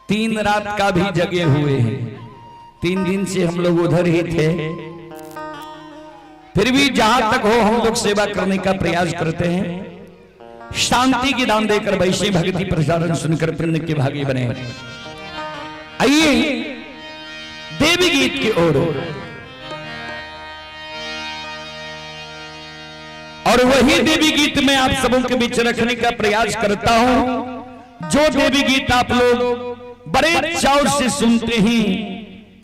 3 रात का भी जगे हुए हैं। 3 दिन से हम लोग उधर ही थे, फिर भी जहां तक हो हम लोग सेवा करने का प्रयास करते हैं। शांति की दान देकर वैसे भक्ति प्रसारण सुनकर पुण्य के भागी बने। आइए देवी गीत की ओर, और वही देवी गीत मैं आप सबों के बीच रखने का प्रयास करता हूं, जो देवी गीत आप लोग बड़े चाव से सुनते हैं।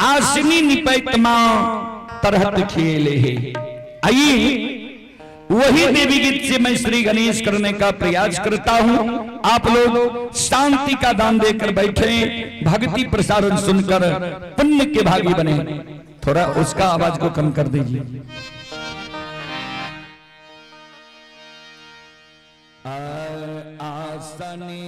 आसनी निपैत मां तरहत खेले है। आइए वही देवी गीत से मैं श्री गणेश करने का प्रयास करता हूं। आप लोग शांति का दान देकर बैठे, भक्ति प्रसारण सुनकर पुण्य के भागी बने। थोड़ा उसका आवाज को कम कर दीजिए। आसनी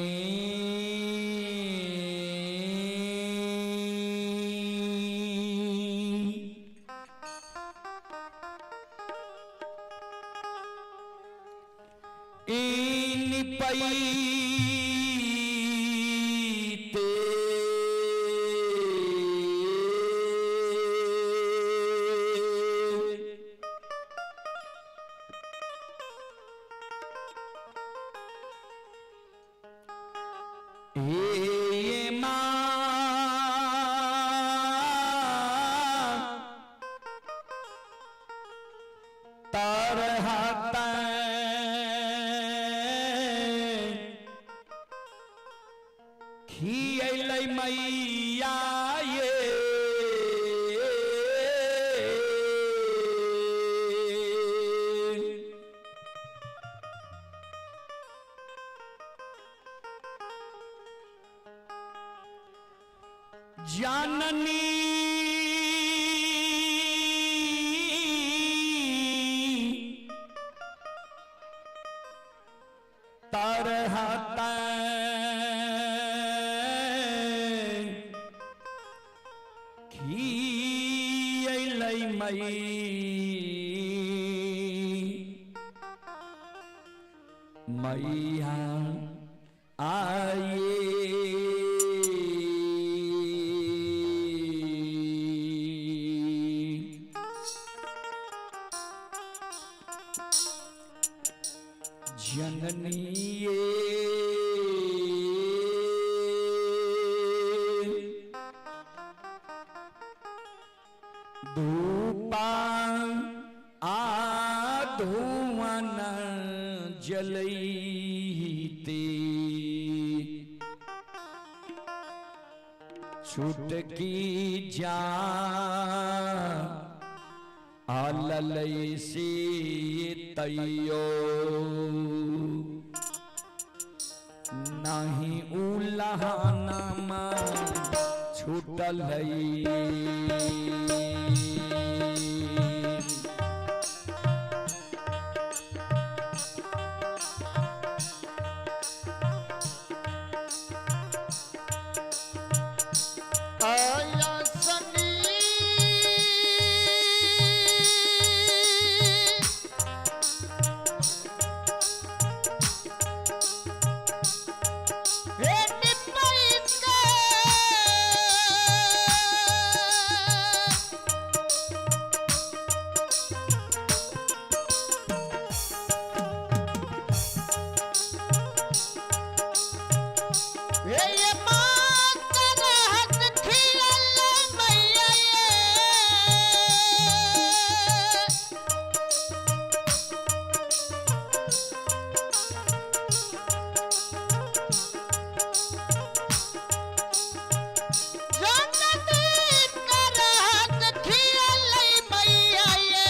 पैते हे मां तरहत खियलै मैया ये जननी तरहत खियलै मैया आए। जननी धूपा आ धुवन जलैते छुटकी जा आललय से तैयो नहीं उलहनमा छूटल। आया सनी हे निपैते हे ये माँ करहत खिलल मैया ये। जननी करहत खिलल मैया ये।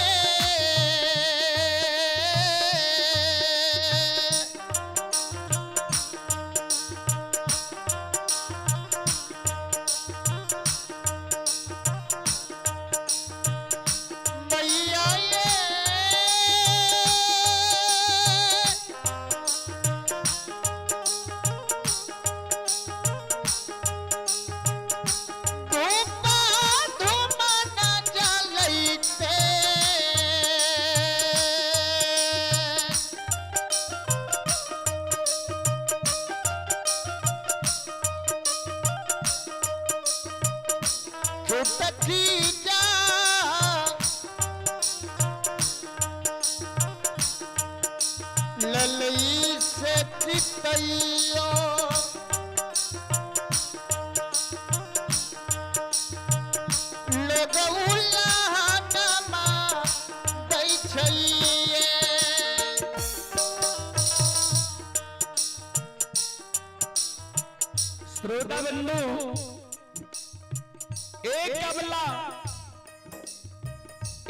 चुटकी जा ललई से चितैयो लगौला नमा दै छैये। श्रोता बंधु, एक अबला,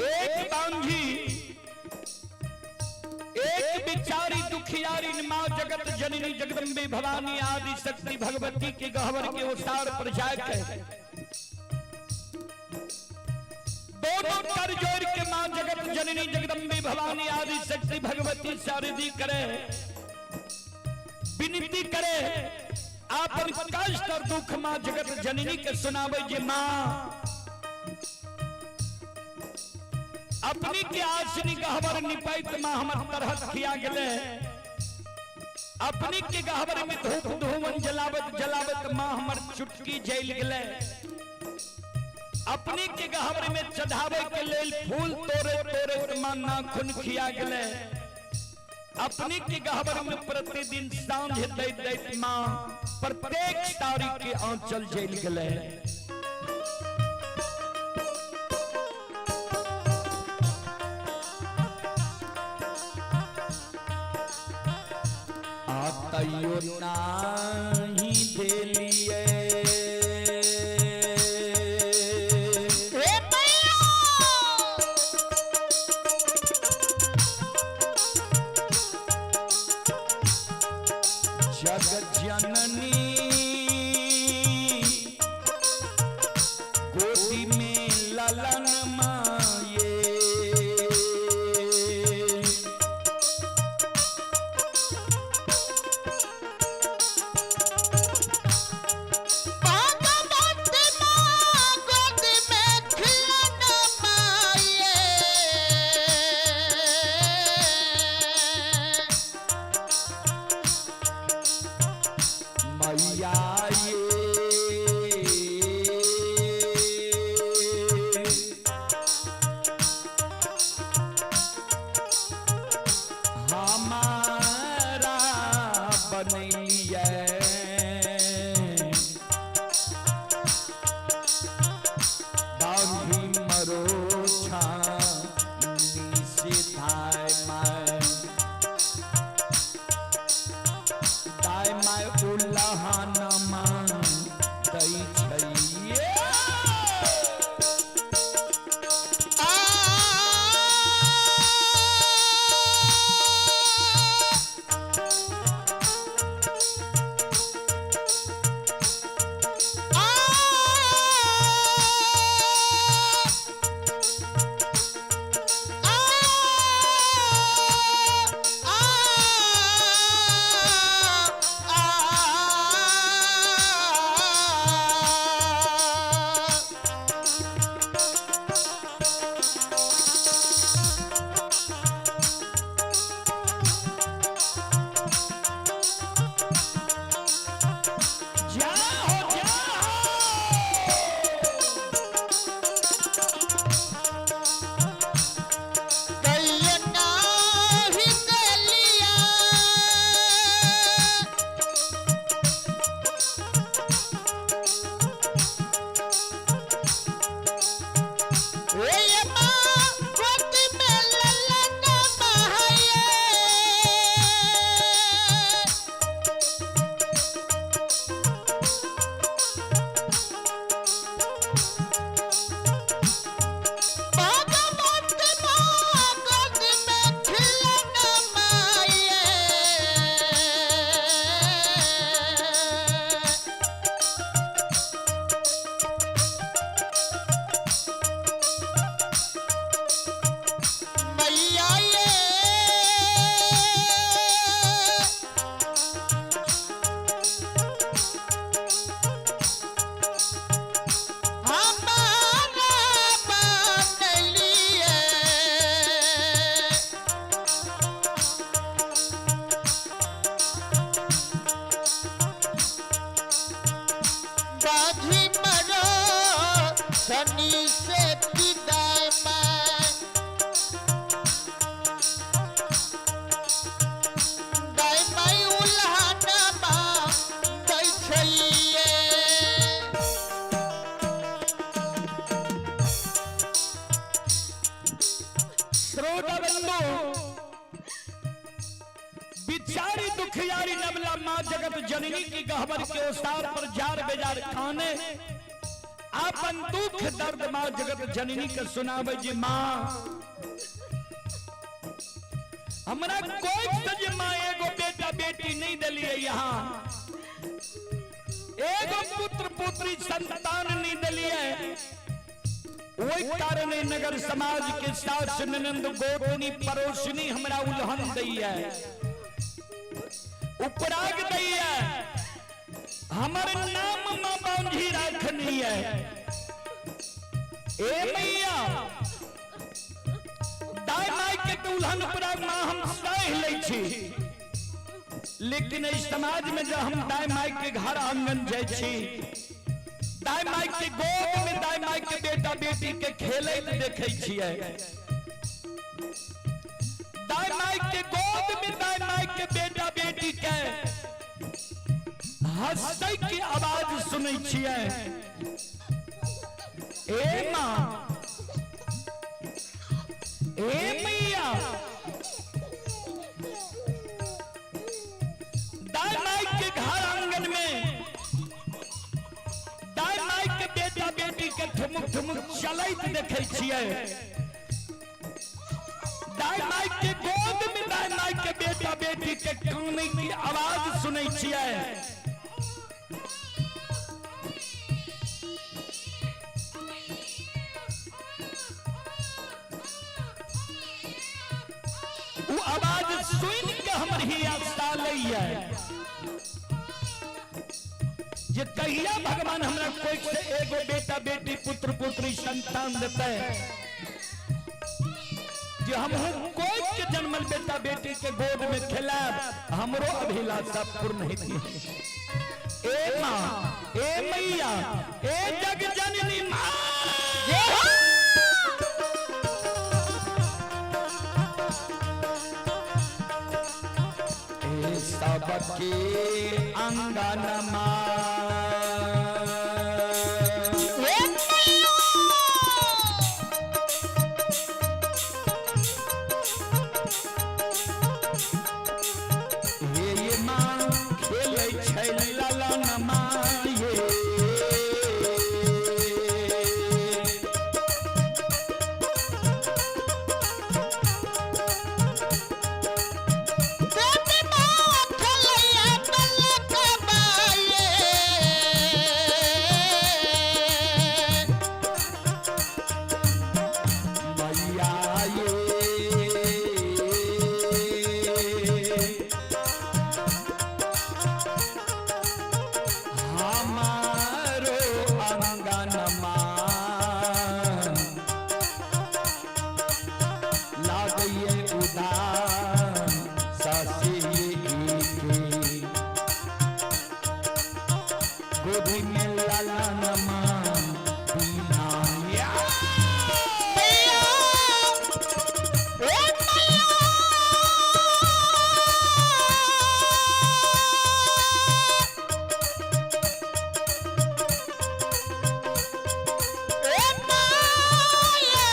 एक बांझी, एक बिचारी दुखियारी माँ जगत जननी जगदम्बे भवानी आदि शक्ति भगवती के गहवर के ओसार पर जाके दोनों कर जोड़ के माँ जगत जननी जगदम्बे भवानी आदि शक्ति भगवती शारदी करे, विनती करे, आपन कष्ट और दुख माँ जगत जननी के सुनावे जे माँ अपनी के आसनी गहवर निपैत माँ हमर तरहत खिया गेले। अपनी के गहवर में धूप धूमन जलावत जलावत माँ हमर चुटकी जल गेले। अपनी के गहवर में चढ़ावे के लेल फूल तोड़े तोड़े माँ नाखून खिया गेले। अपनी के गहवर में प्रतिदिन सांझ दैत दैत माँ प्रत्येक तारीख के आंचल जल गेले। आतयो नाही देलिए हे मैया। जग जननी गोदी में ललन माये। भगवत माँ गोद में खिलन माये। मैया ये हमारा बनैलिए बांधी मरो छानी से धाय my दाय my उल्लाहन जगत जननी की गहबर के ओसार पर जार बेजार खाने अपन दुख दर्द माँ जगत जननी के सुनावे जी माँ हमरा कोई से माँ एगो बेटा बेटी नहीं दिलिए यहाँ, एगो पुत्र पुत्री संतान नहीं दिलिए, वही कारण नगर समाज के सास ननंद गोतनी पड़ोसनी हमरा उल्हन दैया, उपराग दैया, हमर नाम माँ बांझी राखनी है। ए मैया दाई माई के तो उल्हन उपराग माँ हम सह लै छी, लेकिन इस समाज में जब हम दाई माई के घर आंगन जाइ छी, दाई माई के गोद में दाई माई के बेटा बेटी के खेलैत देखै छियै, दाई माई के गोद में दाई माई के बेटा बेटी के हंसै के आवाज सुनै छियै। ए माँ, ए मैया, दाई माई के घर आंगन में दाई माई के बेटा बेटी के ठुमुक ठुमुक चलैत देखै छियै, दाई माई के गोद में दाई माई के बेटा बेटी के कानै की आवाज सुनै छियै। वो आवाज सुन के हमर हिया सालैया जे कहिया भगवान हमरा कोई से एगो बेटा बेटी पुत्र पुत्री संतान देते, जे हम कोई के जन्मल बेटा बेटी के गोद में खेलाब, हमरो अभिलाषा पूर्ण हेती। ए माँ, ए मैया, ए जग जननी माँ, सबके अंगनमा हे माँ खेलै छै ललनमा ये, देवी माँ खेलैया बलकबा ये। मैया ये, हमारो अंगनमा लागैये उदान शशि के गोदी में ललनमा बिना या। मैया, ए मैया, ए माया।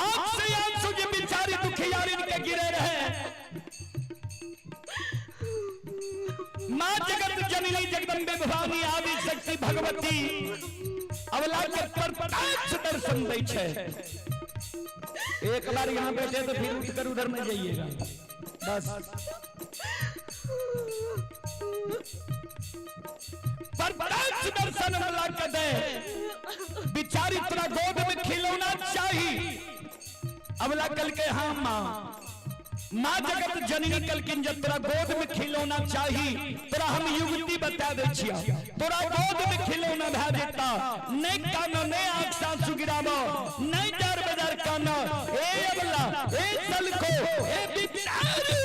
आंख से आंसू जे बिचारी दुखियारी के गिरे रहे। माँ जगत जननी जगदम्बे भवानी आदि शक्ति भगवती अवला के प्रत्यक्ष दर्शन दै छै। एक बार यहाँ बैठे तो फिर उठकर उधर में जाइएगा बस। प्रत्यक्ष दर्शन अवला के दे बिचारी तोरा गोद में खिलौना चाही। अवला कल के हाँ माँ, माँ जगत जननी कलकिन जब तोरा गोद में खिलौना चाही तोरा हम युवती बता दे छिया, तोरा गोद में खिलौना भए जेता, नहीं कानो नहीं आंख सासु गिराबो, नहीं डर बाजार कानो, ए अबला ए सलको ए बिचारी।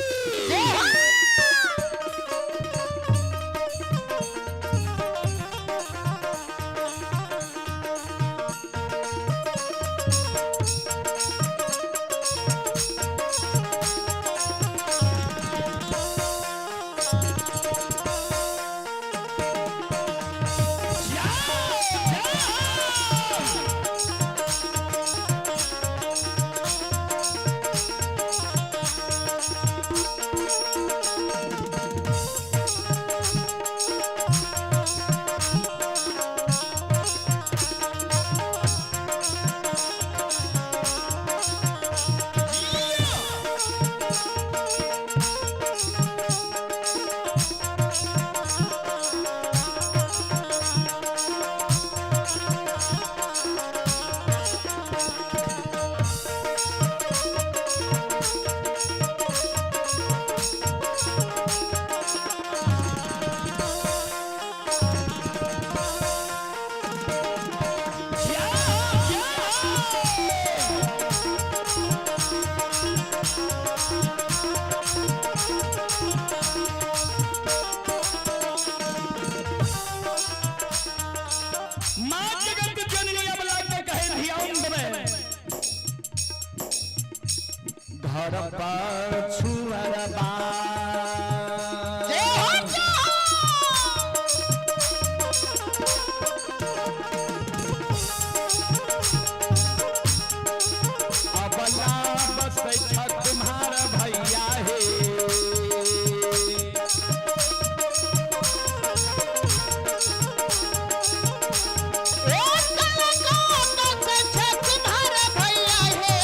माँ जगत जननी अबला के कहे धियाउन देवे घर पर छुअरबा। जय हो जय हो। अबला बसै छ तुम्हार भैया हे। ओ कलको बस छे तुम्हारे भैया हे।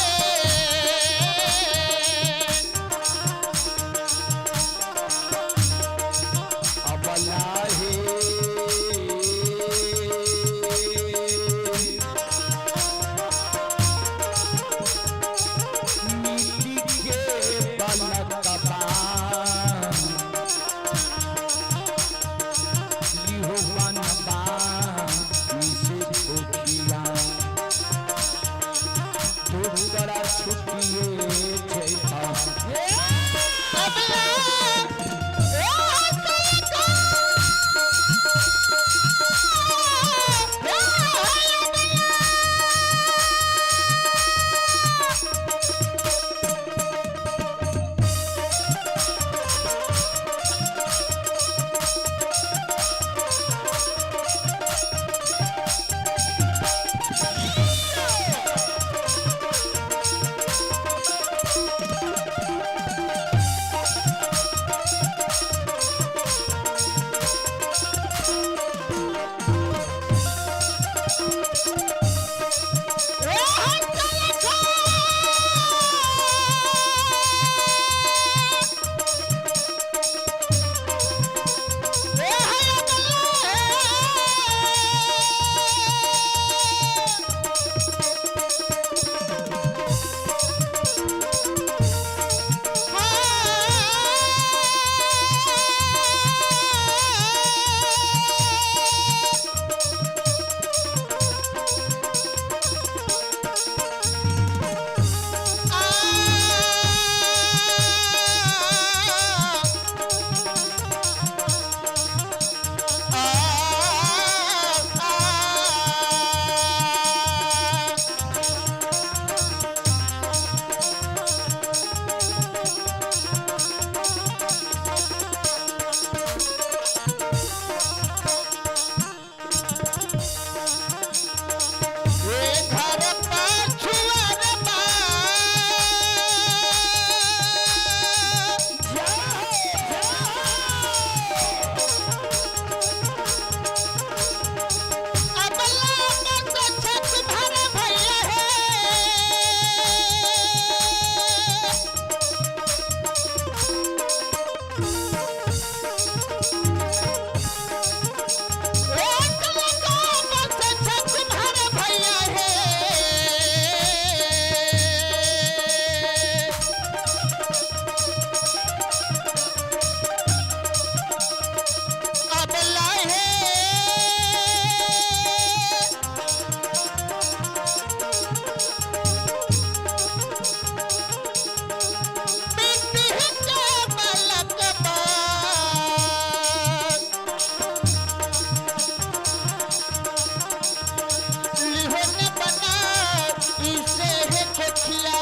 दुखिया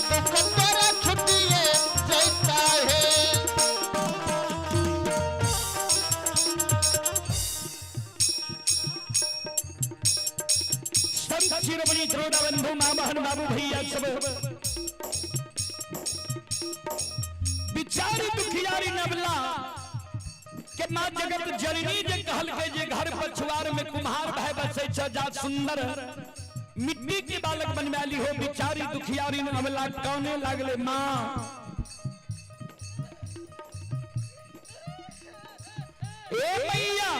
दुख तोरा छुटिए जैता है। संत शिरोमणि द्रोणा बंधु माँ बहन बाबू भैया सब बिचारी दुखियारी नवला के माँ जगत जननी जे कहल के जे घर पछुआर में कुम्हार भाई बसे छ जा सुंदर मिट्टी के बालक बनवाली हो। बिचारी दुखियारी नवला कौने लागले माँ ए मैया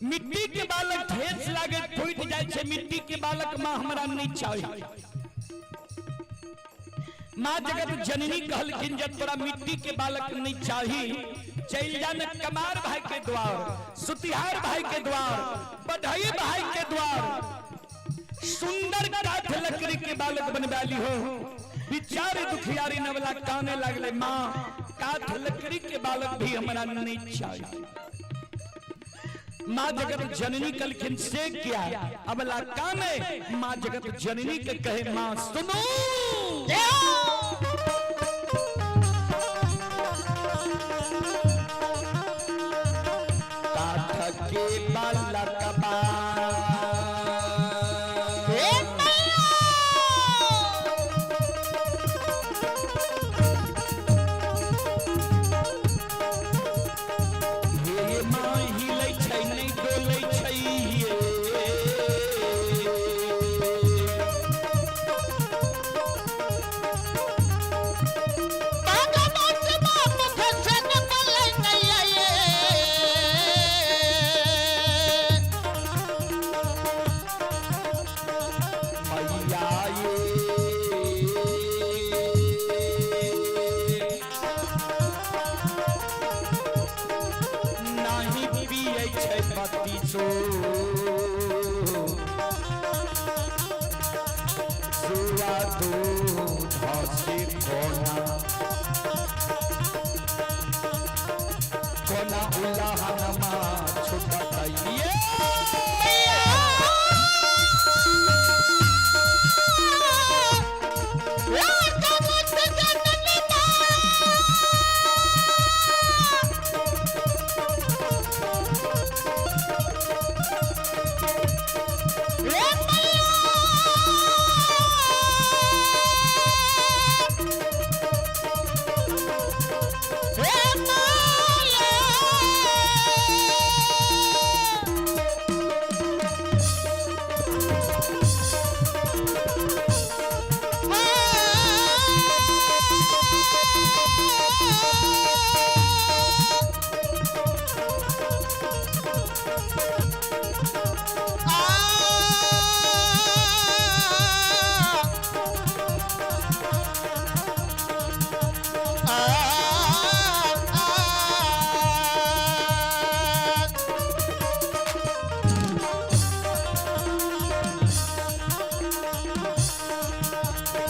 मिट्टी के बालक ठेस लागे फूट जाए छे, मिट्टी के बालक माँ हमरा नहीं चाहिए। माँ जगत जननी कहलखिन जब तोरा मिट्टी के बालक नहीं चाही चल जा न कमार भाई के द्वार, सुतिहार भाई के द्वार, बढ़ई भाई के द्वार, सुंदर काठ लकड़ी के बालक बनवाली हो। बिचारे दुखियारी नवला काने लागले माँ काठ लकड़ी के बालक भी हमरा नहीं चाहिए। माँ जगत जननी कलखिन से क्या अबला काने माँ जगत जननी के कहे माँ सुनो काठ के बालक बा ए मैया हे माँ हिलै छै नहि डोलै छै ये। भगवत बाप भजन बलै नैया ये। मैया ये नाही पियै छै बत्ती सो सुआ दूध से कोना कोना उलाहनमा छुटतै ये। भगवत जननी माँ ए मैया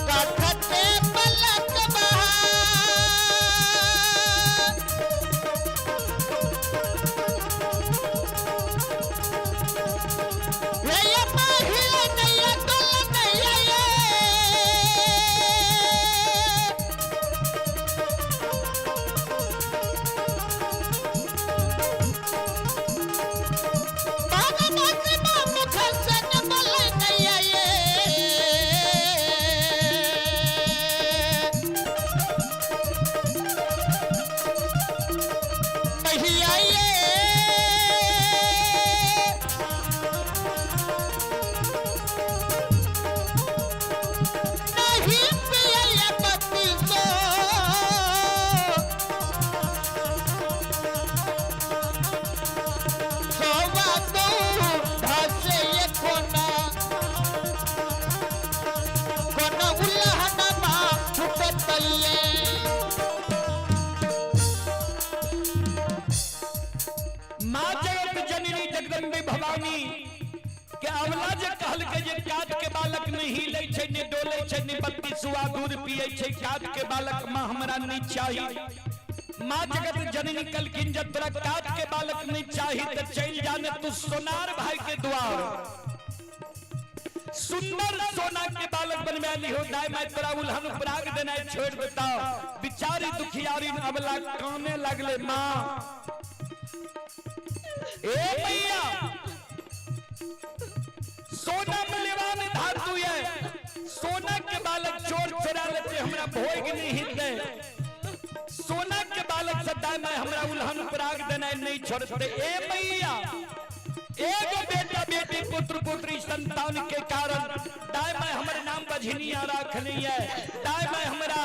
कठते पलक बहा नैया महिला नैया डोल नैया ये। भगवत बाप खसन बलै नैया ये। मैया ये। नहीं पिया पति सो सोवा तो धसे ये कोना कोना उल्लहनमा छुटतैये। माँ जगत जननी जगदम्बे भवानी के अवला जे कहल के जे काट के बालक नहीं हिलै छै ने डोलै छै ने बत्ती सुआ दूध पियै छै, काट के बालक माँ हमरा नहीं चाही। माँ जगत जननी कलकिन जब तोरा काट के बालक नहीं चाही तो चल जाने तू सोनार भाई के द्वार। सुंदर सोना के बालक बनवा ली हो दाई मैं तोरा उल्हन उपराग देना छोड़ देता। बिचारी दुखियारी अबला काने लगले माँ ए भैया सोना मूल्यवान धातु है, सोना के बालक चोर चोरा लेते हमरा भोग नहीं हिते। सोना के बालक सदा मैं हमरा उल्हन उपराग देना नहीं छोड़ते। ए भैया एगो बेटा बेटी पुत्र पुत्री संतान के कारण दाई मैं हमर नाम बझनिया रखनी है, दाई मैं हमरा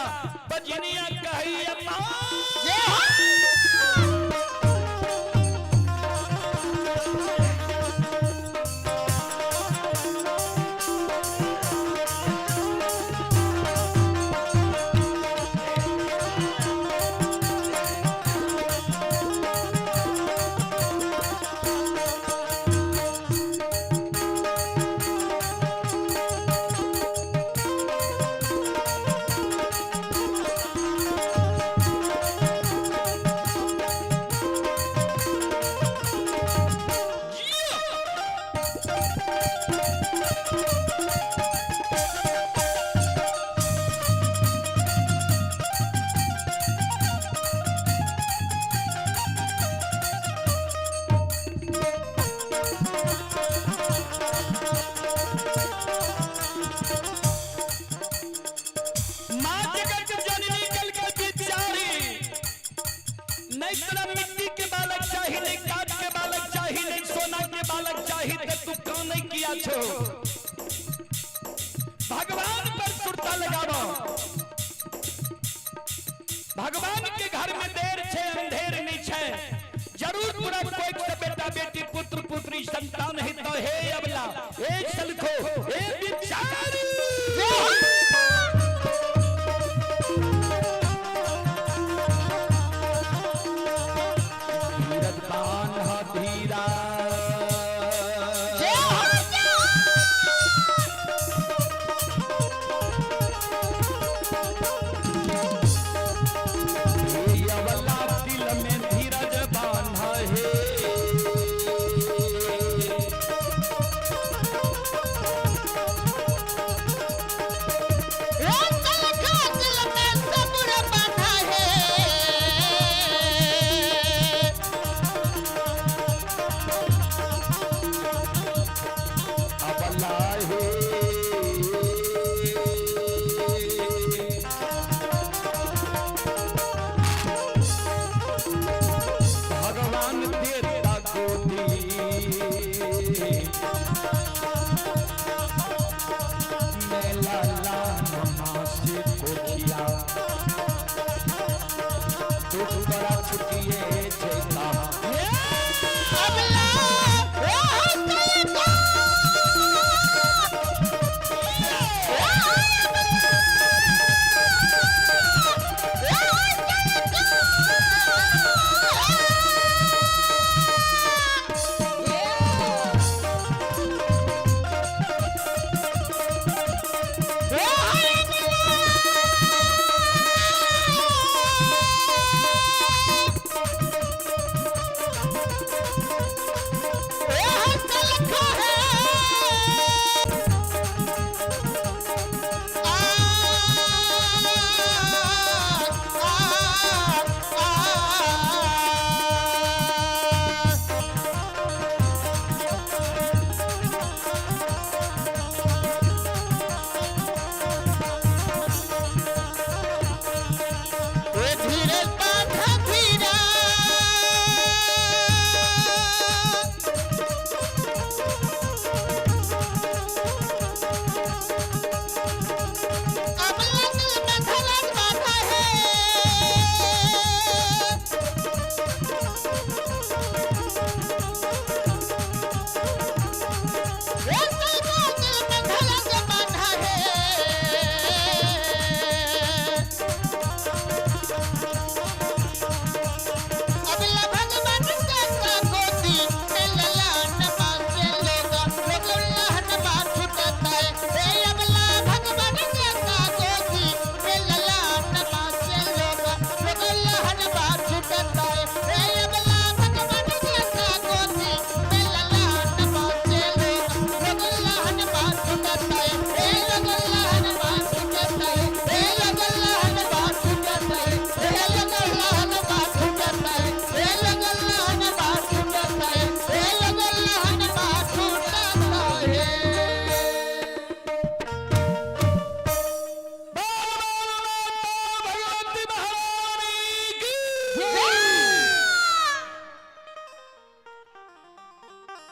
बझनिया कही माँ। माँ जगत जननी कल के बिचारी नहीं तोरा मिट्टी के बालक चाही, नहीं काट के बालक चाही, नहीं सोना के बालक चाही, तो तू कान नहीं किया छो। भगवान पर सुरता लगावा, भगवान के घर में देर छे अंधेर नहीं छे। जरूर पूरा कोई के बेटा बेटी पुत्र पुत्री संतान है तो हे अबला हे सलखो हे बिचारी। धीरज बान्ह धीरा हे अबला तिल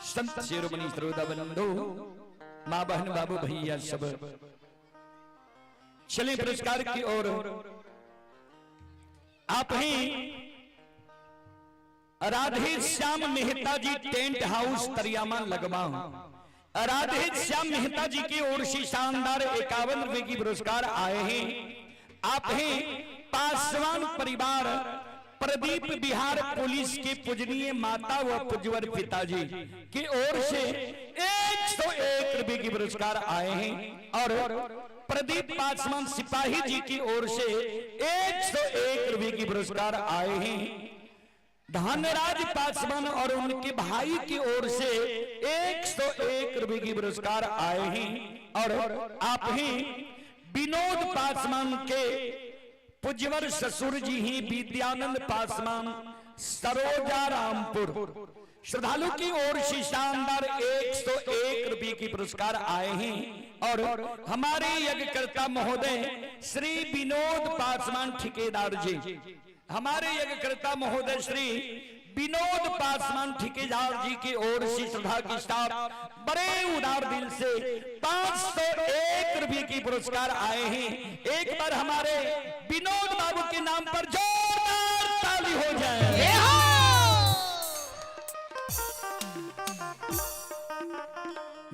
संत शिरोमणि श्रोता बंधु, माँ बहन बाबू भैया सब, चलिए पुरस्कार की ओर। आप ही राधे श्याम मेहता जी टेंट हाउस तरियामा लगवा, राधे श्याम मेहता जी की ओर से शानदार 51 रुपए की पुरस्कार आए हैं। आप हैं पासवान परिवार प्रदीप बिहार पुलिस के पूजनीय माता व पूज्यवर पिताजी की ओर से 101 रुपए की पुरस्कार आए हैं और प्रदीप पासवान सिपाही जी की ओर से 101 रुपए की पुरस्कार आए हैं। धनराज पासवान और उनके भाई की ओर से 101 रुपए की पुरस्कार आए हैं और आप ही विनोद पासवान के पूज्यवर ससुर जी ही विद्यानंद पासवान सरोजा रामपुर श्रद्धालु की ओर से शानदार 101 रुपए की पुरस्कार आए हैं और हमारे यज्ञकर्ता महोदय श्री विनोद पासवान ठेकेदार जी, हमारे यज्ञकर्ता महोदय श्री विनोद पासवान ठेकेदार जी की ओर से श्रद्धा के साथ बड़े उदार दिल से 501 रुपए की पुरस्कार आए हैं। एक बार हमारे विनोद बाबू के नाम पर जोरदार ताली हो जाए।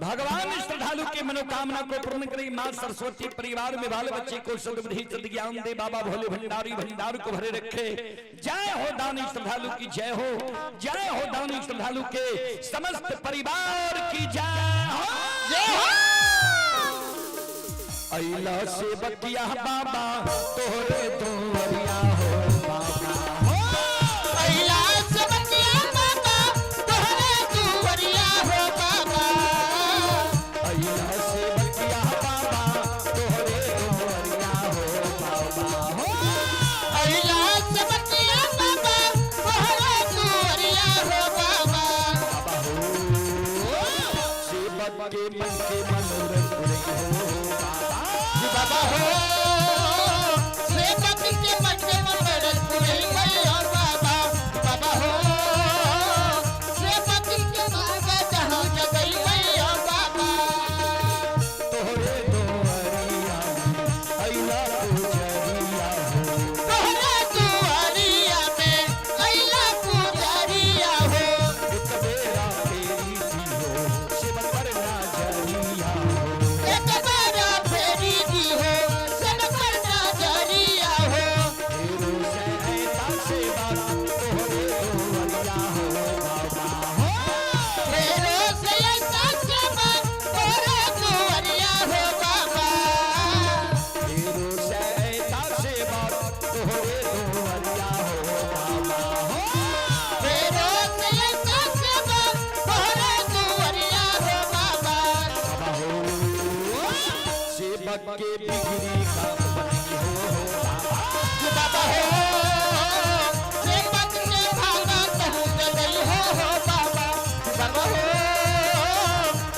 भगवान श्रद्धालु की मनोकामना को पूर्ण करे। मां सरस्वती परिवार में बाल बच्चे को सद्बुद्धि सद्ज्ञान दे। बाबा भोले भंडारी भंडार को भरे रखे। जय हो दानी श्रद्धालु की जय हो, जय हो दानी श्रद्धालु के समस्त परिवार की जय हो। अइला से बतिया बाबा तोहरे दुआरिया हो बाबा हो। अइला से बतिया बाबा तोहरे दुआरिया हो बाबा। अइला से बतिया बाबा तोहरे दुआरिया हो बाबा हो। अइला से बतिया बाबा तोहरे दुआरिया हो बाबा। बाबा हो, सेवक के मन के मनोरथ पूरे हो बाबा। बाबा हो, सेवक के मन के मनोरथ पूरे हो बाबा। बाबा हो, सेवक के भाग जहाँ जगई हो बाबा। तोहरे दुआरिया में अइला पुजरिया हो। तोहरे दुआरिया में अइला पुजरिया हो। एक बेरा तेरी थी हो सेवक पर ना जरिया हो। एक बेरा फेरी दी हो सेवक पर ना जरिया हो। फेरो सहायता सेवा तोहरे दुआरिया हो बाबा हो। फेरो सहायता सेवा तोहरे दुआरिया हो बाबा। फेरो सहायता सेवा तोहरे दुआरिया हो बाबा हो। फेरो सहायता सेवा तोहरे दुआरिया हो बाबा। बाबा हो, सेवक के बिगड़ी काम बनी हो बाबा। बाबा हो, सेवक के भागा कहूँ जगई हो बाबा। बाबा हो,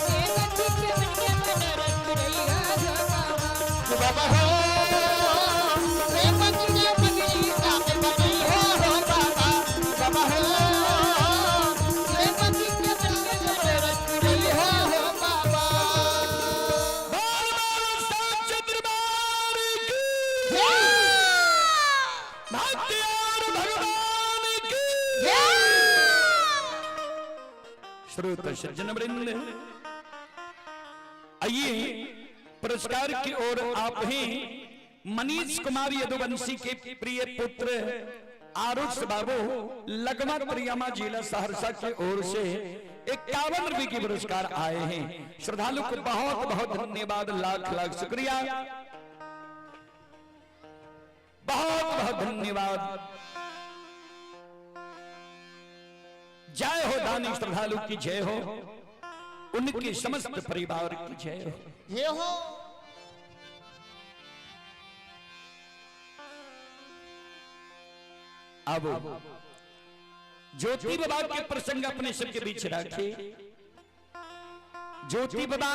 सेवक के मन के मनोरथ पुरैया हो बाबा। बाबा हो, सेवक के बिगड़ी काम बनी हो बाबा। बाबा हो, सेवक के मन के मनोरथ पुरैया हो बाबा। बार बार साच दरबार की जय! भक्तियार भगवान की। जय! श्रोत सज्जन वृंद, आइए पुरस्कार की ओर आप हैं मनीष कुमार यदुवंशी के प्रिय पुत्र आरुष बाबू लगमा त्रियामा जिला सहरसा की ओर से 51 रुपए के पुरस्कार आए हैं। श्रद्धालु को बहुत बहुत धन्यवाद, लाख लाख शुक्रिया, बहुत बहुत धन्यवाद। जय हो दानी श्रद्धालु की जय हो, उनके समस्त परिवार की जय हो। जय हो। अब ज्योति बाबा के प्रसंग अपने सबके बीच रखे। ज्योति बाबा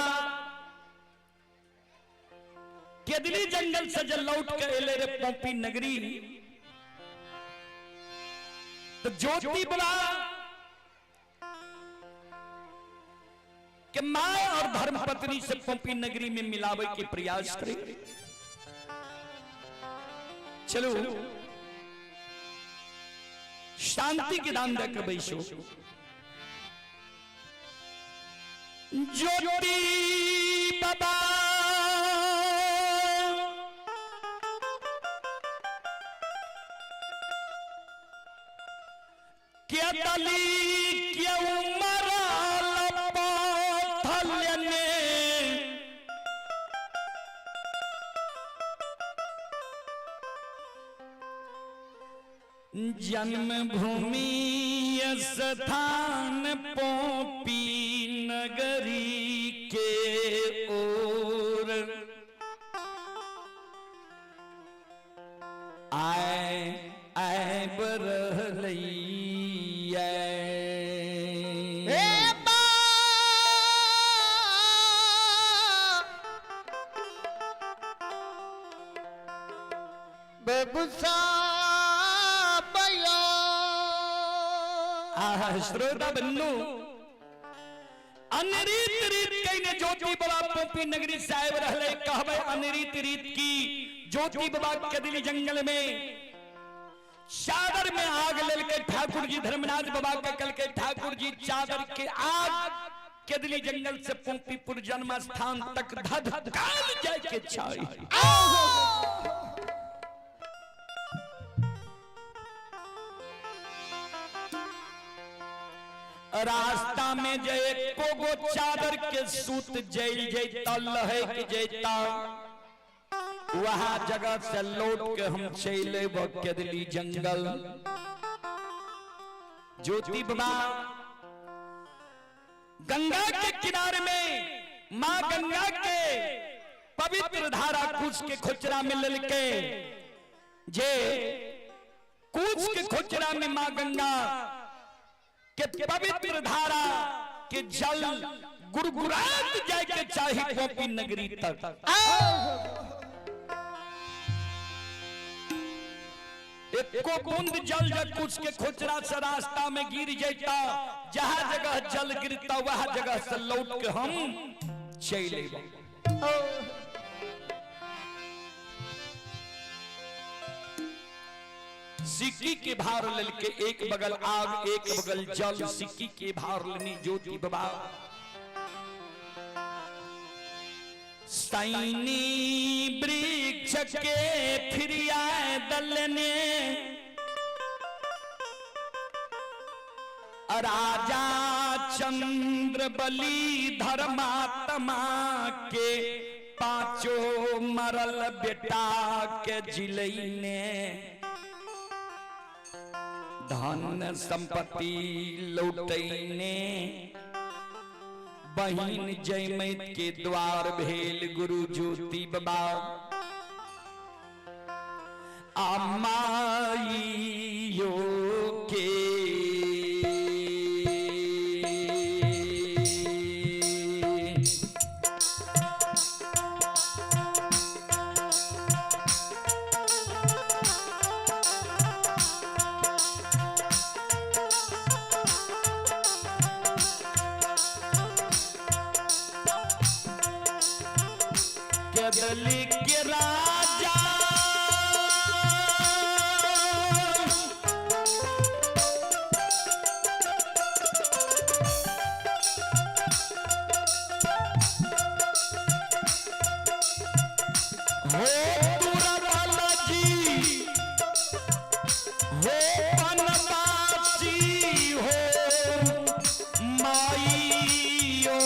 केदली जंगल से जब लौट के एले रे पोपी नगरी, तो ज्योति बाबा के माय और धर्म पत्नी से पोपी नगरी में मिलावे के प्रयास करे। चलो शांति के दान देकर बैसो। ज्योति बाबा क्या दली क्यों मरल पाथल ने जन्मभूमि स्थान पोपी नगरी के ओर आए आए बरहलैया। हे बा बेबुसा बया। आहा श्रोता बन्नू, अनरीत रीत कहीने ज्योति बाबा पोपी नगरी साहेब रहले। कहबे अनरीत रीत की ज्योति बाबा कदली जंगल में चादर में आग लेके ठाकुर जी धर्मराज बाबा के कल के ठाकुर जी चादर के आग केदली जंगल से पोपीपुर जन्म स्थान तक धध काल जाए के छाई। रास्ता में जे एको गो चादर के सूत जल जैता लहक जैता, वहां जगह से लौट के हम चले केदली जंगल। ज्योति बाबा गंगा के किनारे में मां गंगा के पवित्र धारा कुछ के खोचरा में ललके, जे कुछ के खोचरा में मां गंगा के पवित्र धारा के जल गुड़गुड़ात जाए के चाही पोपी नगरी तक। एको बूंद जल जब कुछ के खोचरा से रास्ता में गिर जाता, जहां जगह जल गिरता वहां जगह से लौट के हम चले। सिक्की के भार ललके एक बगल आग एक बगल जल, सिक्की के भार लेनी ज्योति बाबा। सैनी वृक्ष के फिरिया दलने राजा चंद्र बलि धर्मात्मा के पांचों मरल बेटा के जिलैने धन संपत्ति लौटैने बहिन जयमैत के द्वार भेल गुरु ज्योति बाबा। अमाइयो के कदली के राजा हो तुरवाला जी हो बनवासी हो माईयो।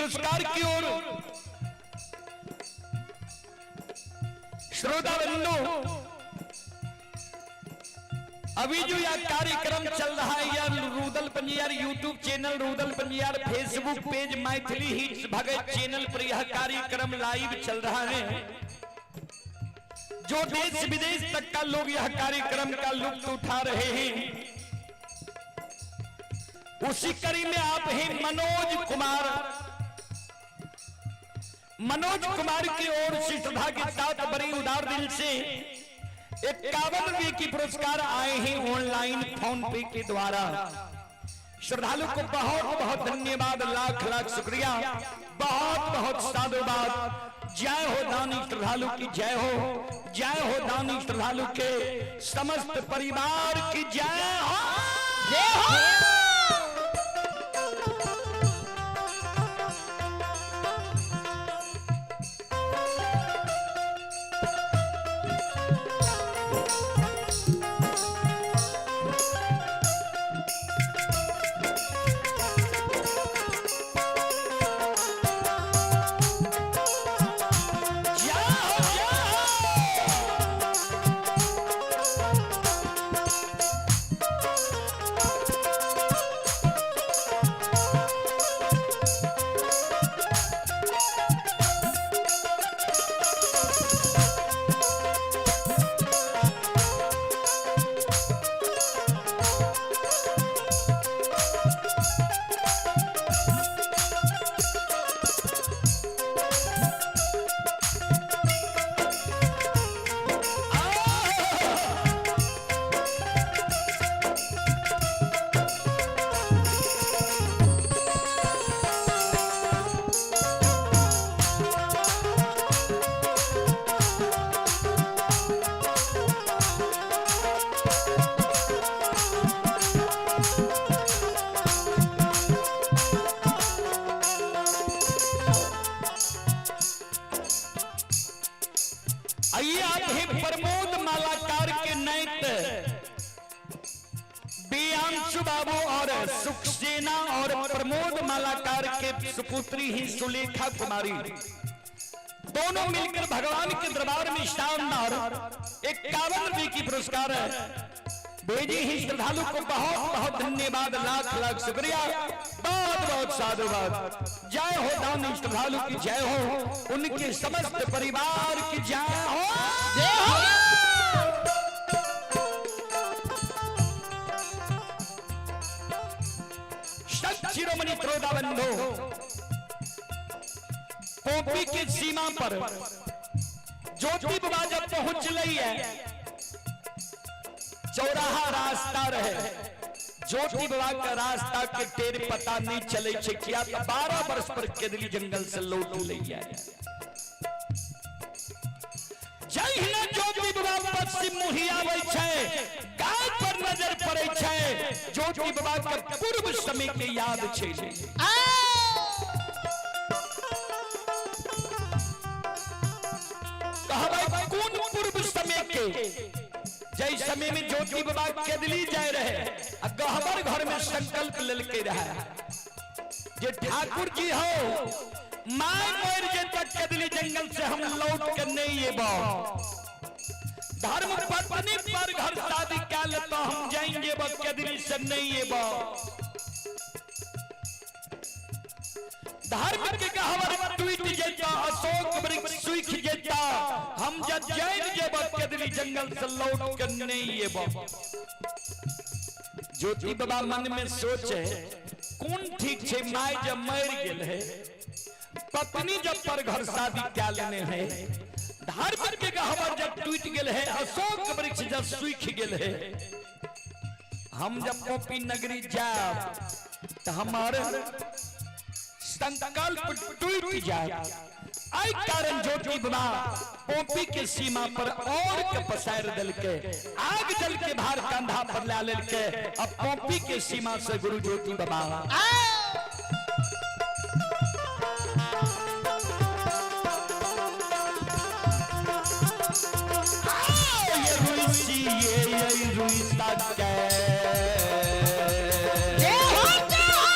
पुरस्कार की ओर। श्रोता बंधु, अभी जो यह कार्यक्रम चल रहा है, यह Rudal Panjiyar YouTube channel, Rudal Panjiyar Facebook page, Maithili hits Bhagat channel पर यह कार्यक्रम लाइव चल रहा है। जो देश विदेश तक का लोग यह कार्यक्रम का लुत्फ उठा रहे हैं, उसी कड़ी में आप हैं मनोज कुमार। मनोज कुमार की ओर से श्रद्धा के साथ बड़ी उदार दिल से 51 रुपए की पुरस्कार आए हैं ऑनलाइन फोन पे के द्वारा। श्रद्धालु को बहुत बहुत धन्यवाद, लाख लाख शुक्रिया, बहुत बहुत साधुवाद। जय हो दानी श्रद्धालु की जय हो, जय हो दानी श्रद्धालु के समस्त परिवार की जय हो, जय हो। जय हो, जय हो। आइए आप हैं प्रमोद मालाकार के नैत बेयांशु बाबू और सुखसेना और प्रमोद मालाकार के सुपुत्री ही सुलेखा कुमारी, दोनों मिलकर भगवान के दरबार में शानदार 51 रुपए की पुरस्कार भेजी ही श्रद्धालु को बहुत बहुत धन्यवाद, लाख लाख शुक्रिया, बहुत बहुत साधुवाद। जय हो दानी श्रद्धालु की जय हो, उनके समस्त परिवार की जय हो, जय हो। संत शिरोमणि त्रोदा बंधु, पोपी के सीमा पर ज्योति बाबा जब पहुंच रही है, चौराहा रास्ता रहे, ज्योति बाबा का रास्ता के टेर पता नहीं चले छे, किया तो 12 वर्ष पर केदली जंगल से लौट ली है। जहिना ज्योति बाबा पश्चिम मुही आबै छै, गाय पर नजर पड़े छै, ज्योति बाबा के पूर्व समय के याद छै। कहबै कोन पूर्व समय के? जै समय में ज्योति बाबा केदली जाय रहे आ गहबर घर में संकल्प लेलके रहे जे ठाकुर जी हो, my मर जे तक केदली जंगल से हम लौट के नहीं एबो। धर्म पत्नी पर घर शादी कर ले तो हम जाएंगे, बस केदली से नहीं एबो। धर्म के गहवर टूट जेता, अशोक वृक्ष सूख जेता, हम जब जैन जेब केदली जंगल से लौट के नहीं एबो। ज्योति बाबा मन में सोचे कौन ठीक छे, my जब मर गेल है, पत्नी जब पर घर शादी क्या लेने है, धर्म के गहवर जब टूट गेल है, अशोक वृक्ष जब सूख गेल है, हम जब पोपी नगरी जाब तो हमारे संकल्प टूट जाए। आई कारण ज्योति बाबा पोपी के सीमा पर और के पसार दल के आग जल के भार कंधा पर ला लेल के अब पोपी के सीमा से गुरु ज्योति बाबा ये रुसी ये रुसा के जय हो, जय हो।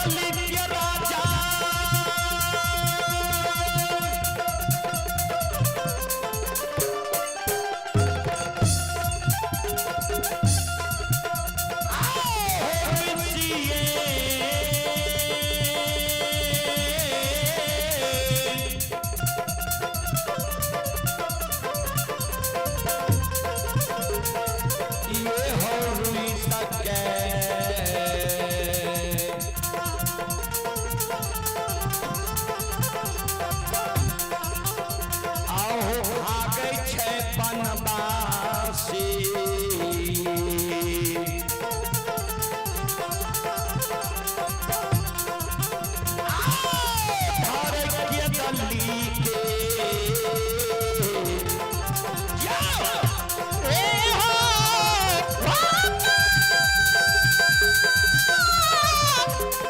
दली के राजा। आओ ऋषिये। ये हो रुई सके। आहो भागै छै बनवासी। धरै के दली के जाओ। ए हो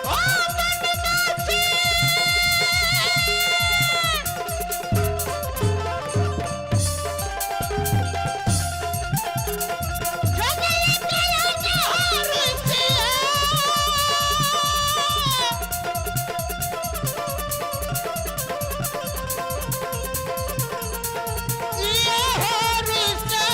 ओ बनवासी। जंगल के राजा हो ऋषिया। ये हो ऋषि।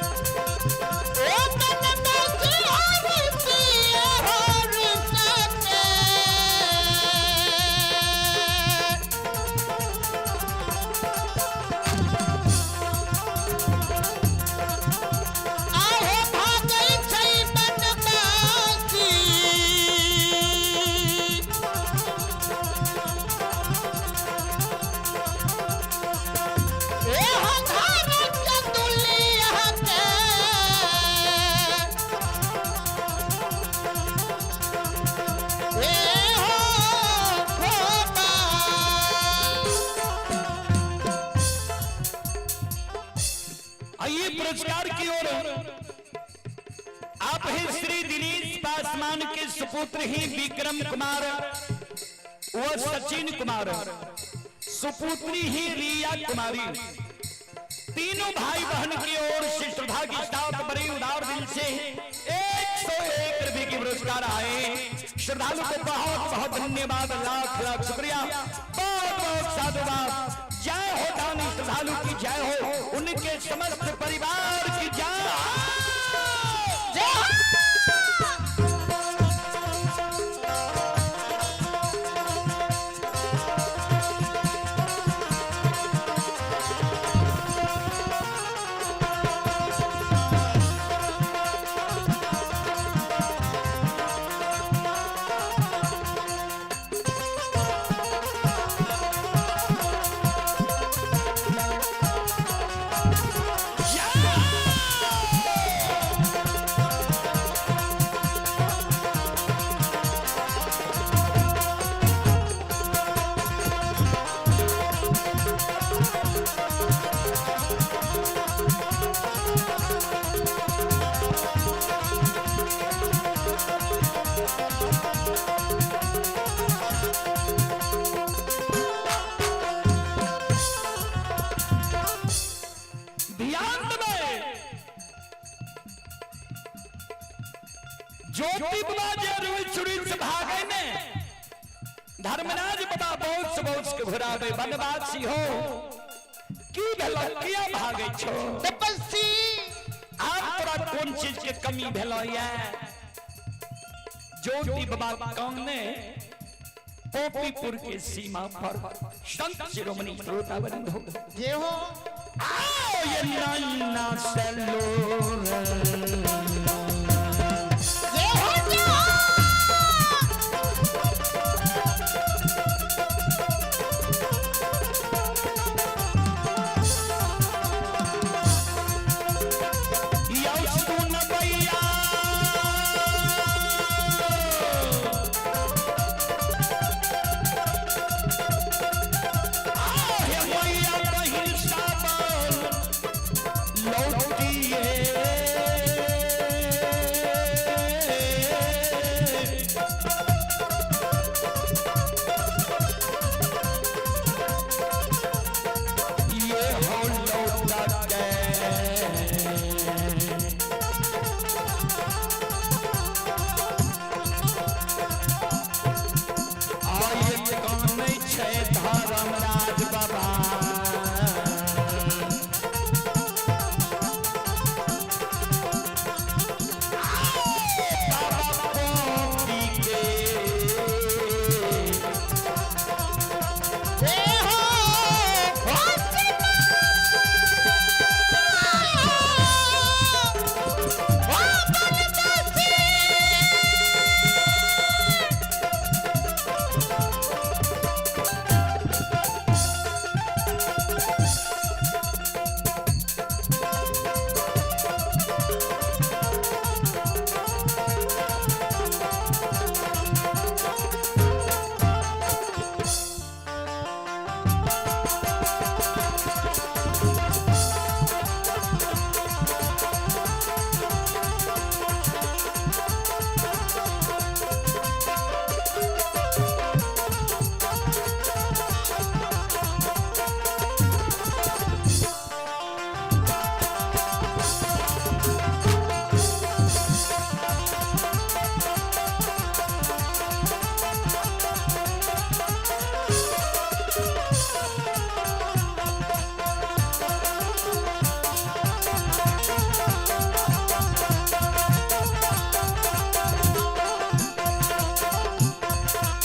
ओ बनवासी हो ऋषि, हो ऋषि। आहो भागै छै बनवासी। ए हो धारक चंदुलिया के। ए हो हो बा। आइए पुरस्कार की ओर। आप हैं श्री दिनेश पासवान के सुपुत्र ही विक्रम कुमार व सचिन कुमार, सुपुत्री ही रिया कुमारी, तीनों भाई बहन की ओर से श्रद्धा के साथ बड़े उदार दिल से 101 रुपए के पुरस्कार आए। श्रद्धालु को बहुत बहुत धन्यवाद, लाख लाख शुक्रिया, बहुत बहुत साधुवाद। जय हो दानी श्रद्धालु की जय हो, उनके समस्त परिवार की जय हो। जय हो। ध्यान देबै। ज्योति बाबा जे रुई चुरी से भागे ने, धर्मराज बाबा बहुत बहुत के घुराबे, वनवासी हो की भेल, किया भागे छो? तपस्वी। आब तोरा कोन चीज के कमी भेल या? ज्योति बाबा कौन ने पोपीपुर के सीमा पर संत शिरोमणि श्रोता बंधु जय हो। आओ ये नन्ना सलोर। जय हो जय हो। यौ सुन भैया, आओ हे मैया बहिन सावन लौटिए। आय कानै छै धर्मराज बाबा। बाबा पॉपी के ए हो ओ बनदासी।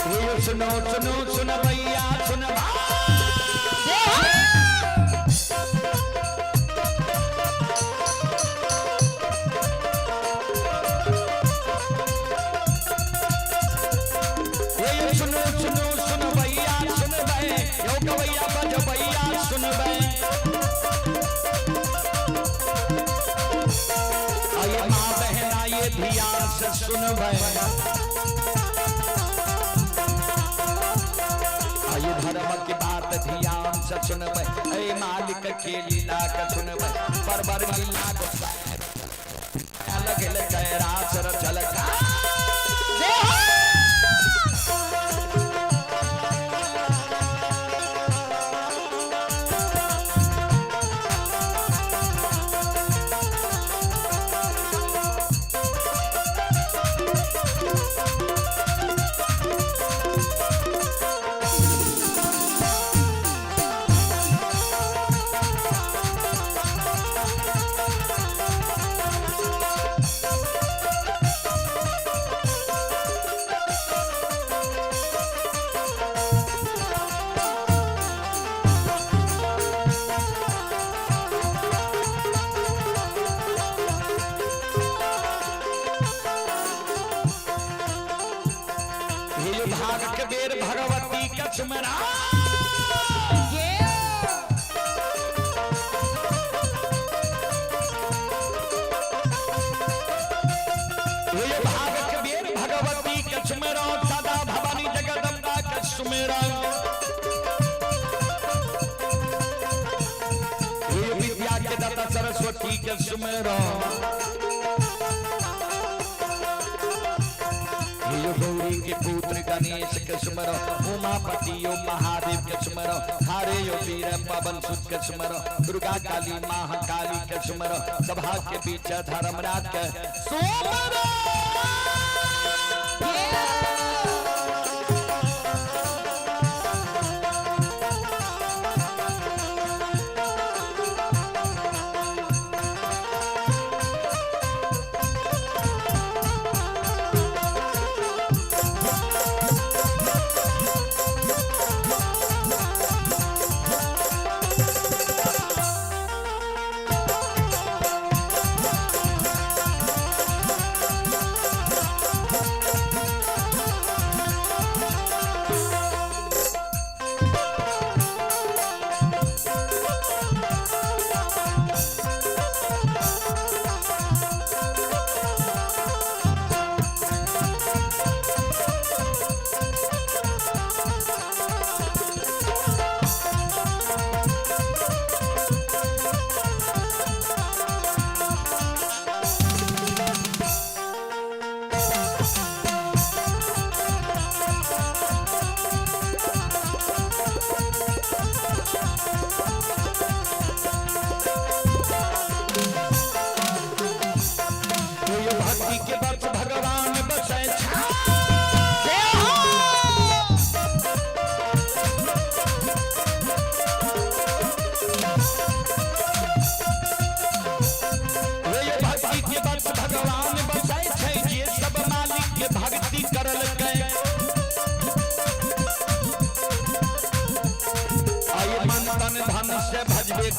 हे सुनो सुनो सुन भैया सुन भाई। हे सुनो सुनो सुन भैया सुन बे, यो गवैया बज भैया सुन बे। आये माँ बहना ये ध्यान से सुन बे। आये धर्म की बात ध्यान से सुन बे। ऐ मालिक के लीला का सुन बे, पर लीला को अलग कैरास रचल का। हे भाग के बेर भगवती कछमरा। हे भाग के बेर भगवती कछमरा, सदा भवानी जगदम्बा कछमरा। हे विद्या के दाता सरस्वती के सुमेरा। हे गौरी के पुत्र गणेश के सुमरो, उमापति यो महादेव के सुमरो, हरे यो वीर पवन सुत के सुमरो, दुर्गा काली महाकाली के सुमरो, सभा के बीच धर्मराज के सुमरो।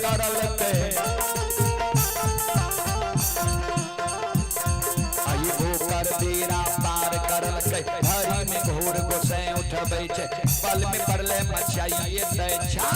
करलकै। आई भूकर बेड़ा पार करलकै, भरी में घोर गोसै उठबै छै, पल में पड़ले मचाइए दै छै।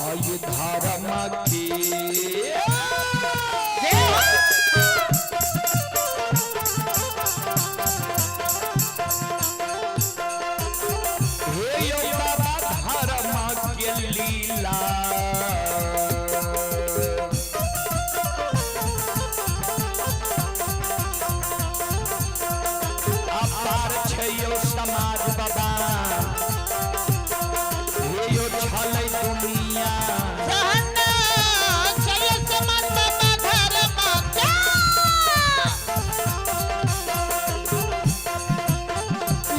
आई धर्म की हे यो बाबा धर्म के लीला। अपार छै यो समाज बाबा, हे यो छलै दुनिया। सहना छय समाज बाबा धर्म का।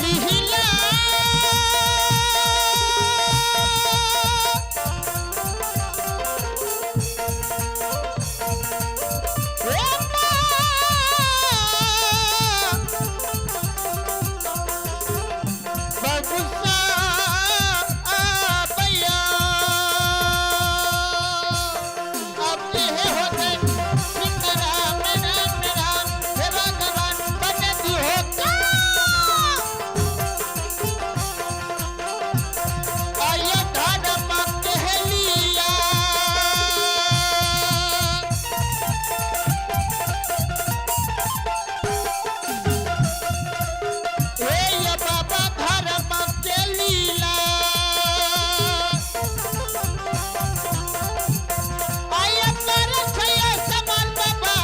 लीला बाबा धर्म के लीला आय तर छय समान बाबा,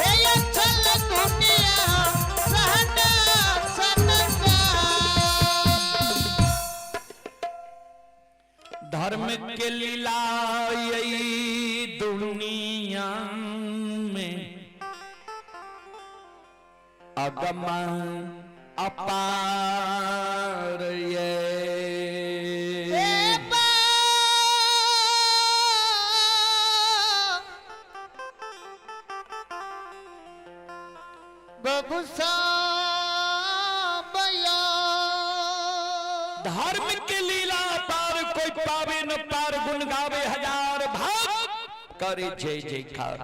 ए चल दुनिया सहना सनसा। धर्म के लीला यही दुनिया में अगम अपार ये। ए बा बबुसा बया। धर्म के लीला पार कोई पावे न पार, गुण गावे हजार भाग करे जय जयकार।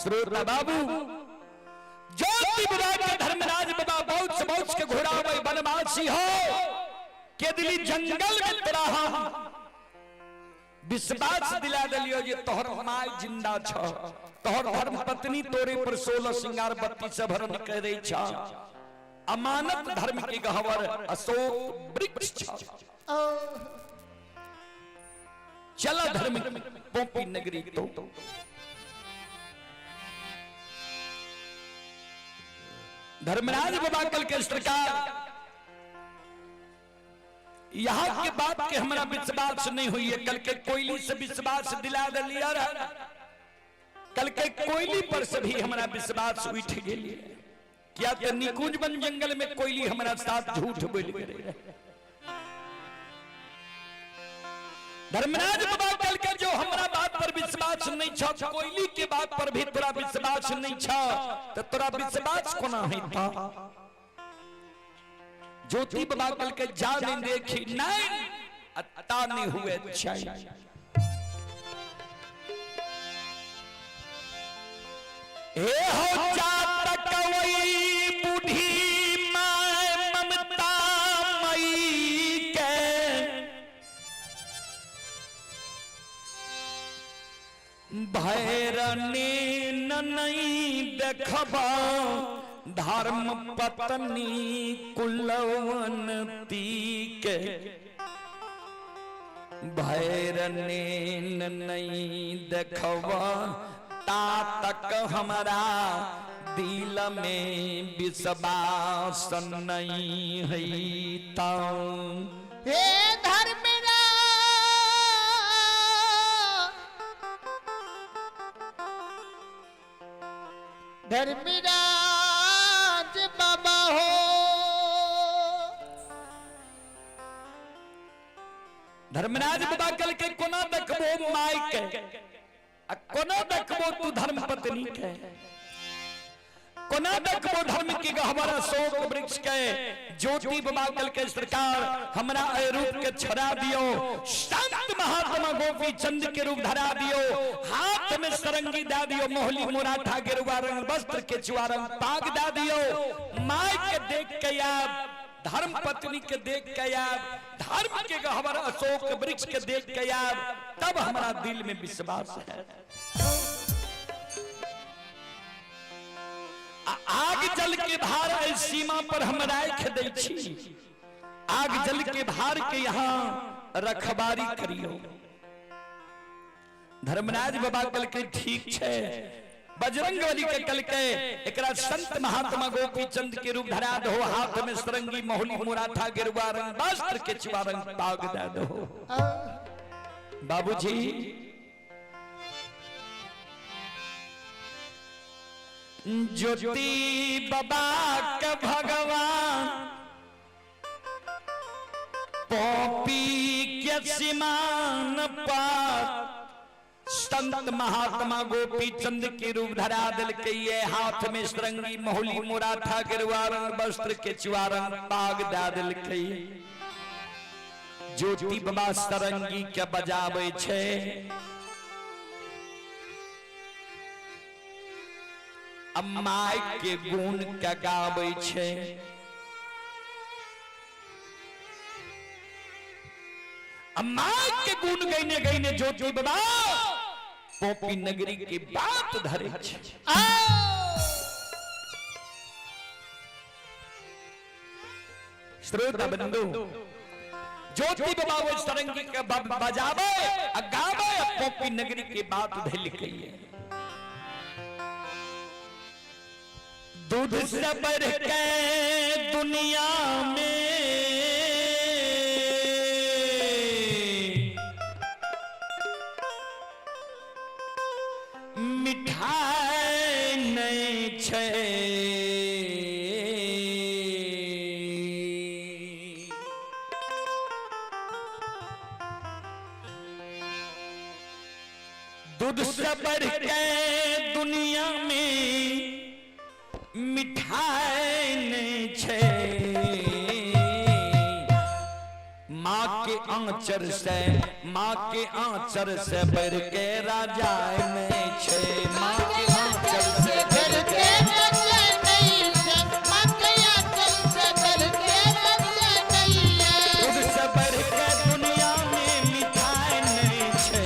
श्रोता बाबू ज्योति बाबा के धर्मराज बाबा बहुत से बहुत के घोड़ा वही बनवासी हो के दिली जंगल में तोरा हम विश्वास दिला दिलियो जे तोहर माय जिंदा छ, तोहर धर्म पत्नी तोरे पर 16 श्रृंगार 32 भरण करे छ, अमानत धर्म के गहवर अशोक वृक्ष छ। चला धर्म पोपी नगरी तो धर्मराज बाबा कल के सरकार यहाँ के बात के हमरा विश्वास नहीं हुई है। कल के कोयली से विश्वास दिला दिलिया रहा, कल के कोयली पर से भी हमरा विश्वास उठ गेल। क्या तो निकुंज वन जंगल में कोयली हमरा साथ झूठ बोल गए। धर्मराज बाबा कल के जो हमरा बात पर विश्वास नहीं छ, कोयली के बात पर भी तोरा विश्वास नहीं छ, तो तोरा विश्वास कोना है? ज्योति बाबा कल के जा नहीं देखी नहीं अत्ता नहीं हुए चाहिए। हे हो जात कवई बूढ़ी मां ममता मई के, भैरनी नहीं देखबा धर्म पत्नी कुलवंती के, भैरनी नहीं देखबा ता तक हमारा दिल में विश्वास नहीं है। हे धर्मराज धर्मराज बाबा हो, धर्मराज बाबा कल के कोना देखबो माय के, आ कोना देखबो तू धर्म पत्नी के, कोना देखबो धर्म के गहवर अशोक वृक्ष के। ज्योति बाबा कल के सरकार हमरा ए रूप के छड़ा दियो, संत महात्मा गोपी चंद के रूप धरा दियो, हाथ में सरंगी दा दियो, मोहली मुराठा गेरुआ रंग वस्त्र के चुआ रंग पाग दा दियो। My के देख के आब, धर्म पत्नी के देख के आब, धर्म के गहवर अशोक वृक्ष के देख के आब, तब हमारा दिल में विश्वास है। आग जल के भार एहि सीमा पर हम राख दै छी, आग जल के भार के यहाँ रखबारी करियो। धर्मराज बाबा कल के ठीक छै, बजरंग बली के कल के एकरा संत महात्मा गोपी चंद के रूप धरा दो, हाथ में सरंगी मोहली मुराठा गेरुआ रंग वस्त्र के चुआ रंग पाग दे दो। बाबूजी ज्योति बाबा के भगवान पॉपी के सीमान पर संत महात्मा गोपी चंद के रूप धरा दिल के ये हाथ में सरंगी मोहली मुराठा गिरुआ रंग वस्त्र के चुआ रंग पाग दा दिल के। ज्योति बाबा सरंगी के बजावे छे, अम्माई के गुण के गावे छे। अम्माई के गुण गईने गईने ज्योति बाबा पोपी नगरी के बात धरे छे। श्रोता बंधु ज्योति बाबा वो सरंगी के बजावे आ गावे पोपी नगरी के बात धर के। दूध से बढ़ के दुनिया में मिठाई नहीं छे, दूध से बढ़ के दुनिया में मिठाई नहीं छे। माँ के आंचर से, माँ के आंचर से बढ़ के राजा नहीं छे, माँ के आंचर से बढ़ के राजा नहीं छे, माँ के आंचर से बढ़ के राजा नहीं है। दूध से बढ़ के दुनिया में मिठाई नहीं छे,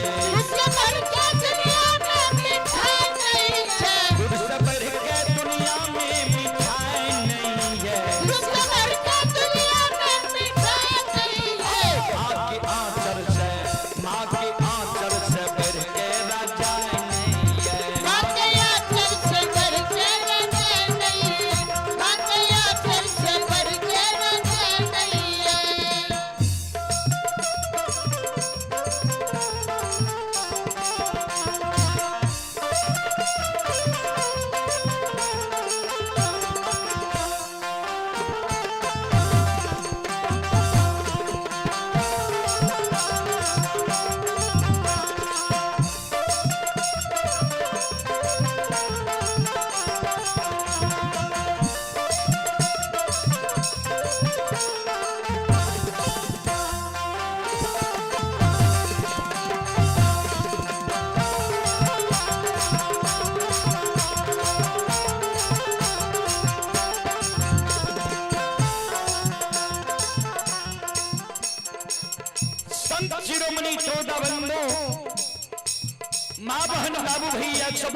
बहन बाबू भैया सब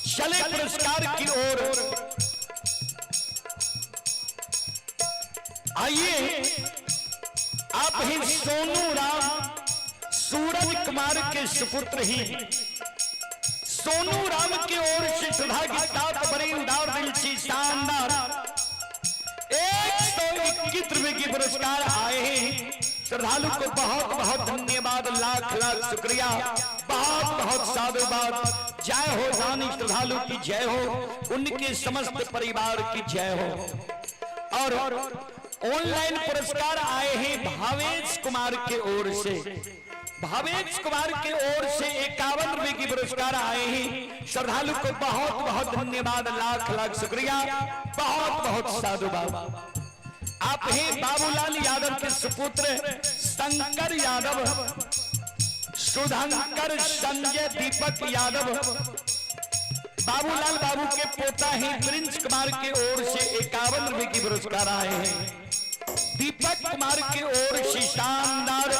चले पुरस्कार की ओर। आइए आप ही सोनू राम सूरज कुमार के सुपुत्र ही सोनू राम की ओर से श्रद्धा के साथ बड़े उदार दिल से शानदार 121 रुपए के पुरस्कार आए हैं। श्रद्धालु को बहुत बहुत धन्यवाद, लाख लाख शुक्रिया, बहुत बहुत साधुवाद। जय हो दानी श्रद्धालु की जय हो, उनके समस्त परिवार की जय हो। और ऑनलाइन पुरस्कार आए हैं भावेश कुमार के ओर से, भावेश कुमार के ओर से 51 रुपए की पुरस्कार आए हैं। श्रद्धालु को बहुत बहुत धन्यवाद, लाख लाख शुक्रिया, बहुत बहुत साधुवाद। आप हैं बाबूलाल यादव के सुपुत्र शंकर यादव, सुधांकर संजय दीपक यादव, बाबूलाल बाबू के पोता ही प्रिंस कुमार के ओर से 51 रुपए की पुरस्कार आए हैं। दीपक कुमार के ओर से शानदार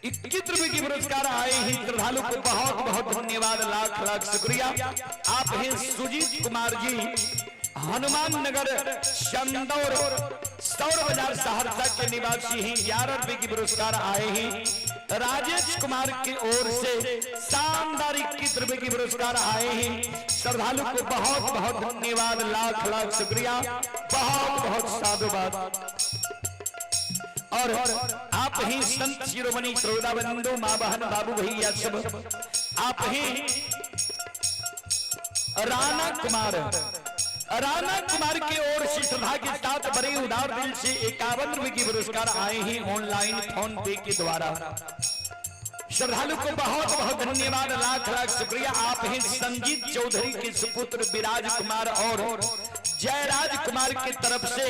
21 रुपए की पुरस्कार आए हैं। श्रद्धालु को बहुत बहुत धन्यवाद, लाख लाख शुक्रिया। आप हैं सुजीत कुमार जी, हनुमान नगर चंदौर सौर बाजार सहरसा के निवासी हैं, 11 रुपए की पुरस्कार आए हैं। राजेश कुमार की ओर से शानदार 21 रुपए की पुरस्कार आए हैं। श्रद्धालु को बहुत बहुत धन्यवाद, लाख लाख शुक्रिया, बहुत बहुत साधुवाद। और आप ही संत शिरोमणि श्रोता बंधु माँ बहन बाबू भैया सब, आप ही राणा कुमार, राणा कुमार की ओर से श्रद्धा के साथ बड़े उदार दिल से 51 रुपए की पुरस्कार आए हैं ऑनलाइन फोन पे के द्वारा। श्रद्धालु को बहुत बहुत धन्यवाद, लाख लाख शुक्रिया। आप हैं संजीत चौधरी के सुपुत्र विराज कुमार और जयराज कुमार की तरफ से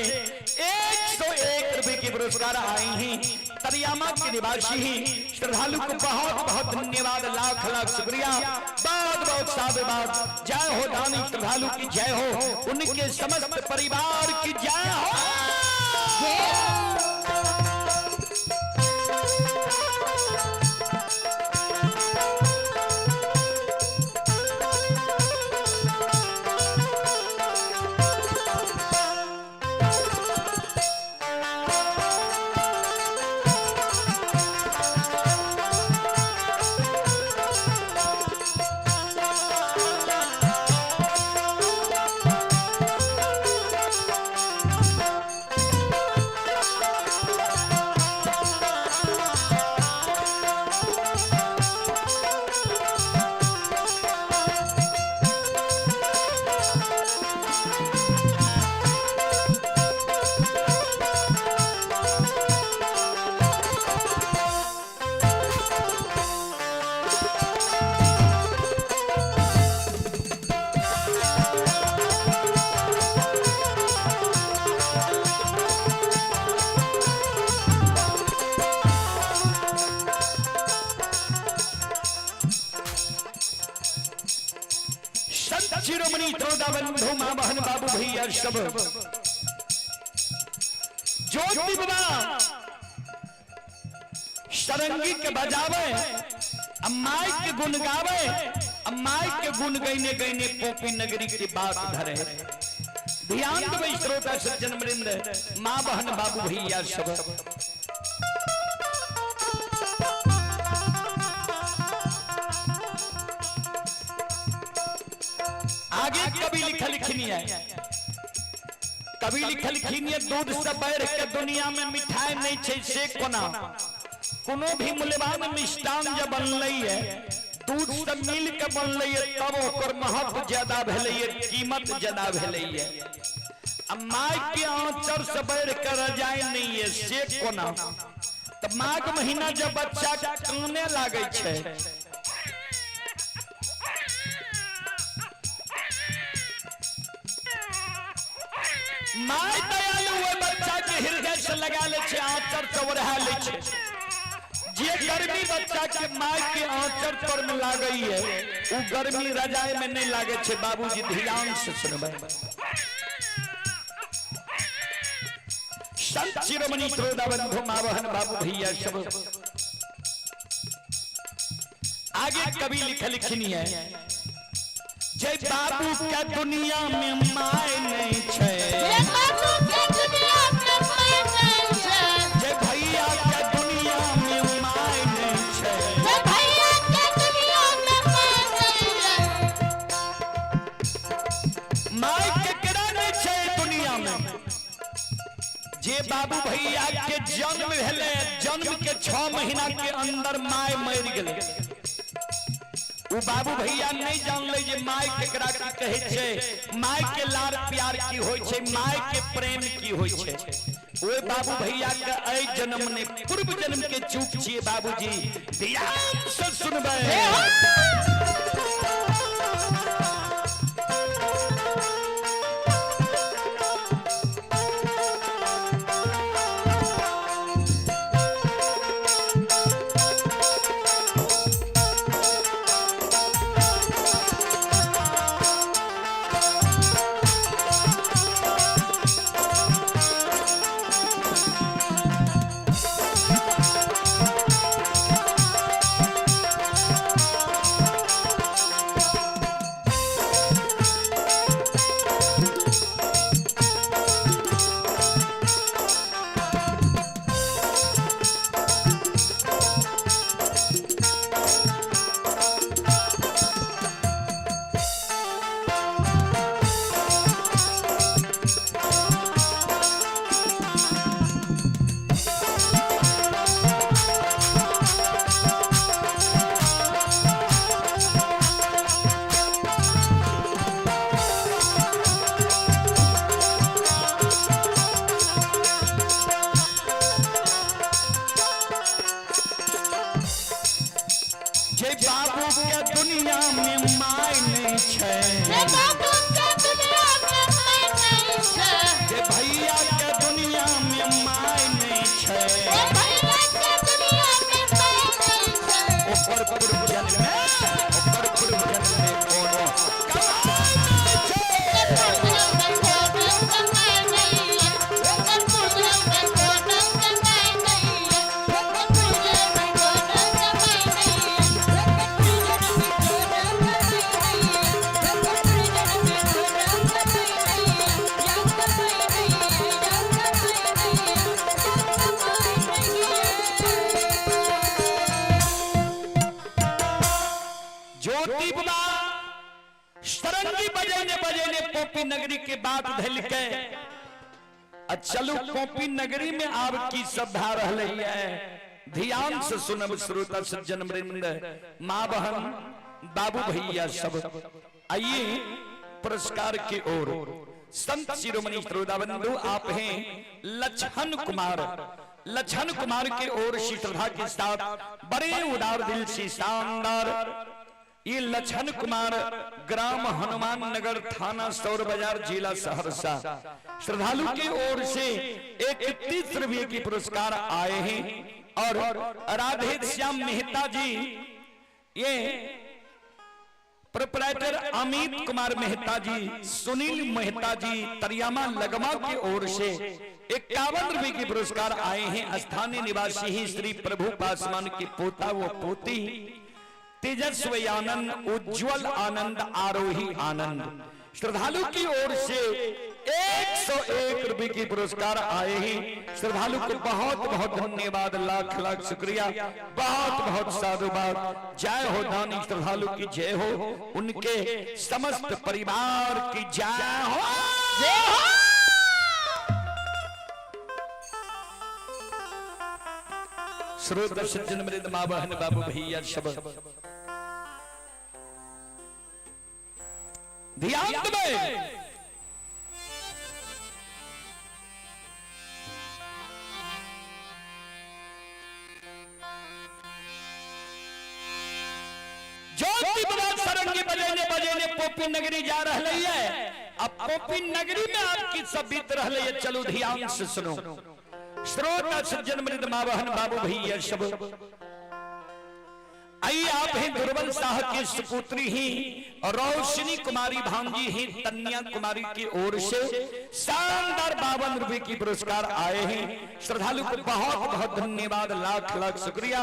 101 रुपए के पुरस्कार आए हैं। तरियामा के निवासी हैं। श्रद्धालु को बहुत बहुत धन्यवाद, लाख लाख शुक्रिया, बहुत बहुत साधुवाद। जय हो दानी श्रद्धालु की जय हो, उनके समस्त परिवार की जय हो। संत शिरोमणि त्रोदा बंधु मां बहन बाबू भैया सब, ज्योति बाबा सरंगी के बजावे, अब माइक के गुण गावे, अब माइक के गुण गईने गईने पोपी नगरी की बात धरे। ध्यान दो श्रोता सज्जन वृंद, मां बहन बाबू भैया सब। आगे कवि लिखल खिनिया, कवि लिखल खिनिया, दूध से बढ़ के दुनिया में मिठाई नहीं छे से कोना। कोनो भी मूल्यवान मिष्टान जब बनलै है, दूध से मिल के बनलै है, तब ओकर महत्व ज्यादा भेलै है, कीमत ज्यादा भेलै है। अब माय के आंचर से बढ़ के रजाई नहीं है से कोना। तो माघ महीना जब बच्चा काने लागे छे, my दयालु ओहि बच्चा के हृदय से लगा ले छे, आंचर से ओढ़ा ले छे। जे गर्मी बच्चा के my के आंचर तर में लागे है, उ गर्मी रजाई में नहीं लागे छे। बाबूजी ध्यान से सुनबै। संत शिरोमणि श्रोता बंधु माँ बहन बाबू भैया सब, आगे कवि लिखलखिन है, जय बाबू के दुनिया में my नहीं छै, जे बाबू के दुनिया में my नहीं छै, जय भैया के दुनिया में my नहीं छै, जे भैया के दुनिया में my नहीं छै। My केकरा नहीं छै दुनिया में? जे बाबू भैया के जन्म भेले, जन्म के 6 महीना के अंदर my मर गेलै। उ बाबू भैया नहीं जानले जे my केकरा की कहै छै, my के लार प्यार की होय छै, my के प्रेम की होय छै। ओए बाबू भैया के एहि जन्म ने पूर्व जन्म के चूक छियै बाबूजी, ध्यान से सुनबै। जे बाबू के दुनिया में my नहीं छै, जे बाबू के दुनिया में my नहीं छै, जे भैया के दुनिया में my नहीं छै, जे भैया के दुनिया में my नहीं छै। ओकर पूर्व जन्म में, ओकर पूर्व जन्म में कोनो कमाई नहीं छै। ओकर पूर्व जन्म में कोनो कमाई नहीं है, ओकर पूर्व जन्म में कोनो कमाई नहीं है, ओकर पूर्व जन्म में कोनो कमाई नहीं है, ओकर पूर्व जन्म में कोनो कमाई नहीं है, ओकर पूर्व जन्म में कोनो कमाई नहीं है, या कमाई नहीं है, या कमाई नहीं है, या कमाई नहीं है। ज्योति बाबा सरंगी बजेने बजेने पोपी नगरी के बात धलके, आ चलू पोपी नगरी में आब की सब भा रहलै है। ध्यान से सुनब श्रोता सज्जन वृंद, माँ बहन बाबू भैया सब। आइए पुरस्कार की ओर। संत शिरोमणि श्रोता बंधु, आप हैं लक्षण कुमार। लक्षण कुमार की ओर से श्रद्धा के साथ बड़े उदार दिल से शानदार ये लक्षण कुमार, ग्राम हनुमान नगर, थाना सौर बाजार, जिला सहरसा, श्रद्धालु की ओर से 31 रुपये की पुरस्कार आए हैं। और राधे श्याम मेहता जी, ये प्रोपराइटर अमित कुमार मेहता जी, सुनील मेहता जी, तरियामा लगमा की ओर से 51 रुपए के पुरस्कार आए हैं। स्थानीय निवासी ही श्री प्रभु पासवान के पोता व पोती तेजस्वी आनंद, उज्जवल आनंद, आरोही आनंद, श्रद्धालु की ओर से 101 रुपए के पुरस्कार आए हैं। श्रद्धालु को बहुत बहुत धन्यवाद, लाख लाख शुक्रिया, बहुत बहुत साधुवाद। जय हो दानी श्रद्धालु की जय हो, उनके समस्त परिवार की जय हो। जय हो। श्रोता सज्जन मृद माँ बहन बाबू भैया सब ध्यान देबै। ज्योति बाबा सरंगी बजेने बजेने पोपी नगरी जा रही है। अब पोपी नगरी में आपकी सब बीत रही है। चलो ध्यान से सुनो श्रोता सज्जन मृद माँ बहन बाबू भैया सब। आई आप हैं दुर्बल शाह की सुपुत्री ही रोशनी कुमारी भांजी ही तन्या कुमारी की ओर से शानदार 52 रुपए की पुरस्कार आए हैं। श्रद्धालु को बहुत बहुत धन्यवाद, लाख लाख शुक्रिया,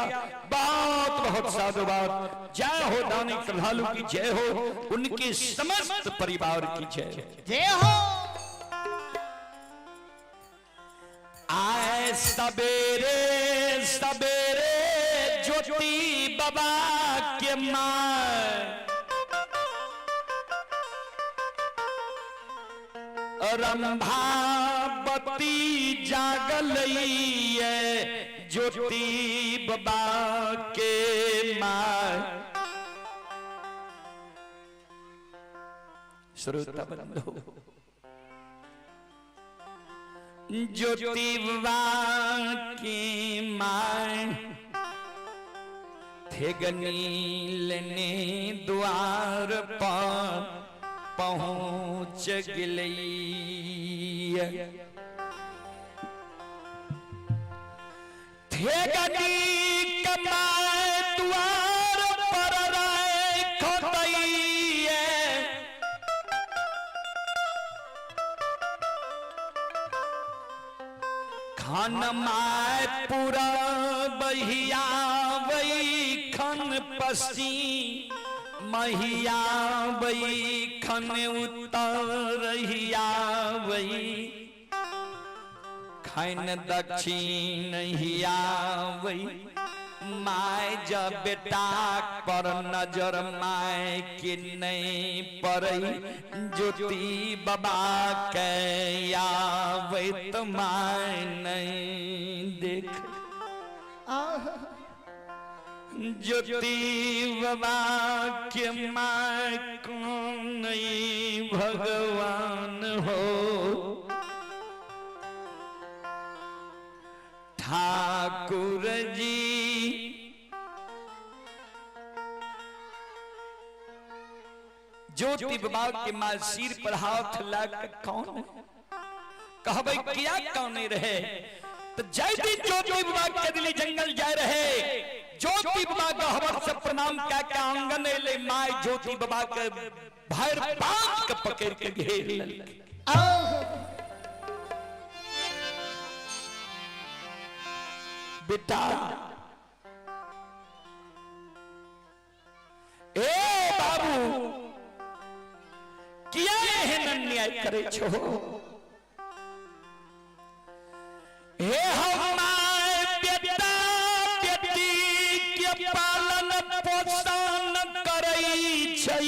बहुत बहुत साधुवाद। जय हो दानी श्रद्धालु की जय हो, उनके समस्त परिवार की जय हो। जय हो। आए सवेरे सवेरे ज्योति बाबा के माँ रंभावती जागल ज्योति बाबा के माँ। श्रोता बंधु, ज्योति बाबा की माँ ठेगनी लेने द्वार पर पहुंच गई। ठेगनी कमाए द्वार पर खोतैये, खन my पूरा बहिया वही खन पसी महिया वही खन उतरहिया वही खन दक्षिण हिया वही। My जब बेटा पर नजर my के नहीं पड़ई, ज्योति बाबा के आवे तो my नहीं देख। ज्योति बाबा के my कौन नहीं भगवान हो, ठाकुर जी ज्योति बाबा के मां सिर पर हाथ लाग कौन कहबै किया कौन नहीं रहे। तो जय दिन ज्योति बाबा के दिली जंगल जाए रहे, ज्योति बाबा के हवर से प्रणाम क्या के आंगन एले, my ज्योति बाबा के भैर बांध के पकड़ के घेर लेलकै। बेटा ए बाबू किया एहन अन्याय करे छो? हे हमार बेटा बेटी के पालन पोषण करै छै,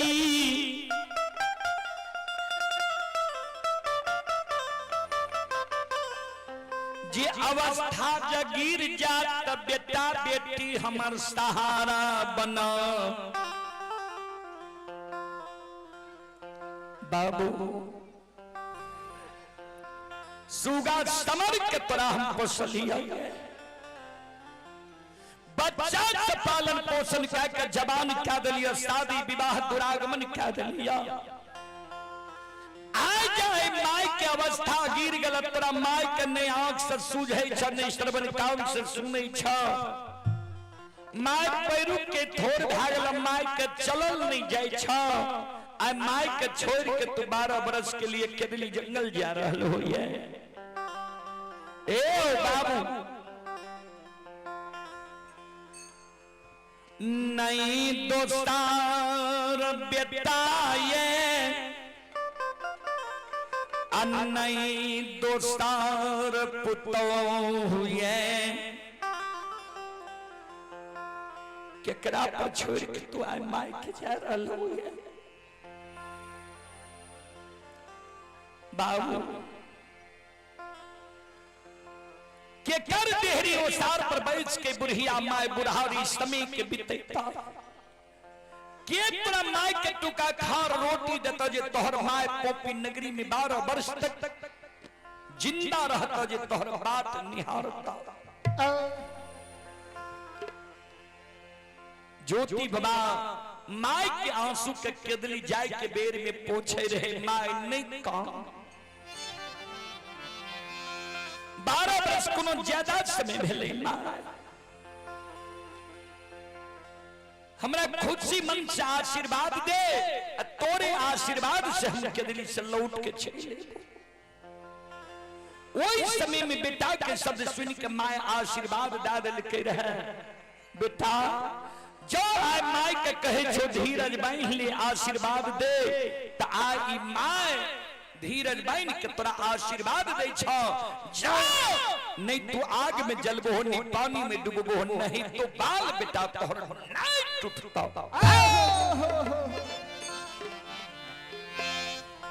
जे अवस्था जगीर जात बेटा बेटी हमर सहारा बना। बाबू सुगा समर के तोरा हम पोसलिया, बच्चा के पालन पोषण कह के जवान क्या दिलिया, शादी विवाह दुरागमन क्या दिलिया। आ जाए my के अवस्था गिर गल तोरा my के नहीं आंख से सूझे छ, नहीं श्रवण कान से सुनै छ, my पैरू के थोर भए गेल, my के चलल नहीं जाय छ। आ my के छोड़ के तू 12 बरस के लिए केदली जंगल जा रहल हो। ये ए बाबू नहीं दोस्तार बेटा ये नहीं दोस्तार पुतोह ये, केकरा पर छोड़ के तू आए my के जा रहल हो? बाबू के कर देहरी ओसार पर बैठ के बुढ़िया my बुढ़ारी समय के बीतेता, के तोरा my के टुका खार रोटी देता जे तोहर my पोपी नगरी में 12 वर्ष तक जिंदा रहता जे तोहर बात निहारता। ज्योति बाबा my के आंसू के केदली जाय के बेर में पोछे रहे, my नहीं काम। 12 वर्ष कोनो ज्यादा समय भेलै my. हमरा खुशी मन से आशीर्वाद दे आ तोरे आशीर्वाद से हम केदली से लौट के चले। ओहि समय में बेटा के शब्द सुन के my आशीर्वाद दा देलकै रहे, बेटा जो आय my के कहे छो धीरज बांध ले आशीर्वाद दे, त आय ई my धीरज बांध के तोरा आशीर्वाद दे छो, जा नहीं तू आग में जलबो हो, नहीं पानी में डूबबो हो, नहीं तो बाल बेटा तोहर नहीं टूटता।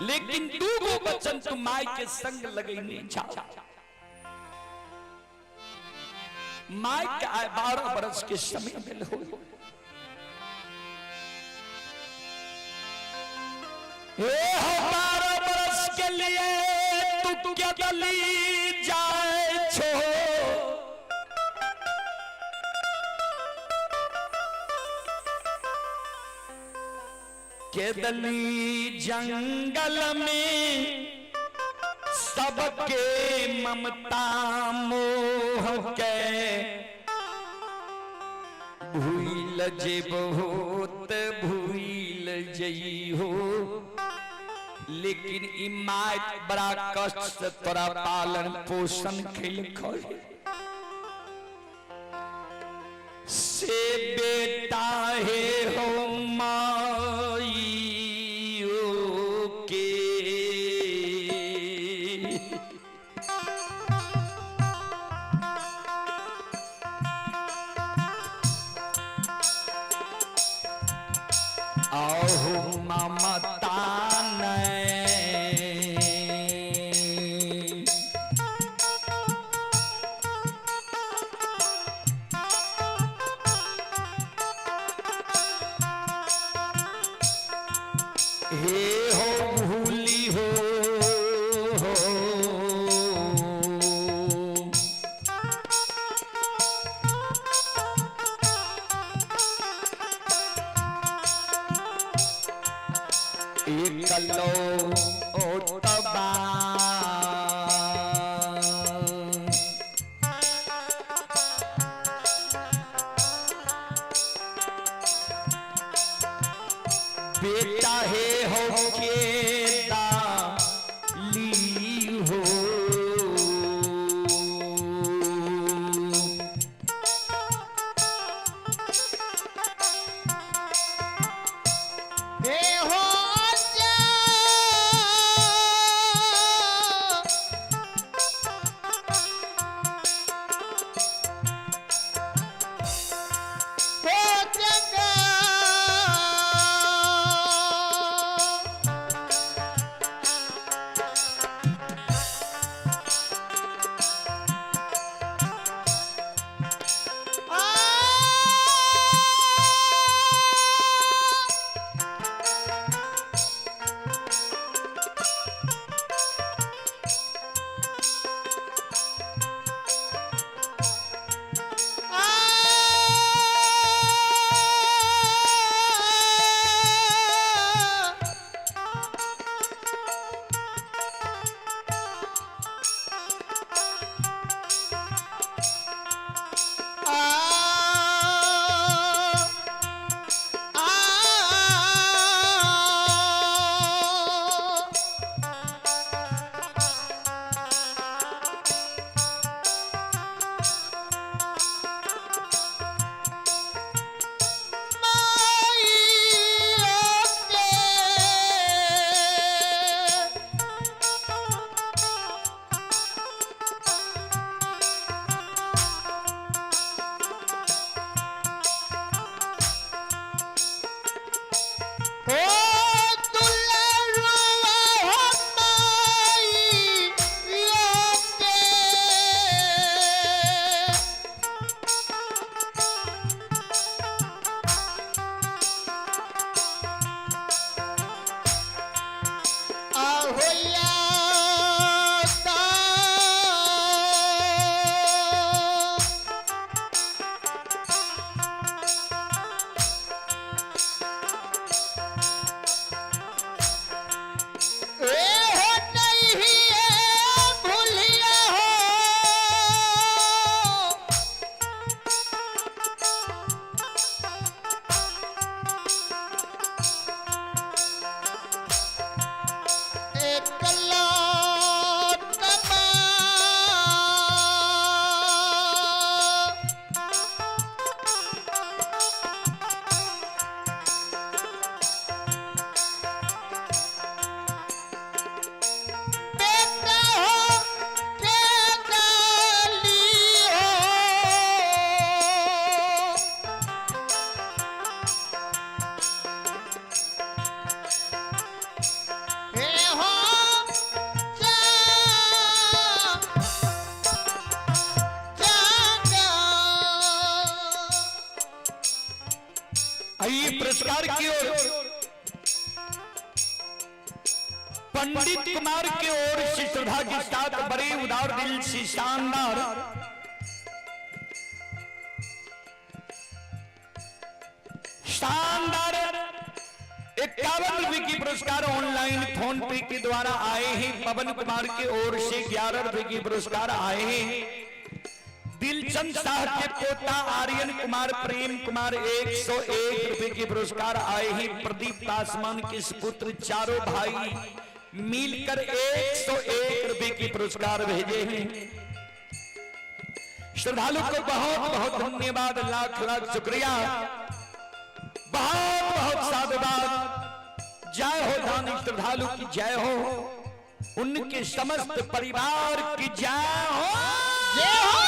लेकिन दू गो वचन तू my के संग लगैने जा। My के आय 12 बरस के समय में हो। हे हो 12 बरस के लिए तू क्या दली जाए छो, केदली जंगल में सबके ममता मोह के भूल जे बहुत भूल जई हो, लेकिन ई my बड़ा कष्ट से तोरा पालन पोषण खेल से बेटा हे हो माई के। आहो ममता ने हे हो भूली हो, एकलो ओतबा बेटा हे हो के ली हो। हे हो जा हो जगा की ओर, पंडित कुमार की ओर से श्रद्धा के साथ बड़े उदार दिल से शानदार शानदार 51 रुपए की पुरस्कार ऑनलाइन फोन पे के द्वारा आए हैं। पवन कुमार की ओर से 11 रुपए की पुरस्कार आए हैं। दिलचंद शाह के पोता आर्यन कुमार प्रेम कुमार 101 रुपए के पुरस्कार आए हैं। प्रदीप पासवान के सुपुत्र चारों भाई मिलकर 101 रुपए के पुरस्कार भेजे हैं। श्रद्धालु को बहुत बहुत धन्यवाद, लाख लाख शुक्रिया, बहुत बहुत साधुवाद। जय हो दानी श्रद्धालु की जय हो, उनके समस्त परिवार की जय हो। जय हो। जय हो।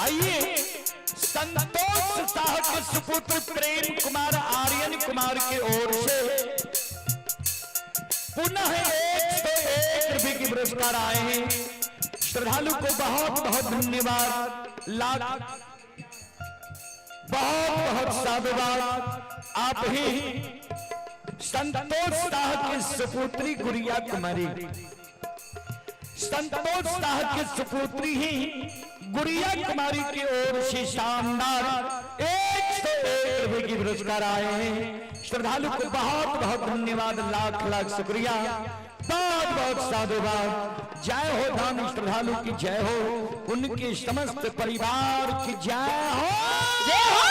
आइए संतोष शाह के सुपुत्र प्रेम कुमार आर्यन कुमार की ओर से पुनः 101 रुपए के पुरस्कार आए हैं। श्रद्धालु को बहुत बहुत धन्यवाद, लाख बहुत बहुत साधुवाद। आप ही संतोष शाह की सुपुत्री गुड़िया कुमारी, संतोष शाह की सुपुत्री ही गुड़िया कुमारी की ओर से शानदार 101 रुपए की पुरस्कार आए हैं। श्रद्धालु को बहुत बहुत धन्यवाद, लाख लाख शुक्रिया, बहुत बहुत साधुवाद। जय हो दान श्रद्धालु की जय हो, उनके समस्त परिवार की जय हो। जय हो।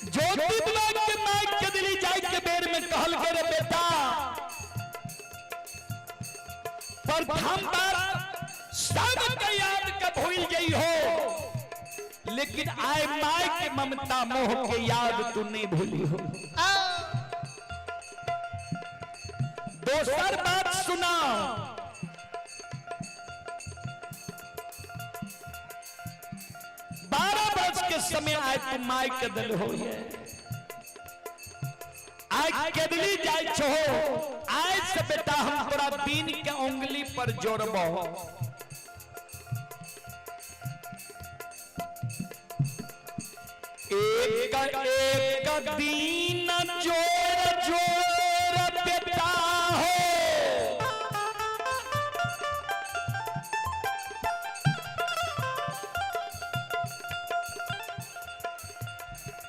ज्योति दिमाग के माइक के दिली जाय के बेर में कहल के रे बेटा, प्रथम बार सब के याद के भूल गई हो, लेकिन आए माय के ममता मोह के याद तू नहीं भूली हो। दोसर बात सुना, 12 वर्ष के समय आए तू माय के दिल हो, आय केदली जाय छो, आय से बेटा हम तोरा दिन के उंगली पर जोड़बो। एक एक दिन जोर जोर बेटा हो,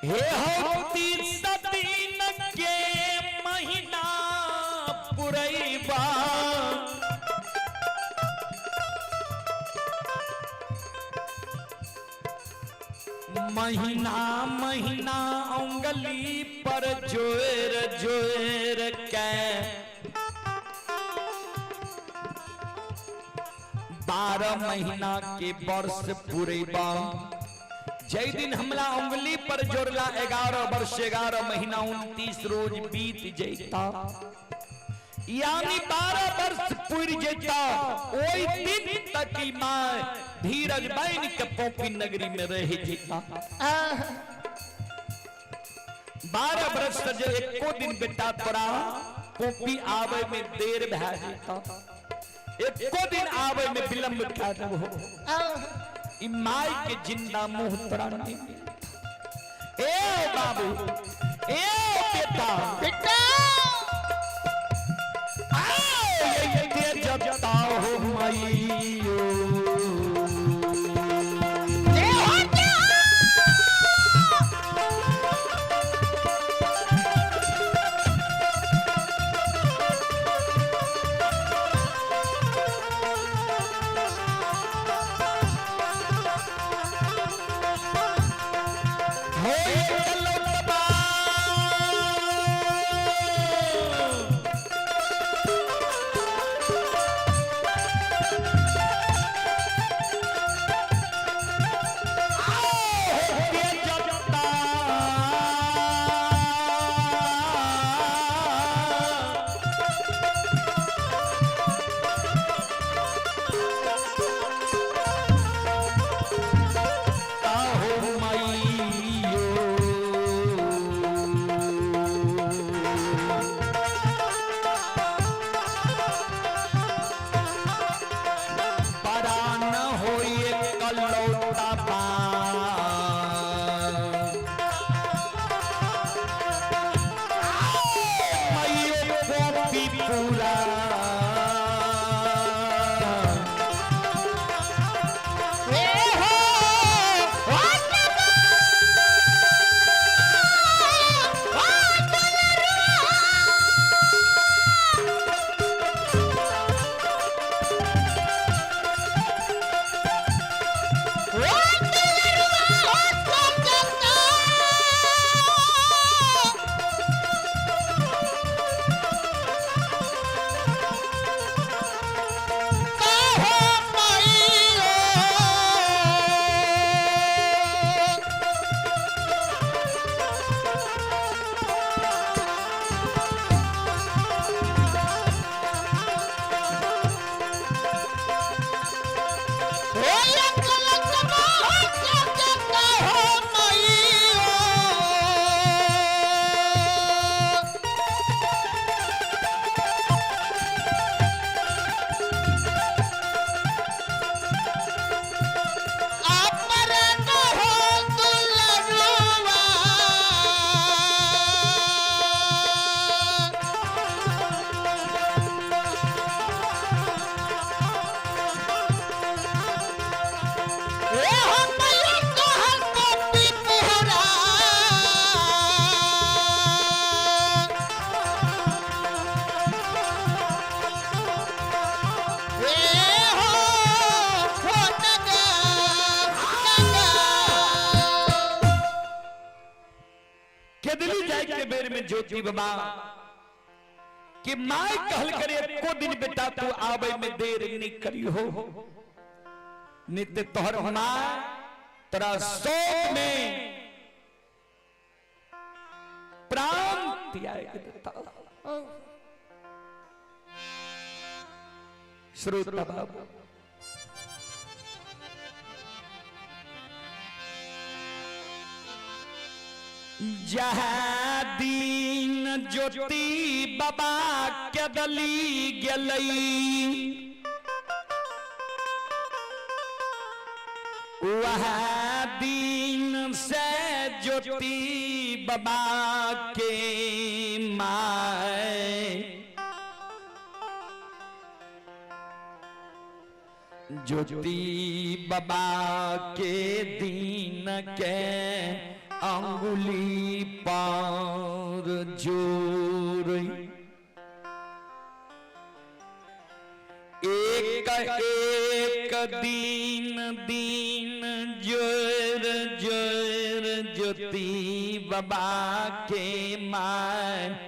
हे हो 30 दिन के महीना पुरैबा, महीना महीना उंगली पर जोर जोर के 12 महीना के वर्ष पुरैबा। जै दिन हमला उंगली पर जोड़ला 11 वर्ष 11 महीना 29 रोज बीत जैता, यानी 12 वर्ष पुर जैता, ओई दिन तक ही मां धीरज बन के पोपी नगरी में रह जैता। 12 वर्ष से जे एको दिन बेटा तोरा पोपी आवे में देर भए जैता, एको दिन आवे में विलंब भए हो, ई माई के जिंदा मुंह तोरा नहीं मिलता। ए बाबू, ए बेटा, बेटा आओ ये जता हो मईयो। जय हो जय हो। हो कलौतबा। आओ ये जता। ताहो मईयो। परान होए कलौता पान। मईयो गोपी पूरा। ए हो ओ नगा, ओ दुलरुआ। ओ दुलरुआ, ओ सजता। कहो मईयो। केदली जाए के बेर में ज्योति बाबा कि माय कहल करे एको दिन बेटा तू आवे में देर नहीं करी हो, नित्य तोहर माँ तोरा शोक में प्राण त्याग देता। श्रोता बाबू, जहाँ दिन ज्योति बाबा के दली गेलई, वह दिन से ज्योति बाबा के माए ज्योति बाबा के दिन के अंगुली पर जोर, एक एक दिन दिन जोर जोर ज्योति बाबा के माए।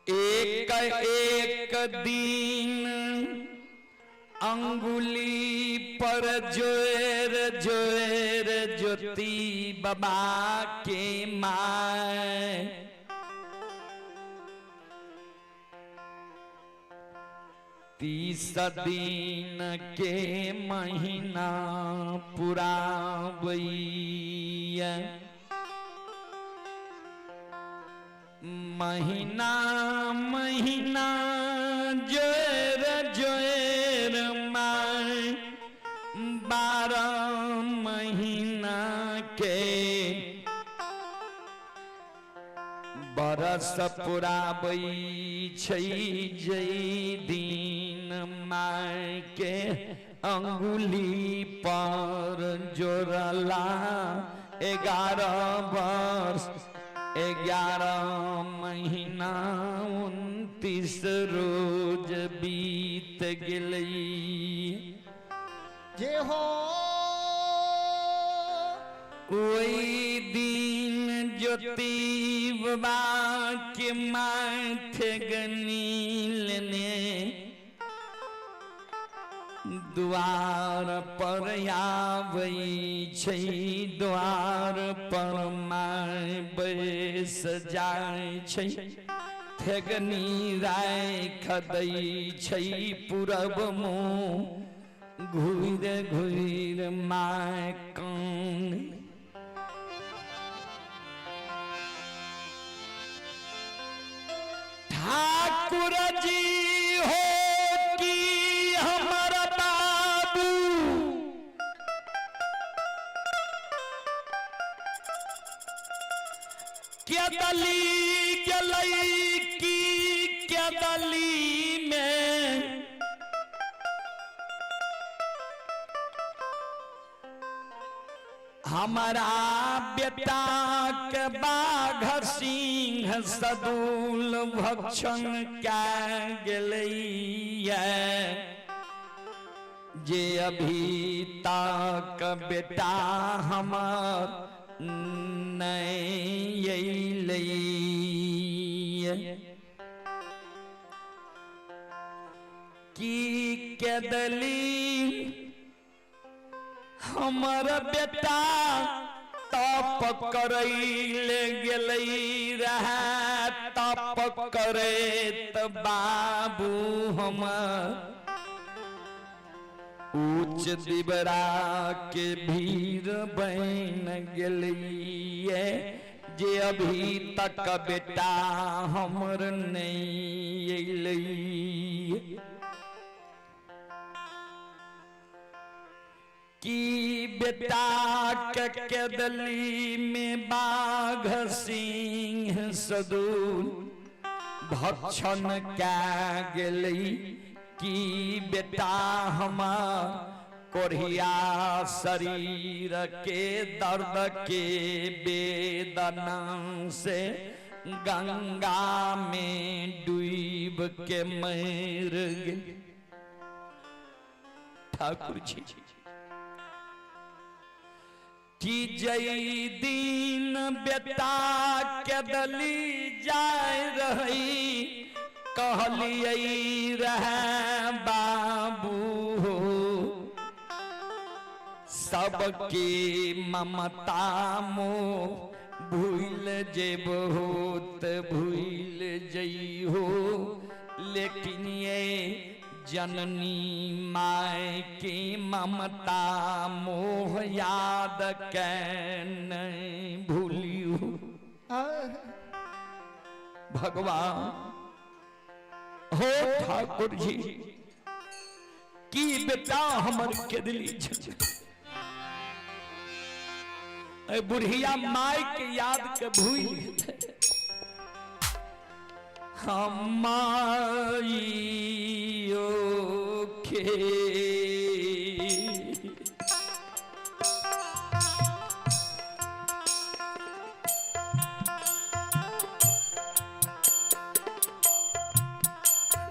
एक एक दिन अंगुली पर जोर जोर ज्योति बाबा के माए, 30 दिन के महीना पुरावैया, महीना महीना जोर जोर माए, 12 महीना के बरस पुराबै छै जै दिन माय के अंगुली पर जोड़ला 11 वर्ष 11 महीना 29 रोज बीत गेलै। जे हो ओहि दिन ज्योति बाबा के माथे गनी लेने द्वार पर आबै छै, द्वार पर my बैस जाइ छै, ठेगनी राख दै छै पूरब मुँह घुर घुर my कान। ठाकुर जी हो कि हमर बाबू, के दली गेलै की के दली में, हमारा बेटा के बाघ सिंह सदुल भक्षण कै गेलैया, जे अभी तक बेटा हमर नहीं अयलैया। की के दली हमर बेटा तप करैले गेलै रहे, तप करैत बाबू हमर ऊंच दिबरा के भीड़ बन गेलिए, जे अभी तक बेटा हमर नहीं अयलै। की बेटा के केदली में बाघ सिंह सदुल भक्षण कै गेलै, की बेटा हमार कोढ़िया शरीर के दर्द के वेदना से गंगा में डूब पीब के मर गेल। ठाकुर जी कि जई दिन बेटा के दली जाय रही कहलियै रहे बाबू हो, सबके ममता मोह भूल जेबहो त भूल जइहो, लेकिन ये जननी my के ममता मोह याद के नहीं भूलियो। भगवान हो ठाकुर जी की बेटा हमर के दिली बुढ़िया माय के याद के भूल हम माइयो के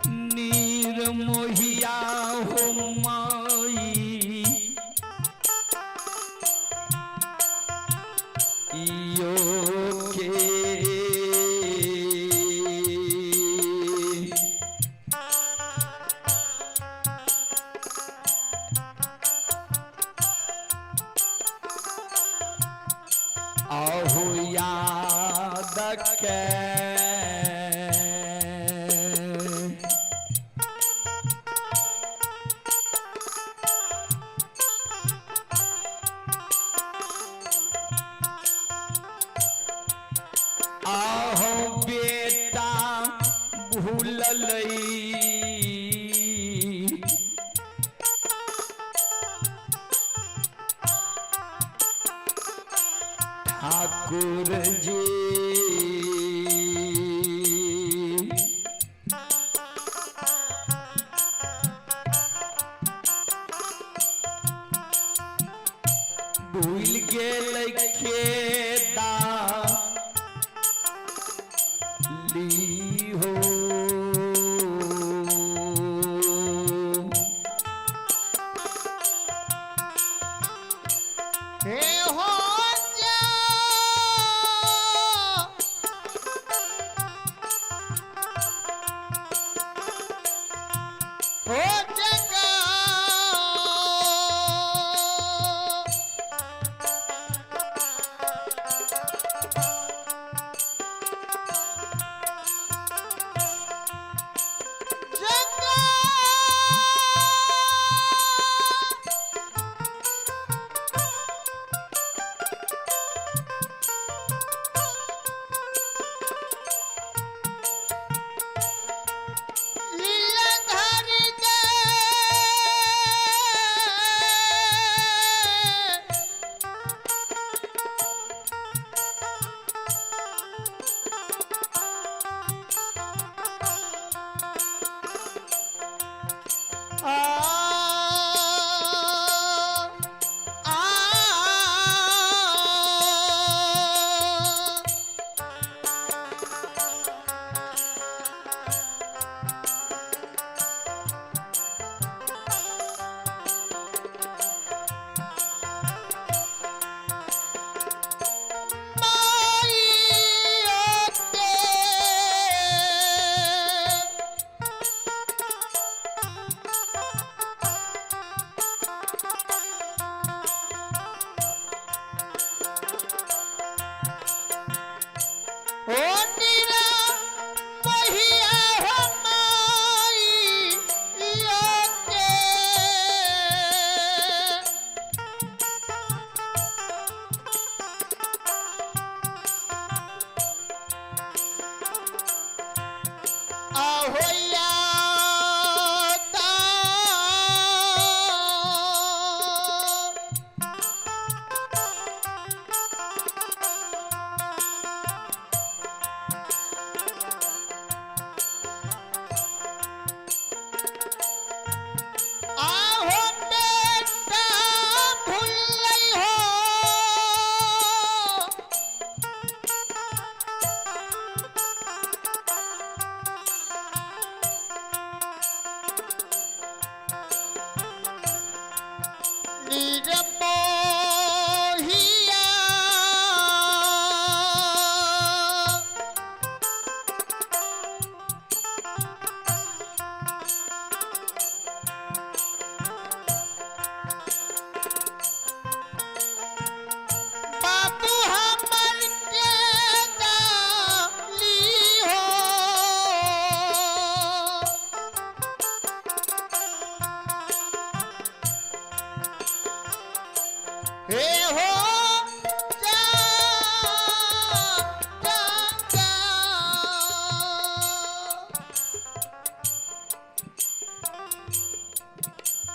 नीर मोहिया हो माई यो के आहु याद के आहो बेटा भूललई ठाकुर जी भूल गेल खेदा ली हो। हे हो जा हो जगा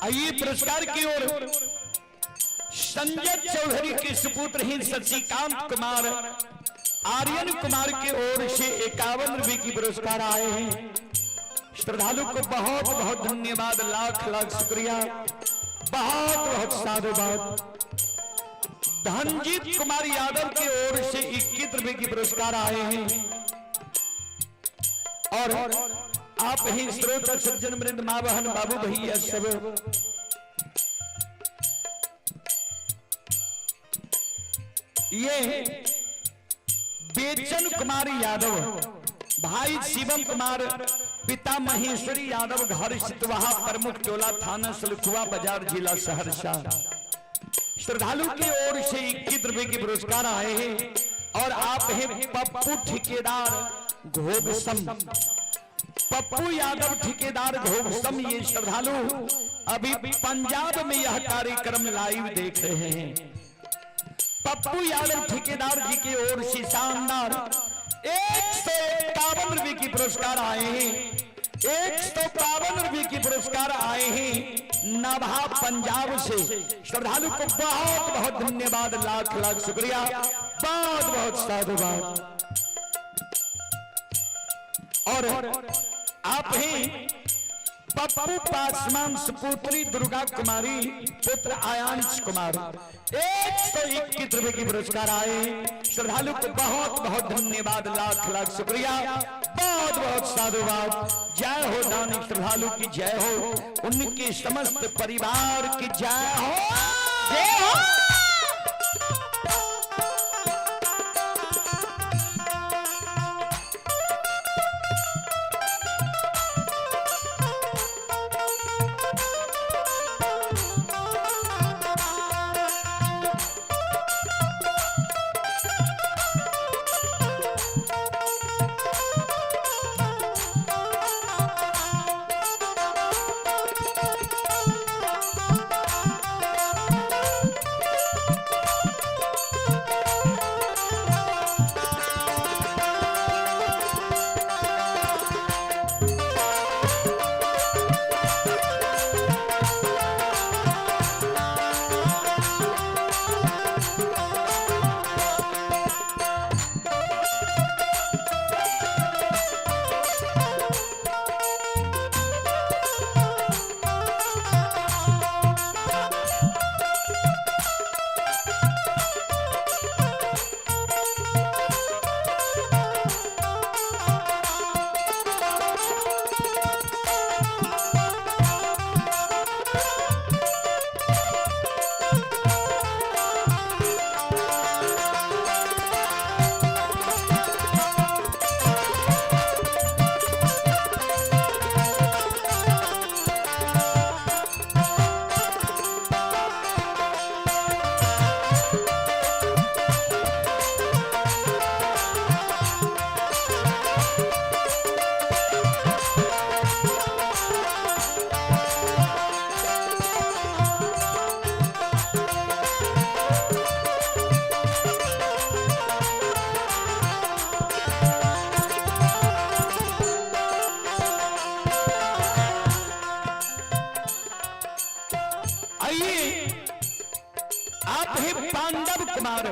आइए पुरस्कार की ओर संजय चौधरी के सुपुत्र ही शशिकांत कुमार आर्यन कुमार के ओर से 51 रुपए की पुरस्कार आए हैं। श्रद्धालु को बहुत बहुत धन्यवाद, लाख लाख शुक्रिया, बहुत बहुत साधुवाद। धनजीत कुमार यादव की ओर से 21 रुपए की पुरस्कार आए हैं। और आप ही श्रोता सज्जन वृंद, माँ बहन, बाबू भैया सब, ये बेचन कुमार यादव, भाई शिवम कुमार, पिता महेश्वरी यादव, घर सितवाहा, प्रमुख टोला, थाना सलखुआ बाजार, जिला सहरसा। श्रद्धालु की ओर से 21 रुपए के पुरस्कार आए हैं। और आप हैं पप्पू ठेकेदार घोगसम, पप्पू यादव ठेकेदार घोगसम। ये श्रद्धालु अभी पंजाब में यह कार्यक्रम लाइव देख रहे हैं। पप्पू यादव ठेकेदार जी की ओर से शानदार 151 रुपए की पुरस्कार आए हैं। 152 रुपए की पुरस्कार आए हैं नाभा पंजाब से। श्रद्धालु को बहुत बहुत धन्यवाद, लाख लाख शुक्रिया, बहुत बहुत साधुवाद। और आप हैं पप्पू पासवान सुपुत्री दुर्गा कुमारी, पुत्र आयांश कुमार, 121 रुपए की पुरस्कार आए। श्रद्धालु को बहुत बहुत धन्यवाद, लाख लाख शुक्रिया, बहुत बहुत साधुवाद। जय हो दानी श्रद्धालु की जय हो, उनके समस्त परिवार की जय हो। जय हो। आइए, आप हैं पांडव कुमार।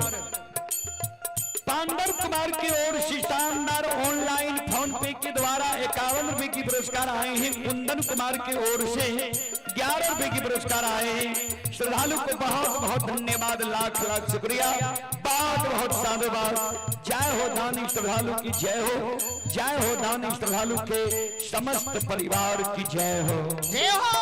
पांडव कुमार की ओर से शानदार ऑनलाइन फोन पे के द्वारा 51 रुपए की पुरस्कार आए हैं। कुंदन कुमार की ओर से 11 रुपए की पुरस्कार आए हैं। श्रद्धालु को बहुत बहुत धन्यवाद, लाख लाख शुक्रिया, बहुत बहुत साधुवाद। जय हो दानी श्रद्धालु की जय हो, जय हो दानी श्रद्धालु के समस्त परिवार की जय हो। जय हो। आइए।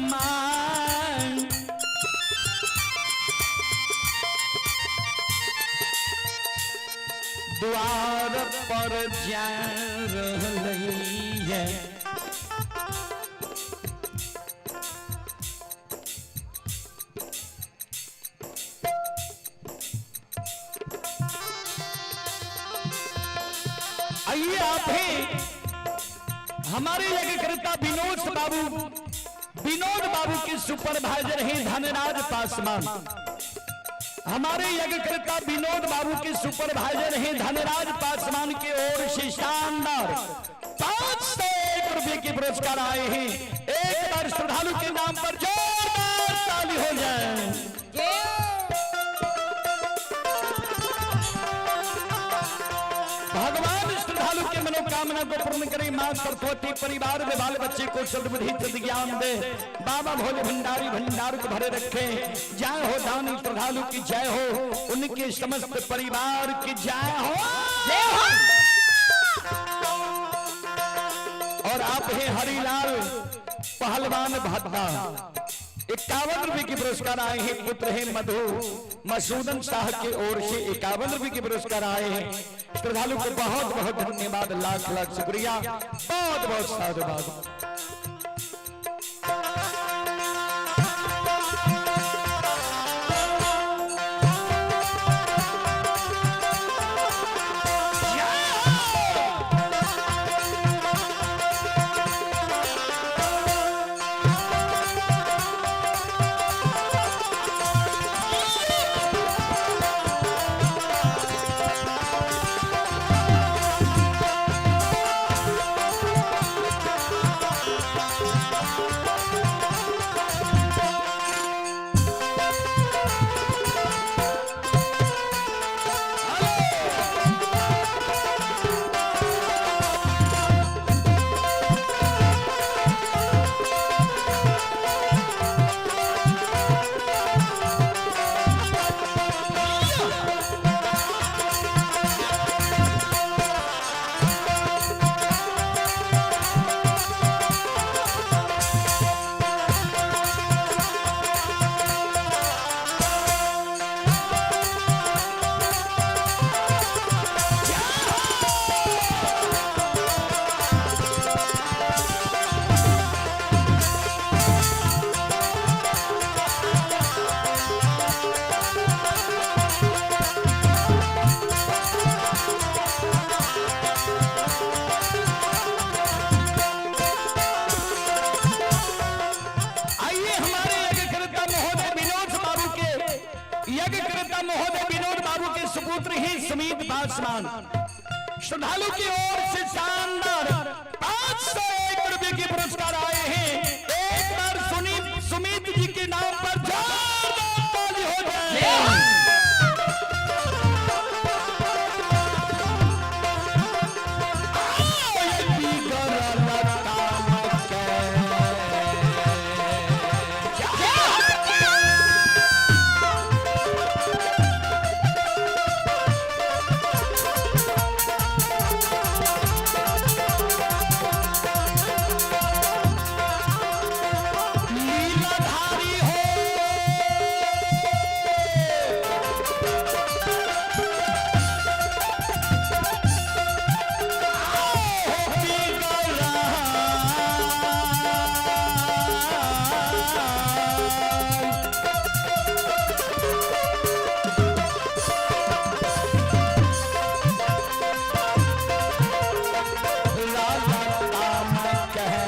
मां। द्वार पर जा रहलै है। आइए आप हैं हमारे यज्ञकर्ता विनोद बाबू, विनोद बाबू के सुपरवाइजर हैं धनराज पासवान। हमारे यज्ञकर्ता विनोद बाबू के सुपरवाइजर हैं धनराज पासवान की ओर से शानदार 501 रुपए के पुरस्कार आए हैं। एक बार श्रद्धालु के नाम पर जोरदार ताली हो जाए। भगवान श्रद्धालु के मनोकामना को पूर्ण करे। मां सरस्वती परिवार में बाल बच्चे को सद्बुद्धि ज्ञान दे। बाबा भोले भंडारी भंडार को भरे रखे। जय हो दानी श्रद्धालु की जय हो, उनके समस्त परिवार की जय हो, जय हो। और आप हैं हरिलाल पहलवान भद्दा, 51 रुपए के पुरस्कार आए हैं। पुत्र हैं मधु मसूदन शाह के ओर से 51 रुपए के पुरस्कार आए हैं। श्रद्धालु को बहुत बहुत धन्यवाद, लाख लाख शुक्रिया, बहुत बहुत साधुवाद। आइए हमारे यज्ञकर्ता महोदय विनोद बाबू के, यज्ञकर्ता महोदय विनोद बाबू के सुपुत्र ही सुमित पासवान श्रद्धालु की ओर से शानदार 501 रुपए के पुरस्कार आए हैं। एक बार सुनीत सुमित जी के नाम पर जोरदार ताली हो जाए। लीलाधारी हो, राधा काम कहे।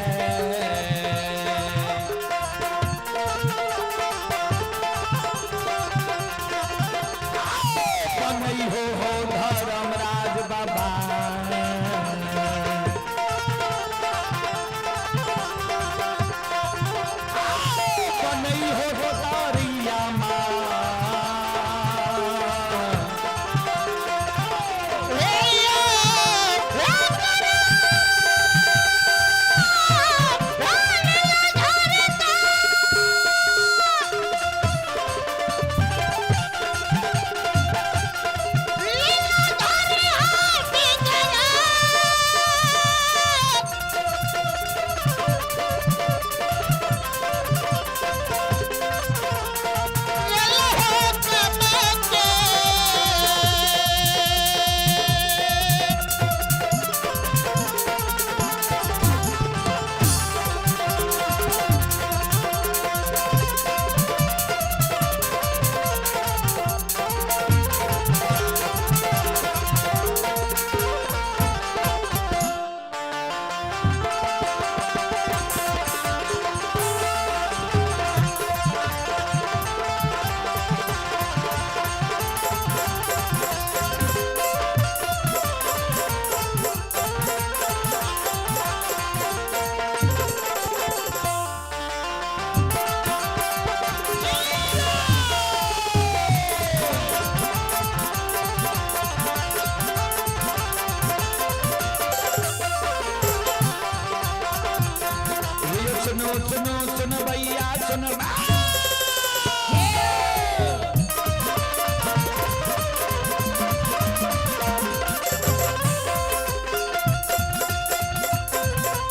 सुन।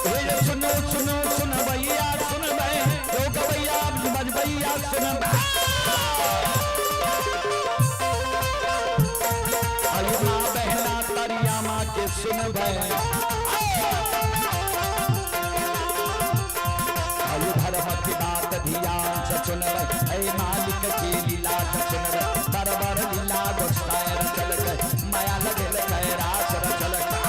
हे सुनो सुनो सुन भैया सुन भै, यो गवैया बजबैया सुन। अरे माँ बहना तरिया माँ के सुन भै, अरे धर्म की बात ध्यान से सुन ऐ मालिक की लीला सुन। बरबर लीला गोसाय रचल के, माया लगल के रास रचल के।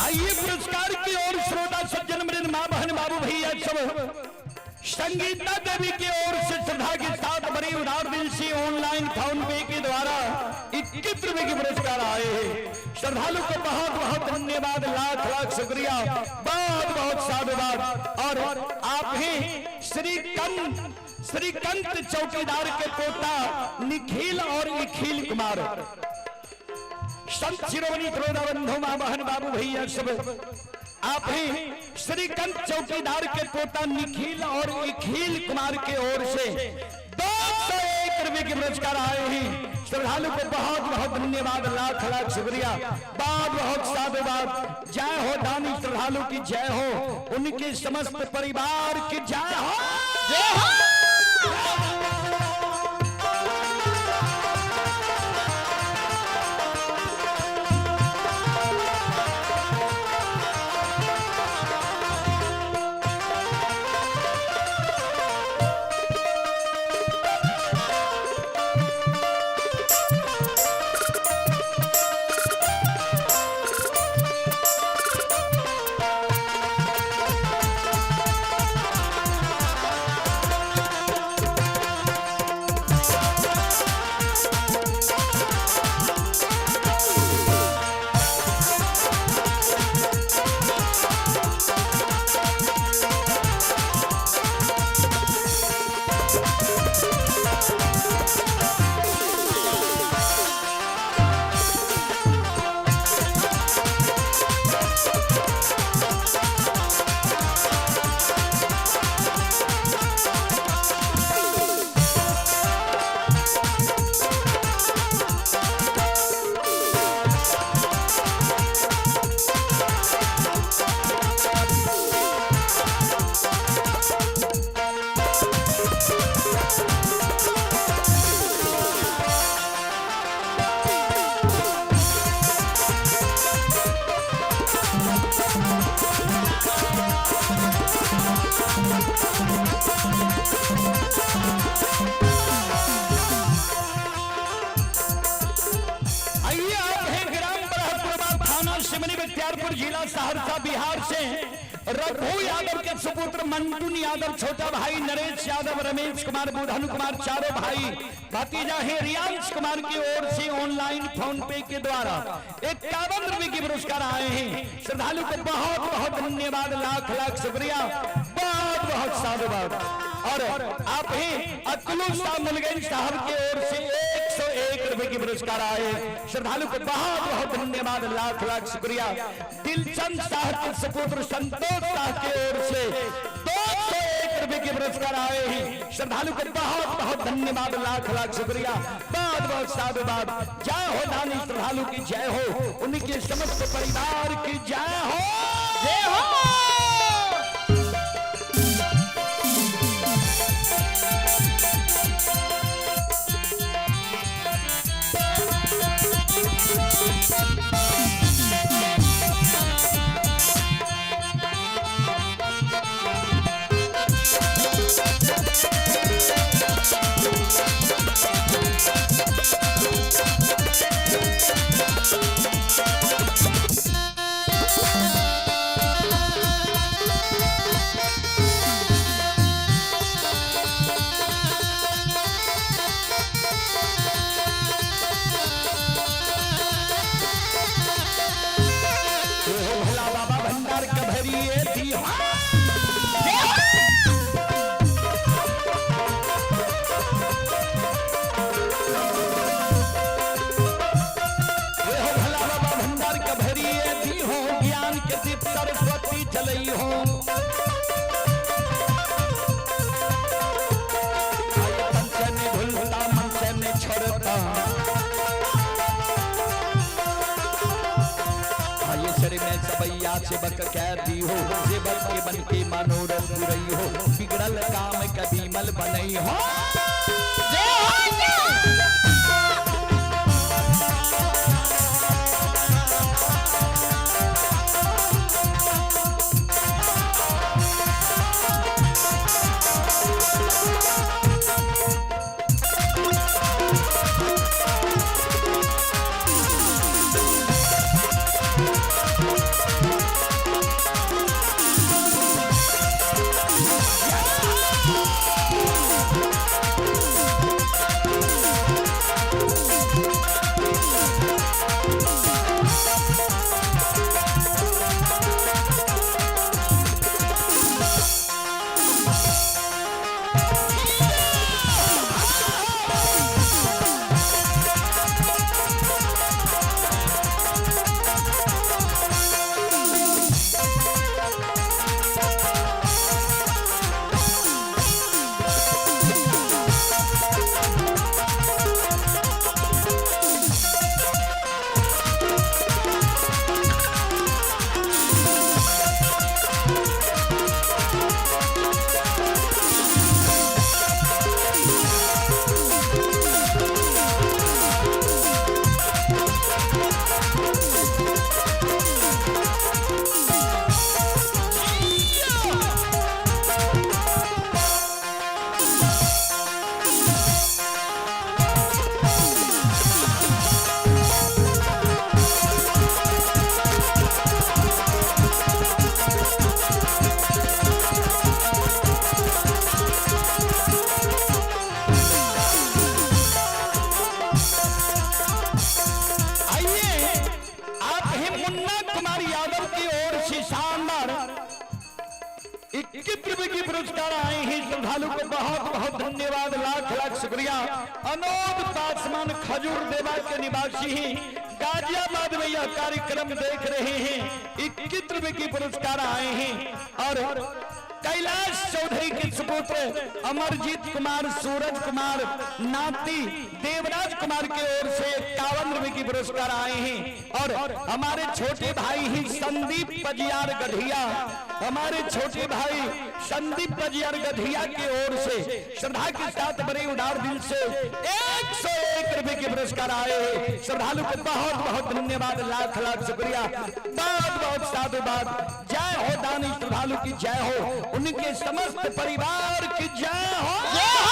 आइए पुरस्कार की ओर श्रोता सज्जन मृद माँ बहन बाबू भैया सब संगीता देवी की ओर से श्रद्धा के साथ बड़े उदार दिल से ऑनलाइन फोन पे के द्वारा 21 रुपए के पुरस्कार आए हैं। श्रद्धालु को बहुत बहुत धन्यवाद, लाख लाख शुक्रिया, बहुत बहुत साधुवाद। और आप हैं श्रीकंत श्रीकंत चौकीदार के पोता निखिल और निखिल कुमार। संत शिरोमणि श्रोता बंधु माँ बहन बाबू भैया सब, आप हैं श्रीकंत चौकीदार के पोता निखिल और निखिल कुमार के ओर से 201 रुपए के पुरस्कार आए हैं। श्रद्धालु को बहुत बहुत धन्यवाद, लाख लाख शुक्रिया, बहुत बहुत साधुवाद। जय हो दानी श्रद्धालु की जय हो, उनके समस्त परिवार की जय हो, जय हो। बख्तियारपुर जिला सहरसा बिहार से रघु यादव के सुपुत्र मंटून यादव, छोटा भाई नरेश यादव, रमेश कुमार, बुधन कुमार, चारों भाई भतीजा है रियांश कुमार की ओर से ऑनलाइन फोन पे के द्वारा 51 रुपए के पुरस्कार आए हैं। श्रद्धालु को बहुत बहुत धन्यवाद, लाख लाख शुक्रिया, बहुत बहुत साधुवाद। और आप ही अकलू साहब मुलगंज साहब की ओर से 101 रुपए के पुरस्कार आए। श्रद्धालु को बहुत बहुत धन्यवाद, लाख लाख शुक्रिया। दिलचंद साहब के सुपुत्र संतोष साहब की ओर से 201 रुपए के पुरस्कार आए हैं। श्रद्धालु को बहुत बहुत धन्यवाद, लाख लाख शुक्रिया, बहुत बहुत साधुवाद। जय हो दानी श्रद्धालु की जय हो, उनके समस्त परिवार की जय हो, जय हो। हो भोला बाबा भंडार कभरिए थी। हो भोला बाबा भंडार कभरिए थी हो, ज्ञान के दीप सरस्वती जलई हो। तन से नहीं भूलता, मन से नहीं छोड़ता, ये सिर में सबैया सेवक कहती हो, सेवक के बन के मनोरथ पुरई हो, बिगड़ल काम कभी मल बनई हो। जय हो, जय हो। आइए आप ही मुन्ना कुमार यादव की ओर से शानदार 21 रुपए की पुरस्कार आए हैं। श्रद्धालु को बहुत बहुत धन्यवाद, लाख लाख शुक्रिया। अनोद पासवान खजूर देवा के निवासी हैं, गाजियाबाद में यह कार्यक्रम देख रहे हैं। 21 रुपए की पुरस्कार आए हैं। और कैलाश चौधरी के सुपुत्र अमरजीत कुमार, सूरज कुमार, नाती देवराज कुमार की ओर से 51 रुपए की पुरस्कार आए हैं। और हमारे छोटे भाई ही संदीप पजियार गढ़िया, हमारे छोटे भाई संदीप पजियार गढ़िया की ओर से श्रद्धा के साथ बड़े उदार दिल से 101 रुपए के पुरस्कार आए हैं। श्रद्धालु को बहुत बहुत धन्यवाद, लाख लाख शुक्रिया, बहुत बहुत साधुवाद। जय हो दानी श्रद्धालु की जय हो, उनके समस्त परिवार की जय हो। जय हो। जय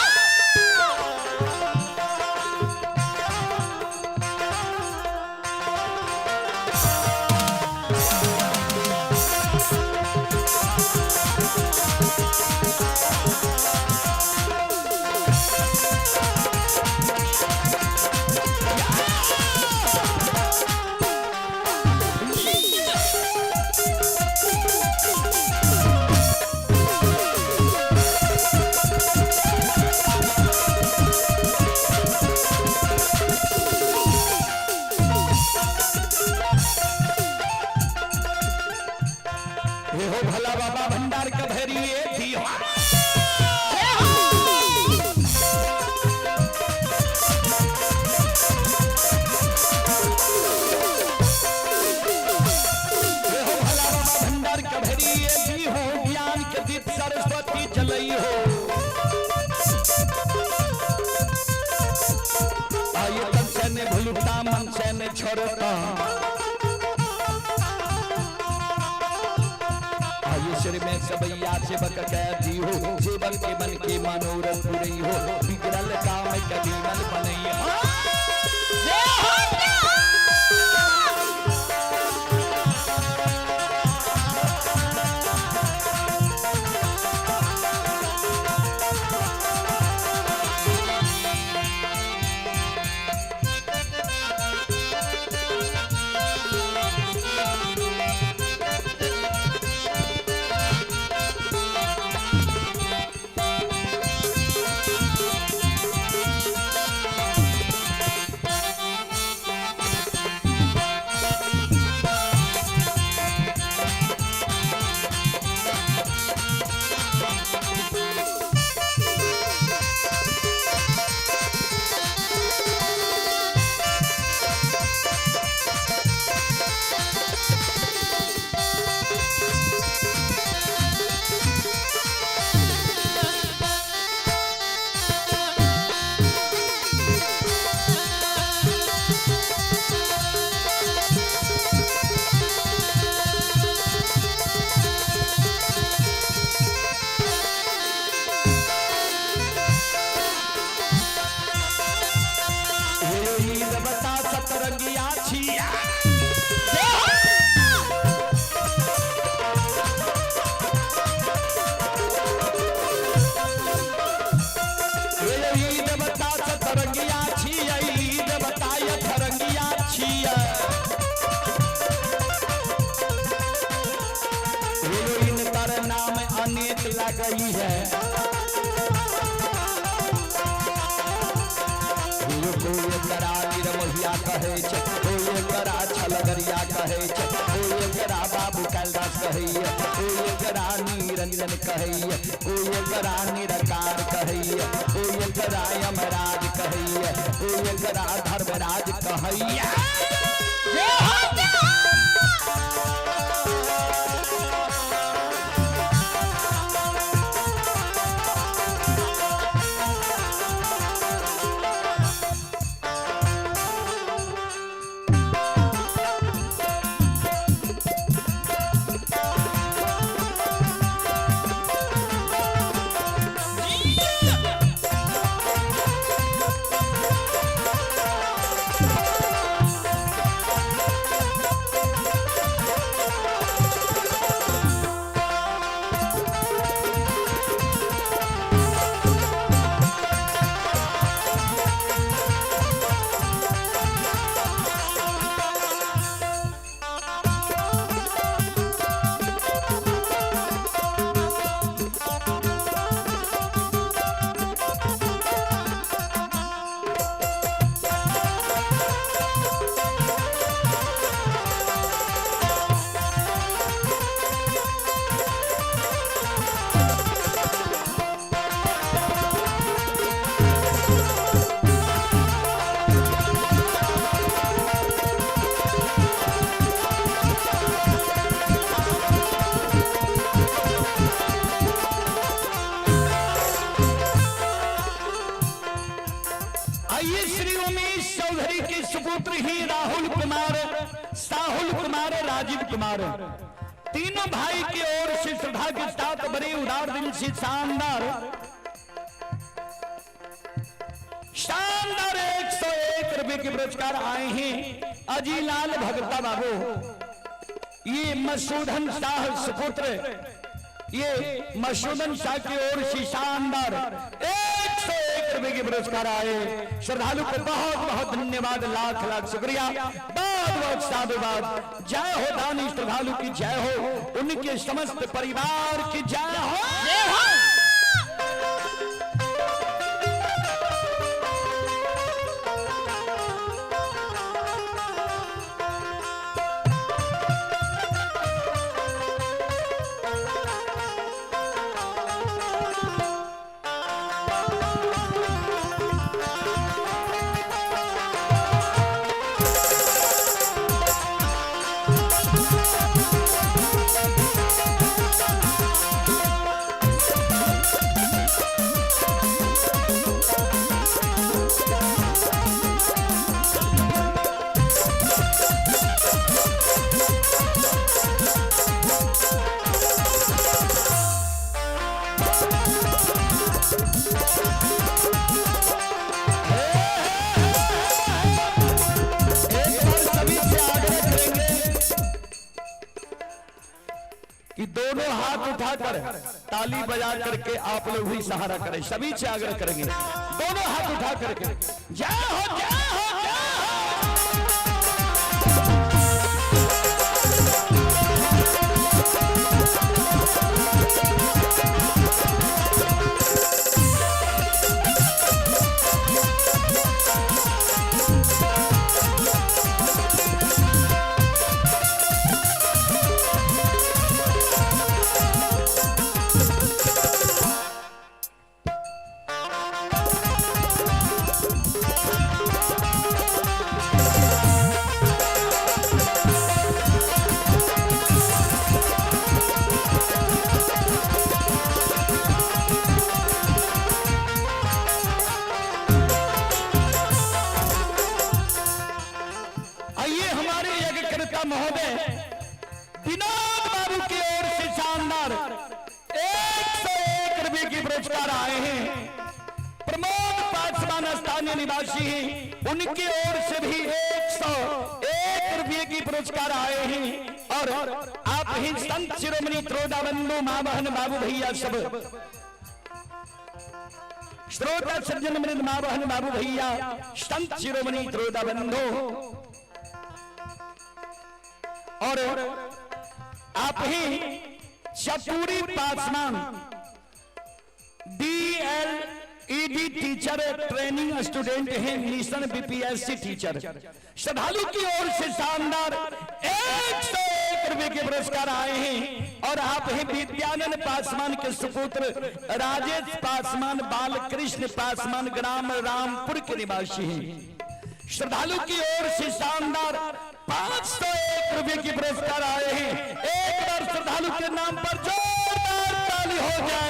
करता। आयुष्य में सबैया सेवक कह दियो, सेवक के मन के मनोरथ पुरई हो, बिगड़ल काम कभी मन बनई हो। हे देवता सतरंगिया छिया। हे देवता सतरंगिया छिया, ई देवता अठरंगिया छिया। हे इनकर नाम अनेक लगई है। कोई एकरा निरमोहिया कहै छै, कोई एकरा छलगरिया कहै छै, कोई एकरा बाबू कैलदास कहैए, कोई एकरा निरंजन कहैए, कोई एकरा निरकार कहैए, कोई एकरा यमराज कहैए, कोई एकरा धर्मराज कहैए। आइए श्री उमेश चौधरी के सुपुत्र ही राहुल कुमार, साहुल कुमार, राजीव कुमार, तीनों भाई की ओर से श्रद्धा के साथ बड़े उदार दिल से शानदार शानदार 101 रुपए के पुरस्कार आए हैं। अजीलाल भगता बाबू, ये मसूदन शाह सुपुत्र, ये मसूदन शाह की ओर से शानदार 101 रुपए के पुरस्कार आए। श्रद्धालु को बहुत बहुत धन्यवाद, लाख लाख शुक्रिया, बहुत बहुत साधुवाद। जय हो दानी श्रद्धालु की जय हो, उनके समस्त परिवार की जय हो। Thank उठाकर ताली बजा करके आप लोग भी सहारा करें, सभी से आग्रह करेंगे दोनों हाथ उठा करके जय हो जय हो जय हो। आइए हमारे यज्ञकर्ता महोदय विनोद बाबू की ओर से शानदार 101 रुपए की पुरस्कार आए हैं। प्रमोद पासवान स्थानीय निवासी हैं, उनकी ओर से भी 101 रुपए की पुरस्कार आए हैं। और आप ही संत शिरोमणि त्रोदा बंधु माँ बहन बाबू भैया सब श्रोता सज्जन मृद माँ बहन बाबू भैया संत शिरोमणि त्रोदा बंधु और आप ही Chaturi Paswan DLED teacher training student हैं, मिशन बीपीएससी टीचर, श्रद्धालु की ओर से शानदार 101 रुपए के पुरस्कार आए हैं। और आप ही विद्यानंद पासवान के सुपुत्र राजेश पासवान बालकृष्ण पासवान ग्राम रामपुर के निवासी हैं, श्रद्धालु की ओर से शानदार 501 रुपए के पुरस्कार आए हैं। एक बार श्रद्धालु के नाम पर जोरदार ताली हो जाए।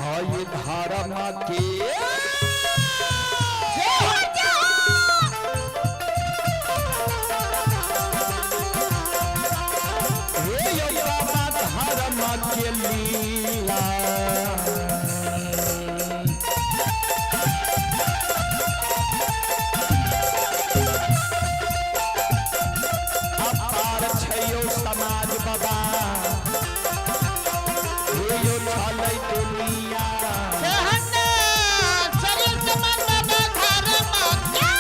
आइए धारा माँ के जय हो जय हो। हे यो बाबा धारा माँ के लीला। अपार छयो समाज बाबा हे यो छलै दुनिया। सहना शरीर समान बाबा धर्म क्या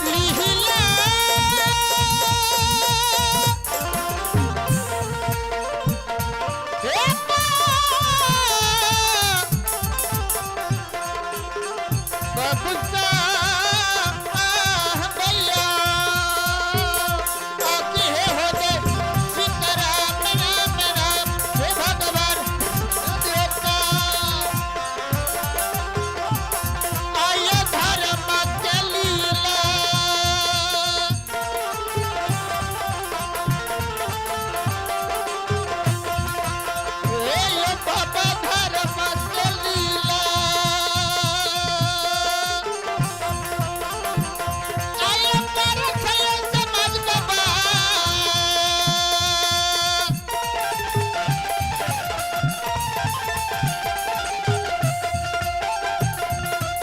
लिहिला हे बबुसा भैया आके हे होते सीताराम राम राम हे भगवान देवता आय धर्म के लीला। हे यो बाबा धर्म के लीला। आय पर छयो समाज बाबा।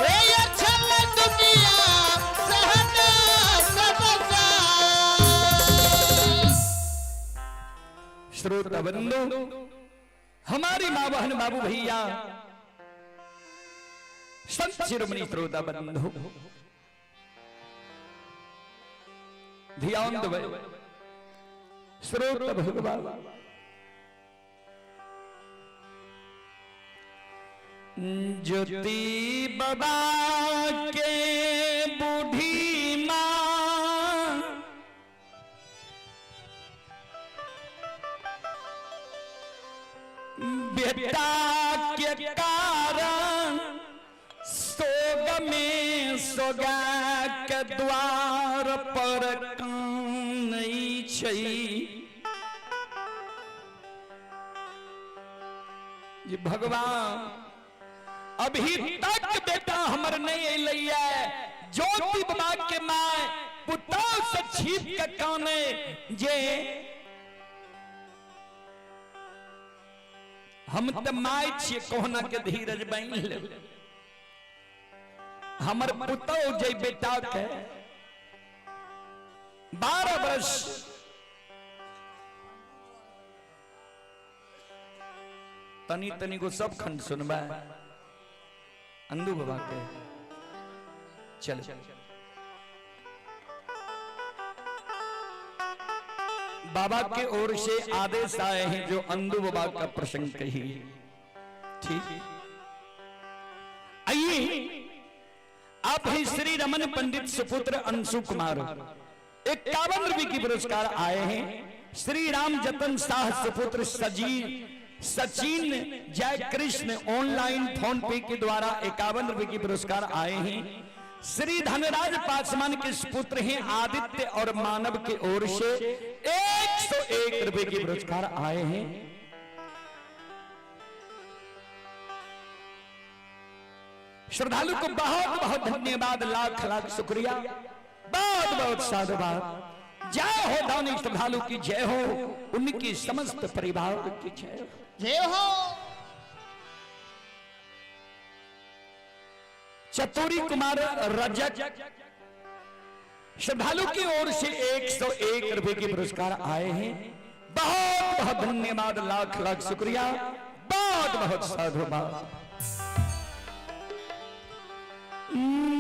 हे यो छल दुनिया सहना सबसा। श्रोता बंधु हमारी माँ बहन बाबू भैया संत शिरोमणि श्रोता बंधु ध्यान दो श्रोत भगवान। ज्योति बाबा के बूढ़ी माँ बेटा के कारण सोग में सोगा के द्वार पर कानै छै। जे भगवान अभी तक बेटा हमर नहीं अयलैया। ज्योति बाबा के my पुतौ से छिप के काने जे हम त my छियै, कोहना के धीरज बान्हि लेब। हमर पुतौ जे बेटा के 12 वर्ष तनी तनी को सब खंड सुनबा अंदू बाबा के। चल बाबा के ओर से आदेश आए हैं जो अंदू बाबा का प्रसंग कही। ठीक, आइए आप ही श्री रमन पंडित सुपुत्र अंशु कुमार 51 रुपए की पुरस्कार आए हैं। श्री राम जतन शाह सुपुत्र सजी सचिन जय कृष्ण ऑनलाइन फोन पे के द्वारा 51 रुपए की पुरस्कार आए हैं। श्री धनराज पासवान के सुपुत्र हैं आदित्य और मानव के ओर से 101 रुपए की पुरस्कार आए हैं। श्रद्धालु को बहुत बहुत धन्यवाद, लाख लाख शुक्रिया, बहुत बहुत साधुवाद। जय हो दानी श्रद्धालु की जय हो, उनकी समस्त परिवार की जय हो। जय हो। चतुरी कुमार रजक श्रद्धालु की ओर से 101 रुपए के पुरस्कार आए हैं। बहुत बहुत धन्यवाद, लाख लाख शुक्रिया, बहुत बहुत साधुवाद।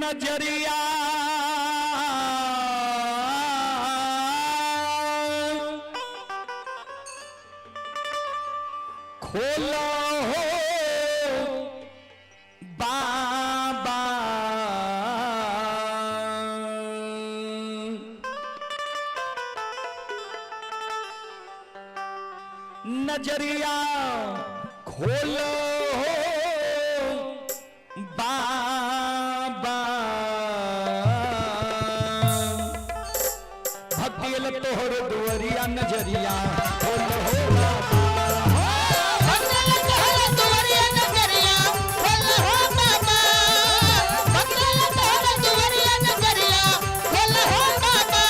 नजरिया खोलो हो बाबा, नजरिया खोलो हो बाबा, भक्तियल तोहर दुअरिया नजरिया खोलो हो बाबा। भक्तल तोहर दुआरिया नजरिया खोल हो बाबा। भक्तल तोहर दुआरिया नजरिया खोल हो बाबा।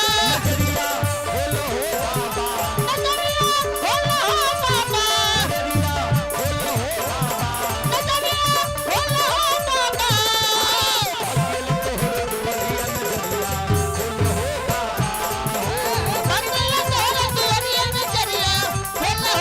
नजरिया खोलो हो बाबा, नजरिया खोल हो बाबा। नजरिया खोलो हो बाबा, नजरिया खोल हो बाबा। भक्तियल तोहर दुअरिया नजरिया खोलो हो बाबा। भक्तल तोहर दुआरिया नजरिया खोल हो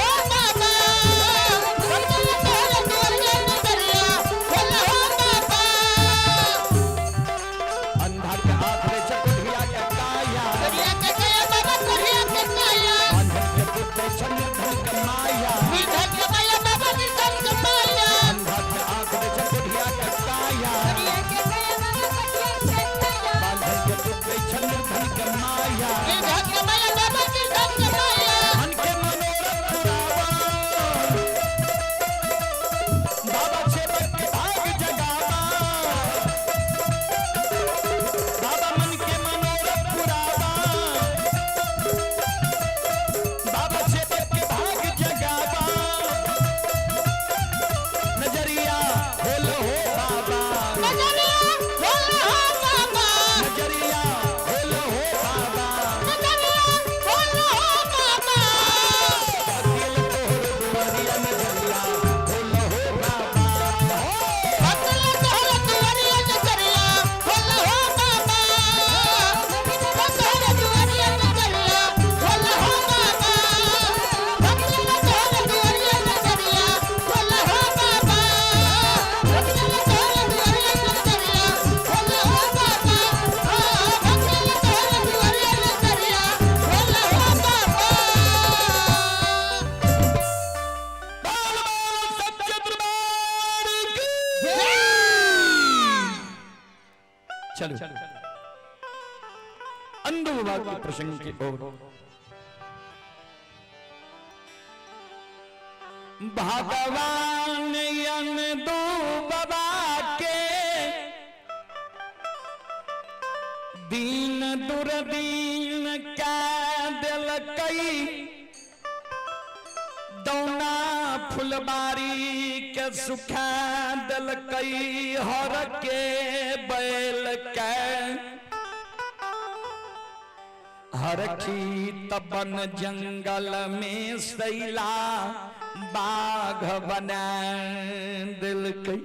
प्रसंग की ओर। भगवान यन दू बाबा के दीन दुर्दीन कै दिलकई, दौना फुलबारी के सुखा दिलकई, हर के बैल के हरखी तबन जंगल में सैला बाघ बना दिलकई।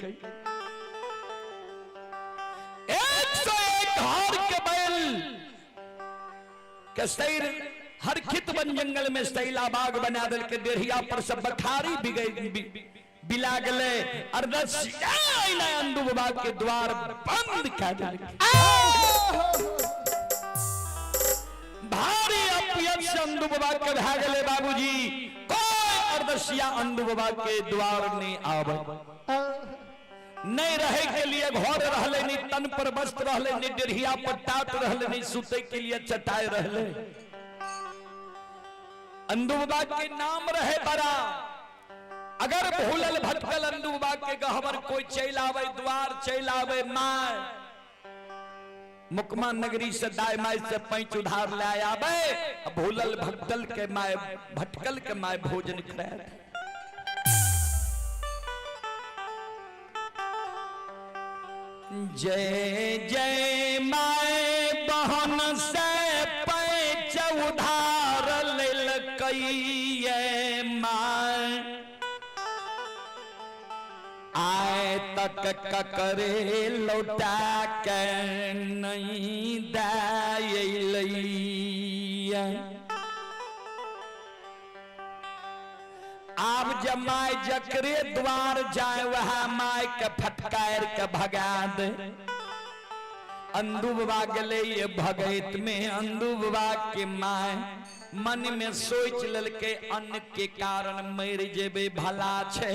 101 हर के बैल के सैर हर खित बन जंगल में सैला बाघ बना दिल के, डेढ़िया पर सब बखारी बिगई बिला गले, अंदू बाबा के द्वार बंद कर दिल। भारी अपयश अंदू बाबा के भा गले बाबूजी, कोई अर्दसिया अंदू बाबा के द्वार नहीं आवे। नहीं रहे के लिए घर रहले, नहीं तन पर वस्त्र रहले, नहीं डेढ़िया पर टाट रहले, नहीं सुते के लिए चटाई रहले। अंदू बाबा के नाम रहे बड़ा, अगर भूलल भटकल अंदू बाबा के गहबर कोई चल आवे, द्वार चल आवे, my मुकमा नगरी से दाय my से पैंच उधार ले आवे, भूलल भटकल के my भटकल के my भोजन कराए। जय जय my बहन से पैंच उधार लेलकई my, आए तक ककरे लौटा के नहीं दायलैया। आब जब my जकरे द्वार जाए वह my के फटकार के भगा दे। अंदू बाबा गेले ये भगैत में, अंदू बाबा के my मन में सोच ललके अन्न के कारण मर जेबे भला छे,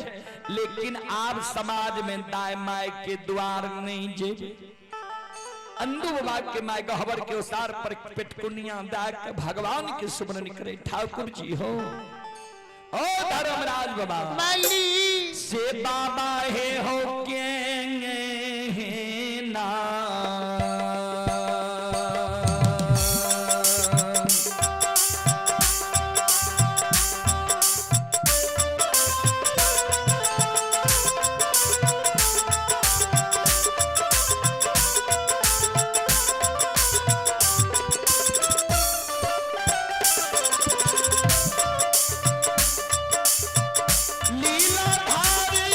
लेकिन आब समाज में दाय my के द्वार नहीं जेबे। अंदू बाबा के my गहबर के उसार पर पेटकुनिया दा के भगवान के सुमरन करे, ठाकुर जी हो ओ धर्मराज बाबा माली से बाबा हे हो के ना। लीलाधारी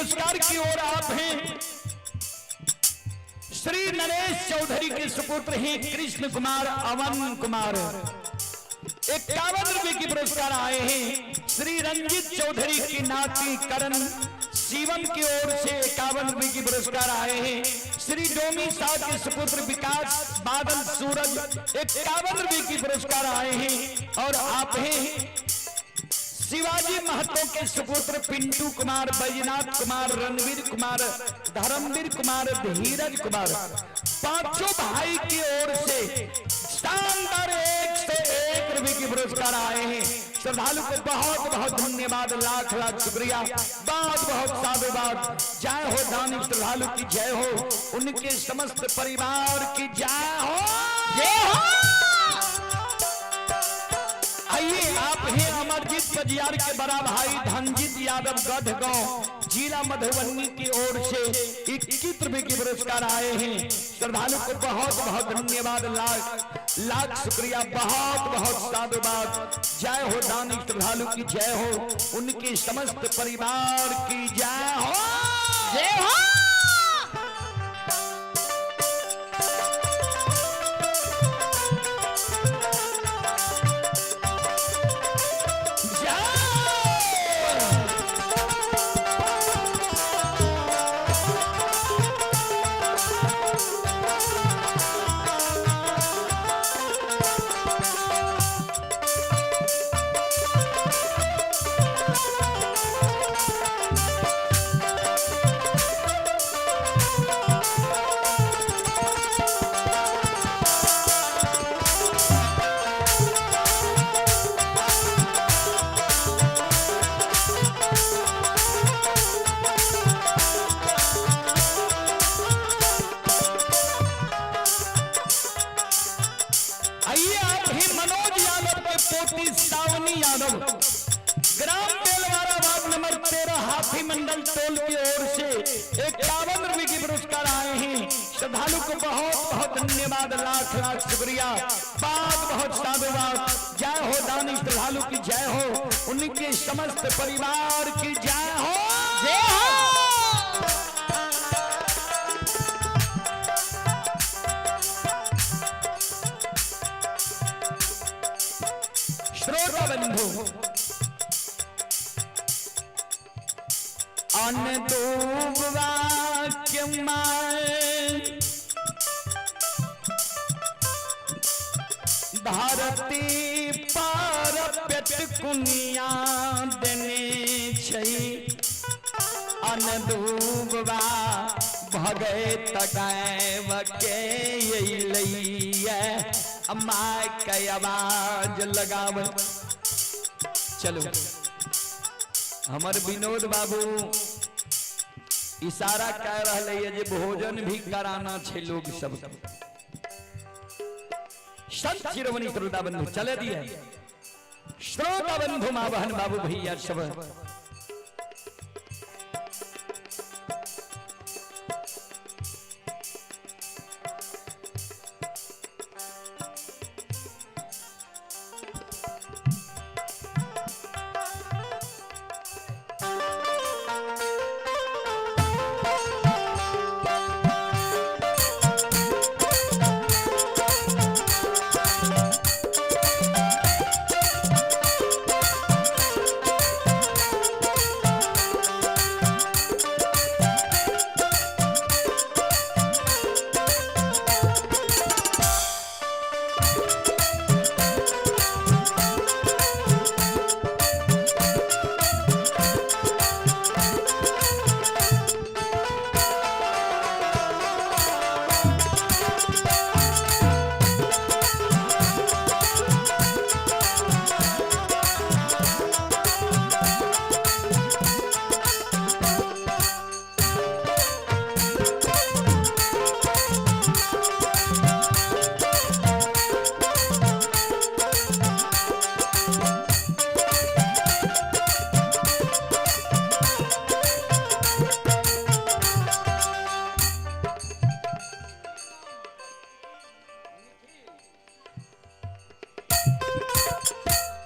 पुरस्कार की ओर आप हैं। श्री नरेश चौधरी के सुपुत्र हैं कृष्ण कुमार अवन कुमार, 51 रुपए की पुरस्कार आए हैं। श्री रंजित चौधरी की नाती करण शिवम की ओर से 51 रुपए की पुरस्कार आए हैं। श्री डोमी साह के सुपुत्र विकास बादल सूरज, 51 रुपए की पुरस्कार आए हैं। और आप हैं शिवाजी महतो के सुपुत्र पिंटू कुमार, बैजनाथ कुमार, रणवीर कुमार, धर्मवीर कुमार, धीरज कुमार, पांचों भाई की ओर से शानदार 101 रुपए की पुरस्कार आए हैं। श्रद्धालु को बहुत बहुत धन्यवाद, लाख लाख शुक्रिया, बहुत बहुत साधुवाद। जय हो दानी श्रद्धालु की जय हो, उनके समस्त परिवार की जय हो, जय हो। आइए आप हैं अमरजीत बजियार के बड़ा भाई धनजीत यादव, गढ़गांव, जिला मधुबनी की ओर से 21 रुपए की पुरस्कार आए हैं। श्रद्धालु को बहुत बहुत धन्यवाद, लाख लाख शुक्रिया, बहुत बहुत साधुवाद। जय हो दानी श्रद्धालु की जय हो, उनके समस्त परिवार की जय हो, जय हो। जय। आइए आप ही मनोज यादव के पोती सावनी यादव, ग्राम बेलवारा, वार्ड नंबर 13, हाथी मंडल टोल की ओर से 51 रुपए की पुरस्कार आए हैं। श्रद्धालु को बहुत बहुत धन्यवाद, लाख लाख शुक्रिया, बहुत बहुत साधुवाद। जय हो दानी श्रद्धालु की जय हो, उनके समस्त परिवार की जय हो, जय हो। श्रोता बंधु, अन वाक्य धरती पर पेट कुनिया देने छै, अनदूबा भगत गायब के अइलैया, माय के आवाज लगाव। चलो, हमर विनोद बाबू इशारा कह रहे है जे भोजन भी कराना छे लोग सब। संत शिरोमणि श्रोता बंधु चले दिए। श्रोता बंधु, माँ बहन, बाबू भैया सब,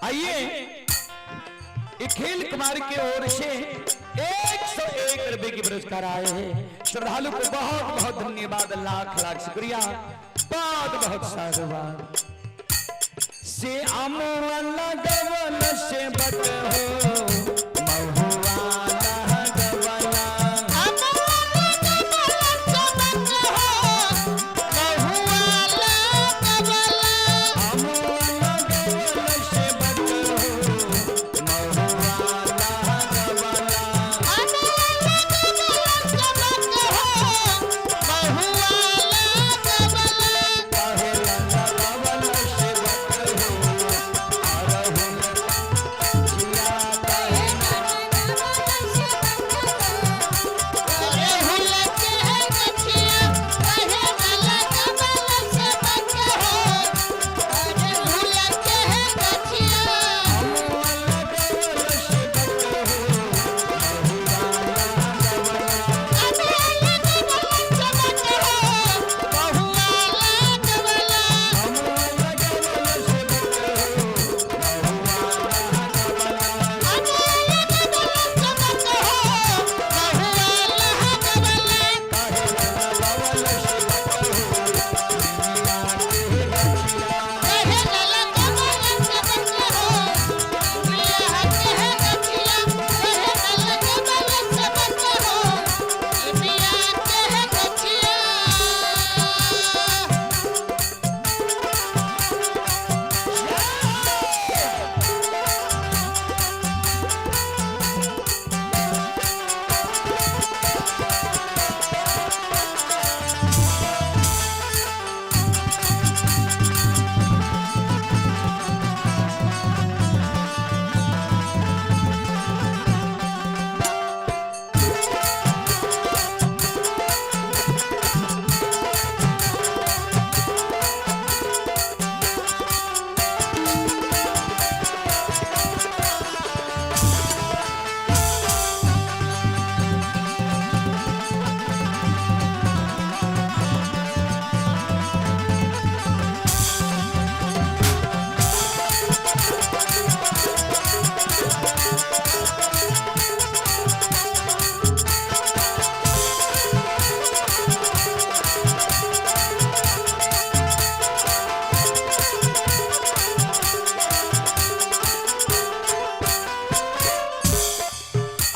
आइए, अखिल कुमार की ओर से 101 रुपए के पुरस्कार आए हैं। श्रद्धालु को बहुत बहुत धन्यवाद, लाख लाख शुक्रिया, बहुत बहुत साधुवाद। से अमुआ लगवल से बट हो महुआ लगवला। अमुआ लगवल से बट हो महुआ लगवला। काहे लगवल से बट हो अरहुल जिया काहे। अमुआ लगवल से बट हो महुआ लगवला। अमुआ लगवल से बट हो महुआ लगवला। काहे लगवल से बट हो मिया के गछिया।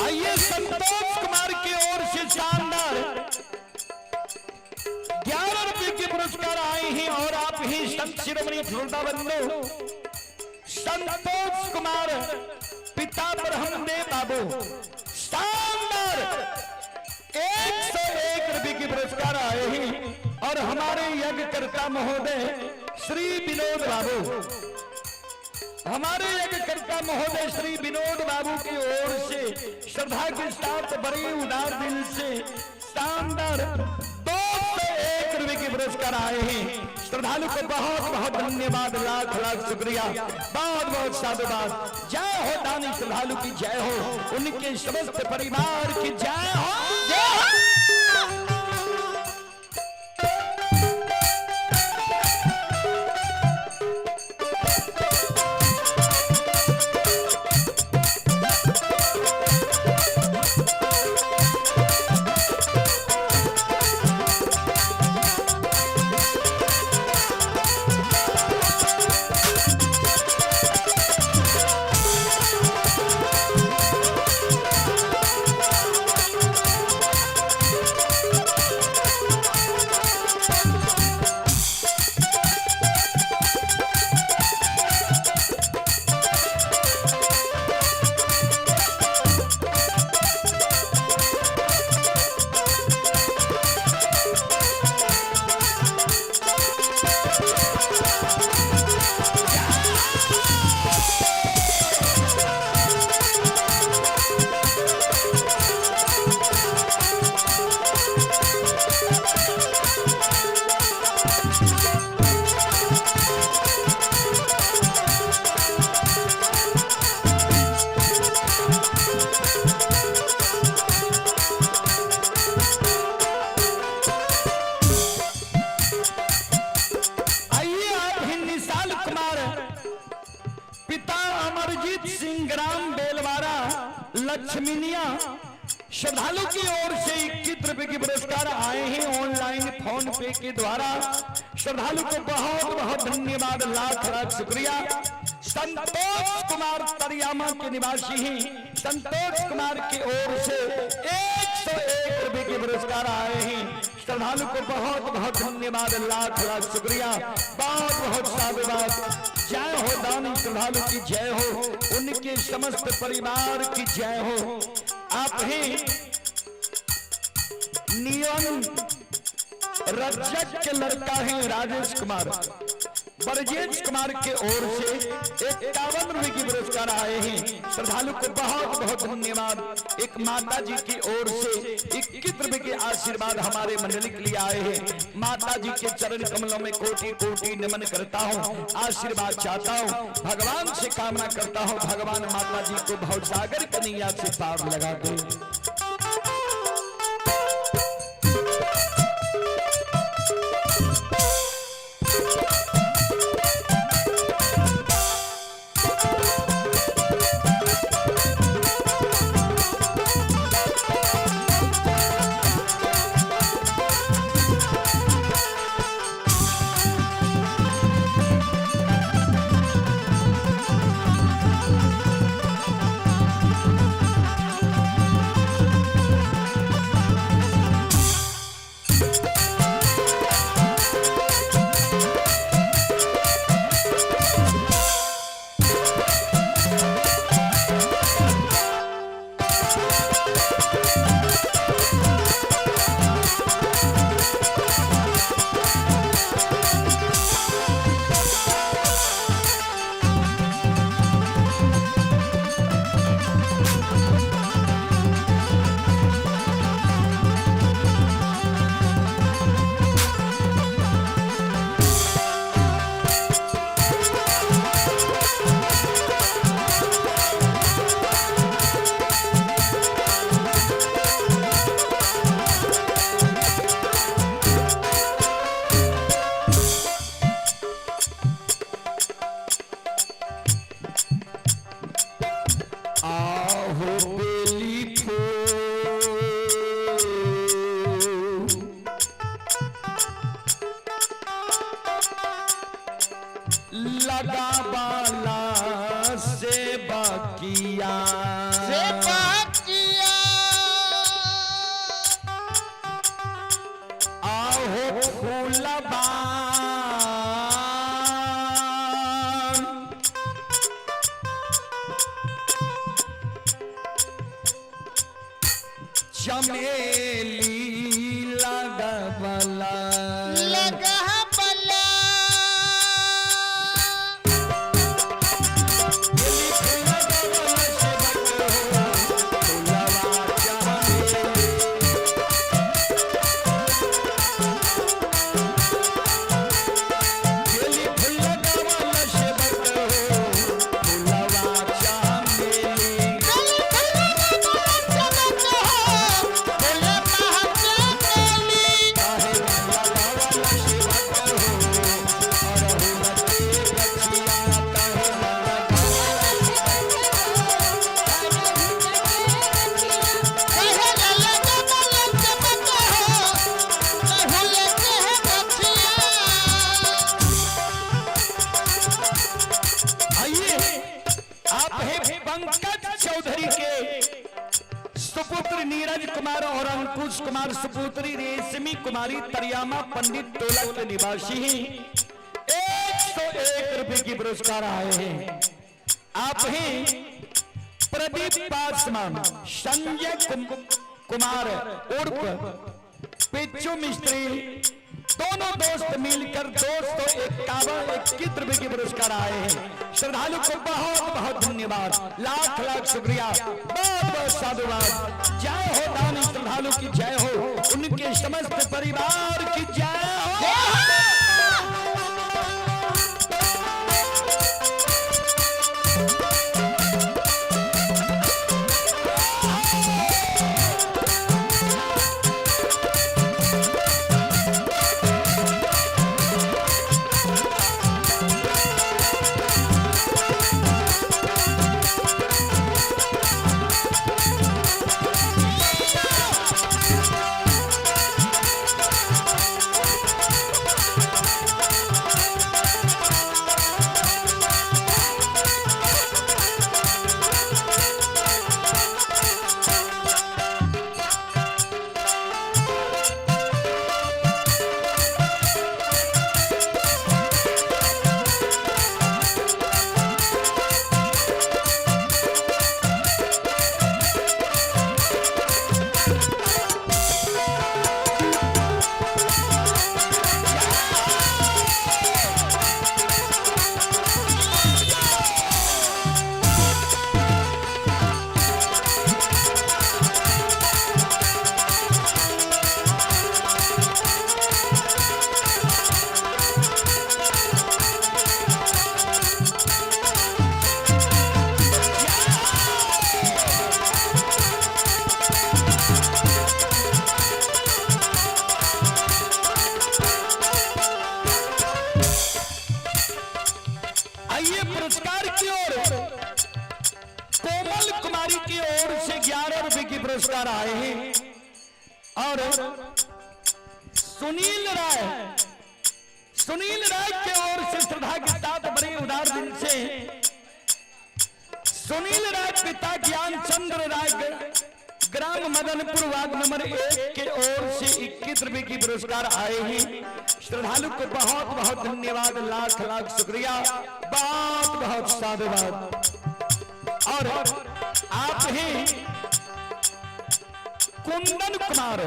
आइए संतोष कुमार की ओर से शानदार 11 रुपए के पुरस्कार आए हैं और आप ही संत शिरोमणि श्रोता बंधु संतोष कुमार पिता ब्रह्मदेव बाबू शानदार 101 रुपए के पुरस्कार आए हैं और हमारे यज्ञकर्ता महोदय श्री विनोद बाबू, हमारे यज्ञकर्ता महोदय श्री विनोद बाबू की ओर से श्रद्धा के साथ बड़े उदार दिल से शानदार 201 रुपए के पुरस्कार आए हैं। श्रद्धालु को बहुत बहुत धन्यवाद, लाख लाख शुक्रिया, बहुत बहुत साधुवाद। जय हो दानी श्रद्धालु की जय हो, उनके समस्त परिवार की जय हो। आइए आप ही निशाल कुमार पिता अमरजीत सिंह ग्राम बेलवारा लक्ष्मीनिया श्रद्धालु की ओर से 21 रुपए के पुरस्कार आए हैं ऑनलाइन फोन पे के द्वारा। श्रद्धालु को बहुत बहुत धन्यवाद, लाख लाख शुक्रिया। संतोष कुमार तरियामा के निवासी हैं, संतोष कुमार की ओर से 101 रुपए के पुरस्कार आए हैं। श्रद्धालु को बहुत बहुत धन्यवाद, लाख लाख शुक्रिया, बहुत बहुत साधुवाद। जय हो दानी श्रद्धालु की जय हो, उनके समस्त परिवार की जय हो। आप ही नियन रज्जक के लड़का है राजेश कुमार, ब्रजेश कुमार के ओर से 51 रुपए की पुरस्कार आए हैं। श्रद्धालु को बहुत बहुत धन्यवाद। एक माता जी की ओर से 21 रुपए के आशीर्वाद हमारे मंडली के लिए आए हैं। माता जी के चरण कमलों में कोटि कोटि नमन करता हूँ, आशीर्वाद चाहता हूँ, भगवान से कामना करता हूँ, भगवान माता जी को भवसागर कन्हैया से पार लगा दे। आहो बेली फूल लगा बाला से बाकिया से बाकिया। आहो फूलबा चमेली लगबला लगा बला। चमेली चल चल चल आइए, आप हैं पंकज चौधरी के सुपुत्र नीरज कुमार और अंकुश कुमार, सुपुत्री रेशमी कुमारी, तरियामा पंडित टोला के निवासी हैं। 101 रुपए की पुरस्कार आए हैं। आप हैं प्रदीप पासवान, संजय कुमार उर्फ पिच्चू मिस्त्री, दोनों दोस्त मिलकर 251 21 रुपए के पुरस्कार आए हैं। श्रद्धालु को बहुत बहुत धन्यवाद, लाख लाख शुक्रिया, बहुत बहुत साधुवाद। जय हो दानी श्रद्धालु की जय हो, उनके समस्त परिवार की जय हो। Yeah. तिवारी की ओर से 11 रुपए की पुरस्कार आए हैं। और सुनील राय, सुनील राय की ओर से श्रद्धा के साथ बड़े उदार दिल से सुनील राय पिता ज्ञान चंद्र राय ग्राम मदनपुर वार्ड नंबर 1 के ओर से 21 रुपए की पुरस्कार आए हैं। श्रद्धालु को बहुत बहुत धन्यवाद, लाख लाख शुक्रिया, बहुत बहुत साधुवाद। और आप हैं कुंदन कुमार,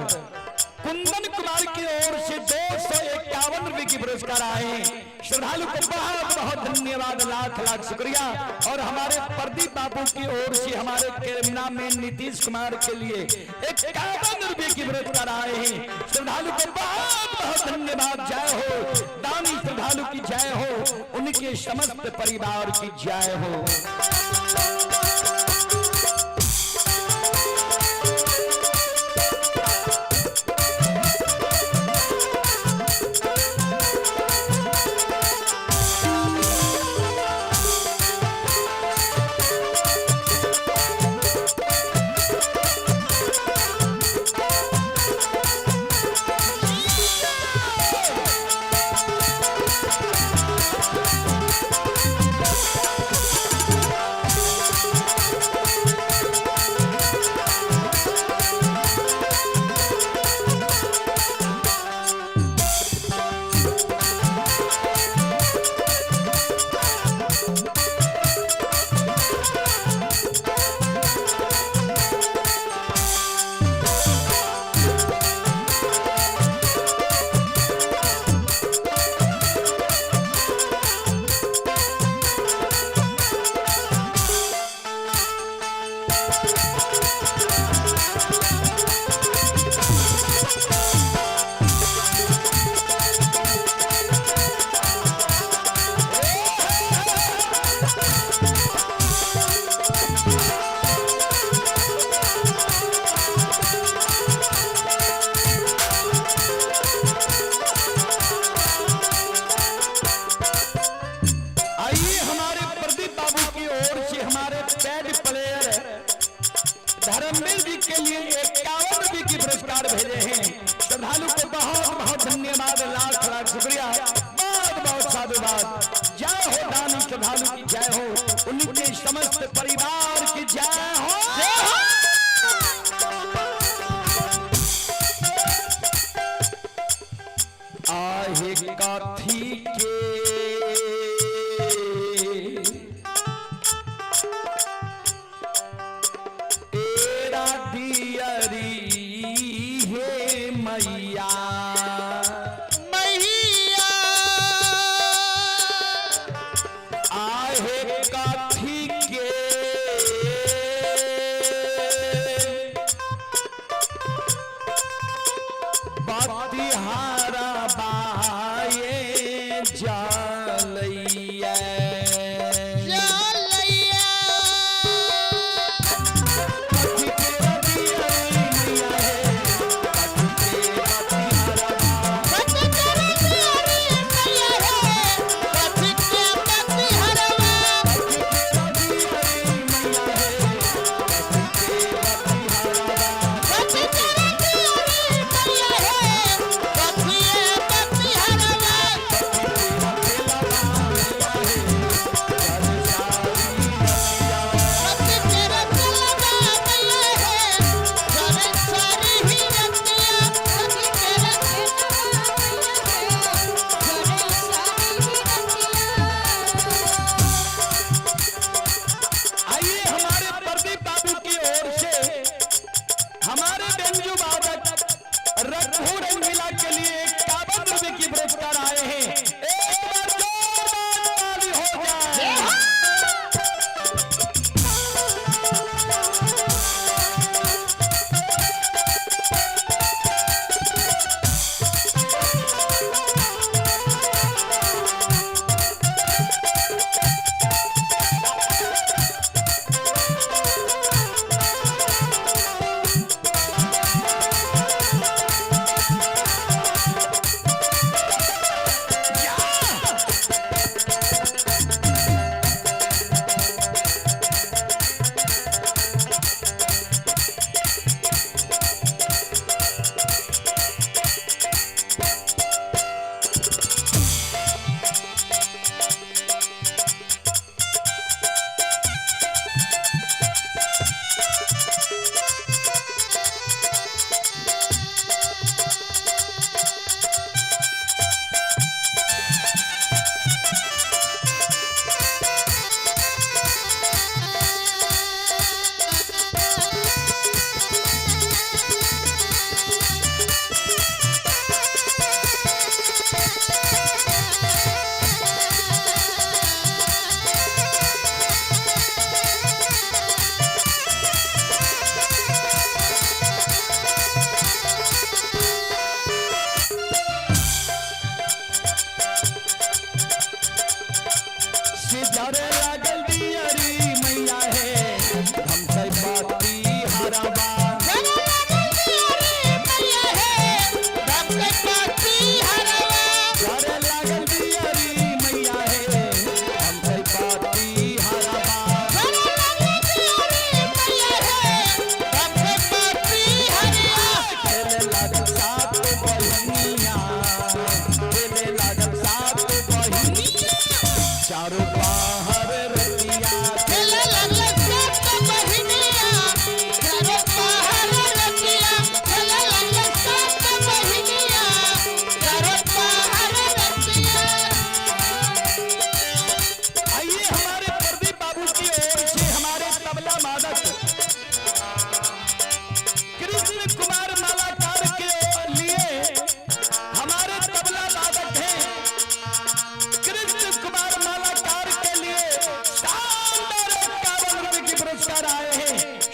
कुंदन कुमार की ओर से 251 रुपए की पुरस्कार आए हैं। श्रद्धालु को बहुत बहुत धन्यवाद, लाख लाख शुक्रिया। और हमारे प्रदीप बाबू की ओर से हमारे कैमरामैन नीतीश कुमार के लिए 51 रुपए की पुरस्कार आए हैं। श्रद्धालु को बहुत बहुत धन्यवाद। जय हो दानी श्रद्धालु की जय हो, उनके समस्त परिवार की जय हो। आइए हमारे प्रदीप बाबू की ओर से हमारे पैड प्लेयर धर्मवीर जी के लिए 51 रुपए की पुरस्कार भेजे हैं। श्रद्धालु को बहुत बहुत धन्यवाद, लाख लाख शुक्रिया, बहुत बहुत साधुवाद। जय हो दानी श्रद्धालु की जय हो, उनके समस्त परिवार की जय हो। आहे काथी के एरा दियरी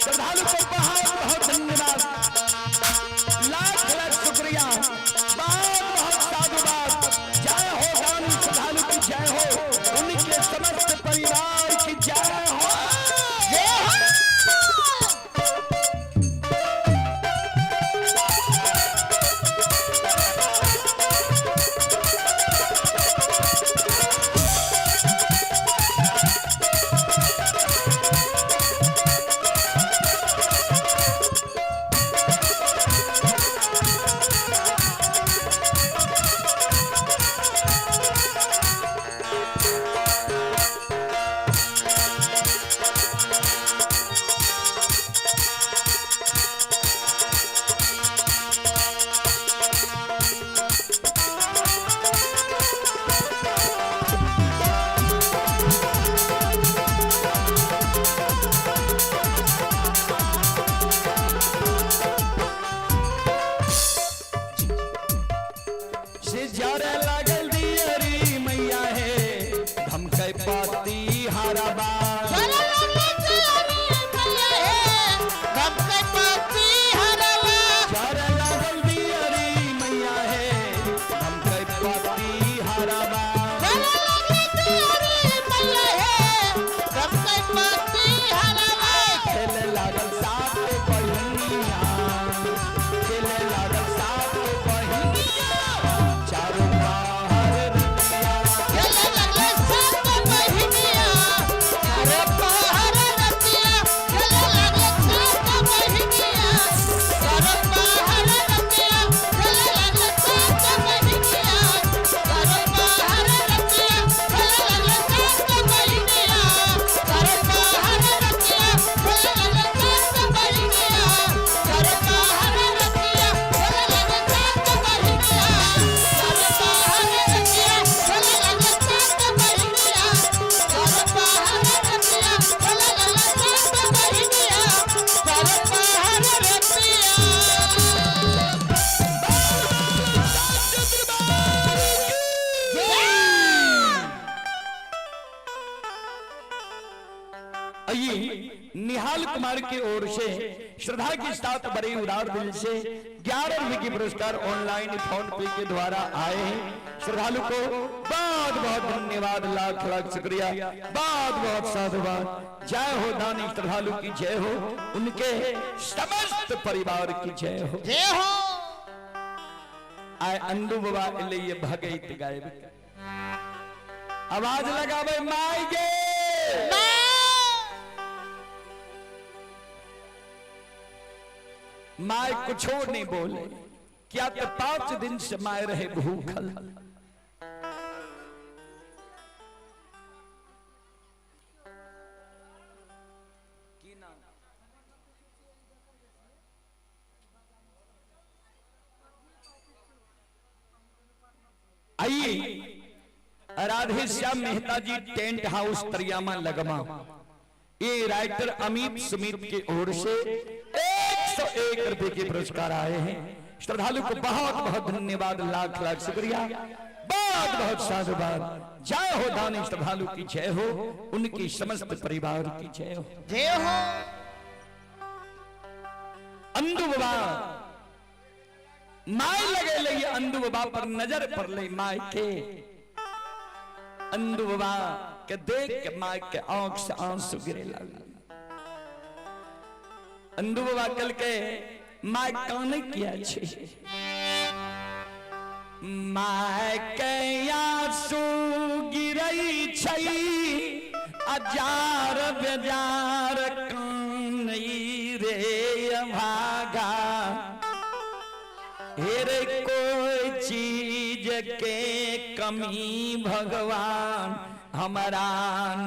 श्रद्धालु को बहुत बहुत धन्यवाद, लाख लाख शुक्रिया, बहुत बहुत साधुवाद। जय हो दानी श्रद्धालु की जय हो, उनके समस्त परिवार की जय हो। जय हो। से जरे लागल दियरी मैया हे, धमकै पाती हरबा। जरे लागल दियरी मैया हे, धमकै पाती हरबा। जरे लागल दियरी मैया हे, धमकै पाती हरबा। जरे लागल दियरी मैया हे, धमकै पाती हरबा। खेले लागल सात बहिनिया, खेले लागल सात बहिनिया, चारू बाहर रतिया। खेले लागल सात बहिनिया, चारू बाहर रतिया। खेले लागल सात बहिनिया, चारू बाहर रतिया। खेले लागल सात बहिनिया, चारू बाहर रतिया। खेले लागल सात बहिनिया, चारू बाहर रतिया। खेले लागल सात बहिनिया, चारू बाहर रतिया। खेले लागल सात बहिनिया, चारू बाहर रतिया। खेले लागल सात बहिनिया, चारू बाहर रतिया। खेले लागल सात बहिनिया, चारू बाहर रतिया। आइए निहाल कुमार की ओर से श्रद्धा के साथ बड़े उदार दिल से 11 रुपए के पुरस्कार ऑनलाइन फोन पे के द्वारा आए हैं। श्रद्धालु को बहुत बहुत धन्यवाद, लाख लाख शुक्रिया, बहुत बहुत साधुवाद। जय हो दानी श्रद्धालु की जय हो, उनके समस्त परिवार की जय हो। जय हो। आए अंदू बाबा लिए भगैत गायब आवाज लगावे माई गे। My कुछो नहीं बोले, क्या तो 5 दिन से my रहे भूखल। आइए राधे श्याम मेहता जी टेंट हाउस तरियामा लगमा, ये राइटर अमित सुमित की ओर से 101 रुपए के पुरस्कार आए हैं। श्रद्धालु को बहुत बहुत धन्यवाद, लाख लाख शुक्रिया, बहुत बहुत साधुवाद। जय हो दानी श्रद्धालु की जय हो, उनकी समस्त परिवार की जय हो। जय हो। अंदू बाबा my लगे लगी, अंदू बाबा पर नजर पड़ ले my के। अंदू बाबा के देख के my के आंख से आंसू गिरे लगे। अंदू बाबा कल के my काने किया छे, my के आंसू गिरई छई अजार बेजार कानई रे भागा। हेरे कोई चीज के कमी भगवान हमारा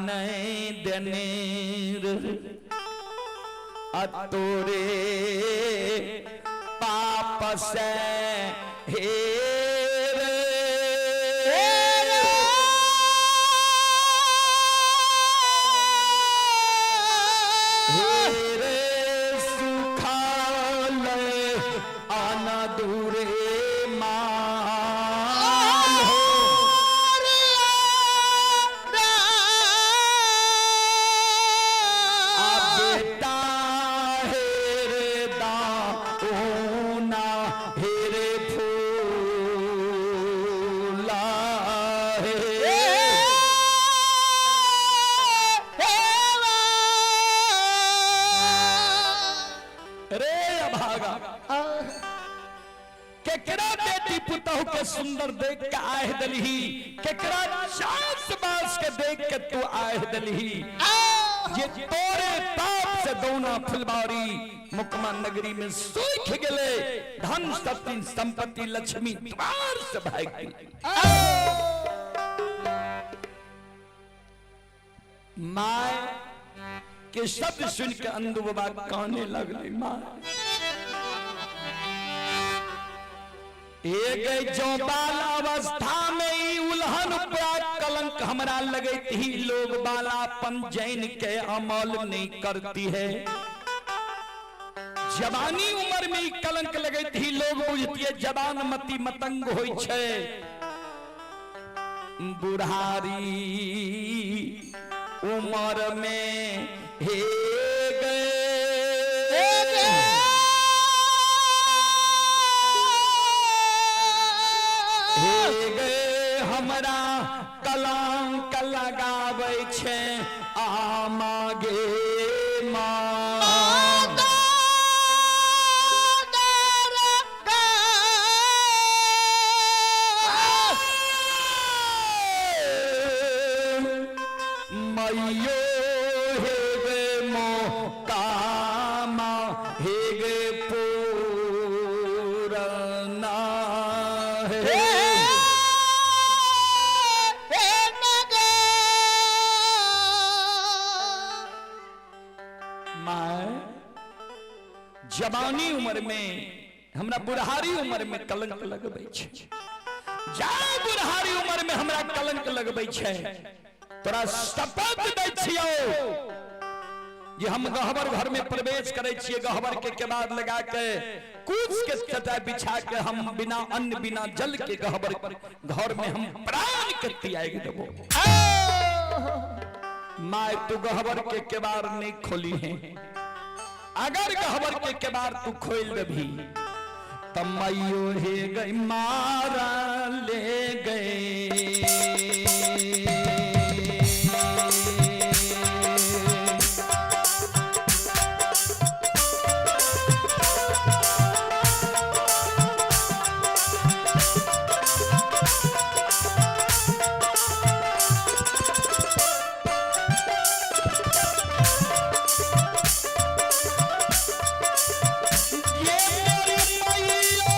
नहीं देने अतोरे पाप से हेर हेरे सुखालय आना दूरे माल हो। आ बेटा रे अभागा, केकरा बेटी पुतहु के सुंदर देख के आह दलही, केकरा चांस बास के देख के तू आह दलही। ये तोरे पाप से दौना फुलबारी मुकमा नगरी में सूख गेले, धन सती संपत्ति लक्ष्मी द्वार से भाग गई। My के शब्द सुन के अंधु बाबा काने लगले। My एक जो बाल अवस्था में ई उल्हन प्राग कलंक हमरा लगैत ही, लोग बालापन जैन के अमल नहीं करती है। जवानी उम्र में ई कलंक लगैत ही, लोग बुझती है जवान मती मतंग होई छे। बुढ़ारी उम्र में हे गए हे गए, हमरा कलंक लगाबै छे आमा गे माँ। मैयो हे गे मोकामा हे गे पूरना हे। My जवानी उम्र में हमरा बुढ़ारी उम्र में कलंक लगबै छै। जा बुढ़ारी उम्र में हमरा कलंक लगबै छै, तोरा शपथ दै छियौ जे हम गहबर घर में प्रवेश करै छियै, गहबर के केबाड़ लगा के कुछ के चटाई बिछा के हम बिना अन्न बिना जल के गहबर घर में हम प्राण के त्याग देबो। My तू गहबर के केबाड़ नहीं खोली है, अगर गहबर के केबाड़ तू खोल देबी तब मैयो हे गई मारा ले गए। ये मेरी मैया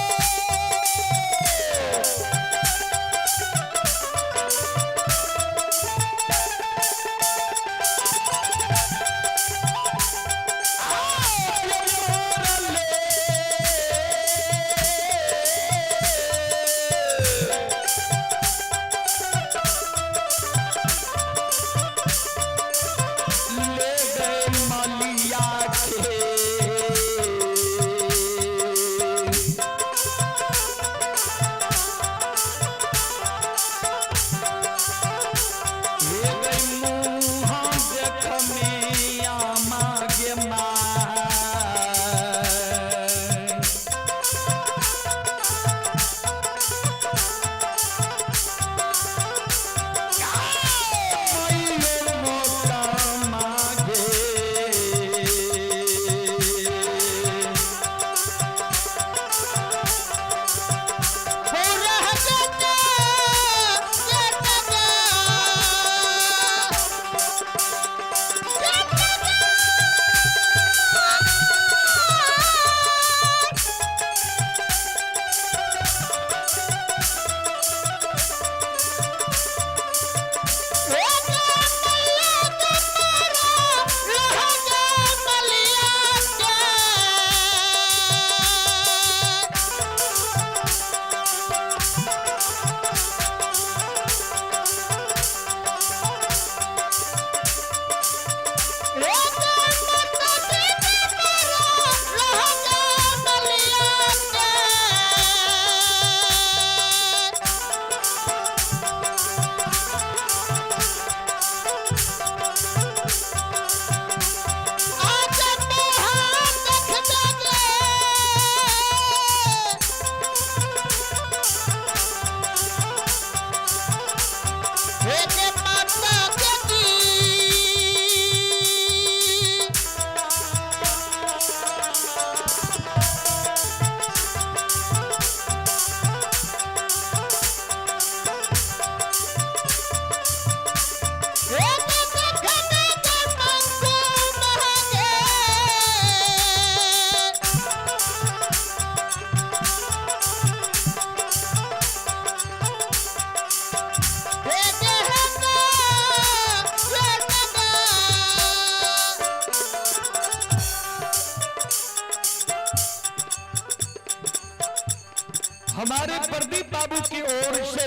हमारे प्रदीप बाबू की ओर से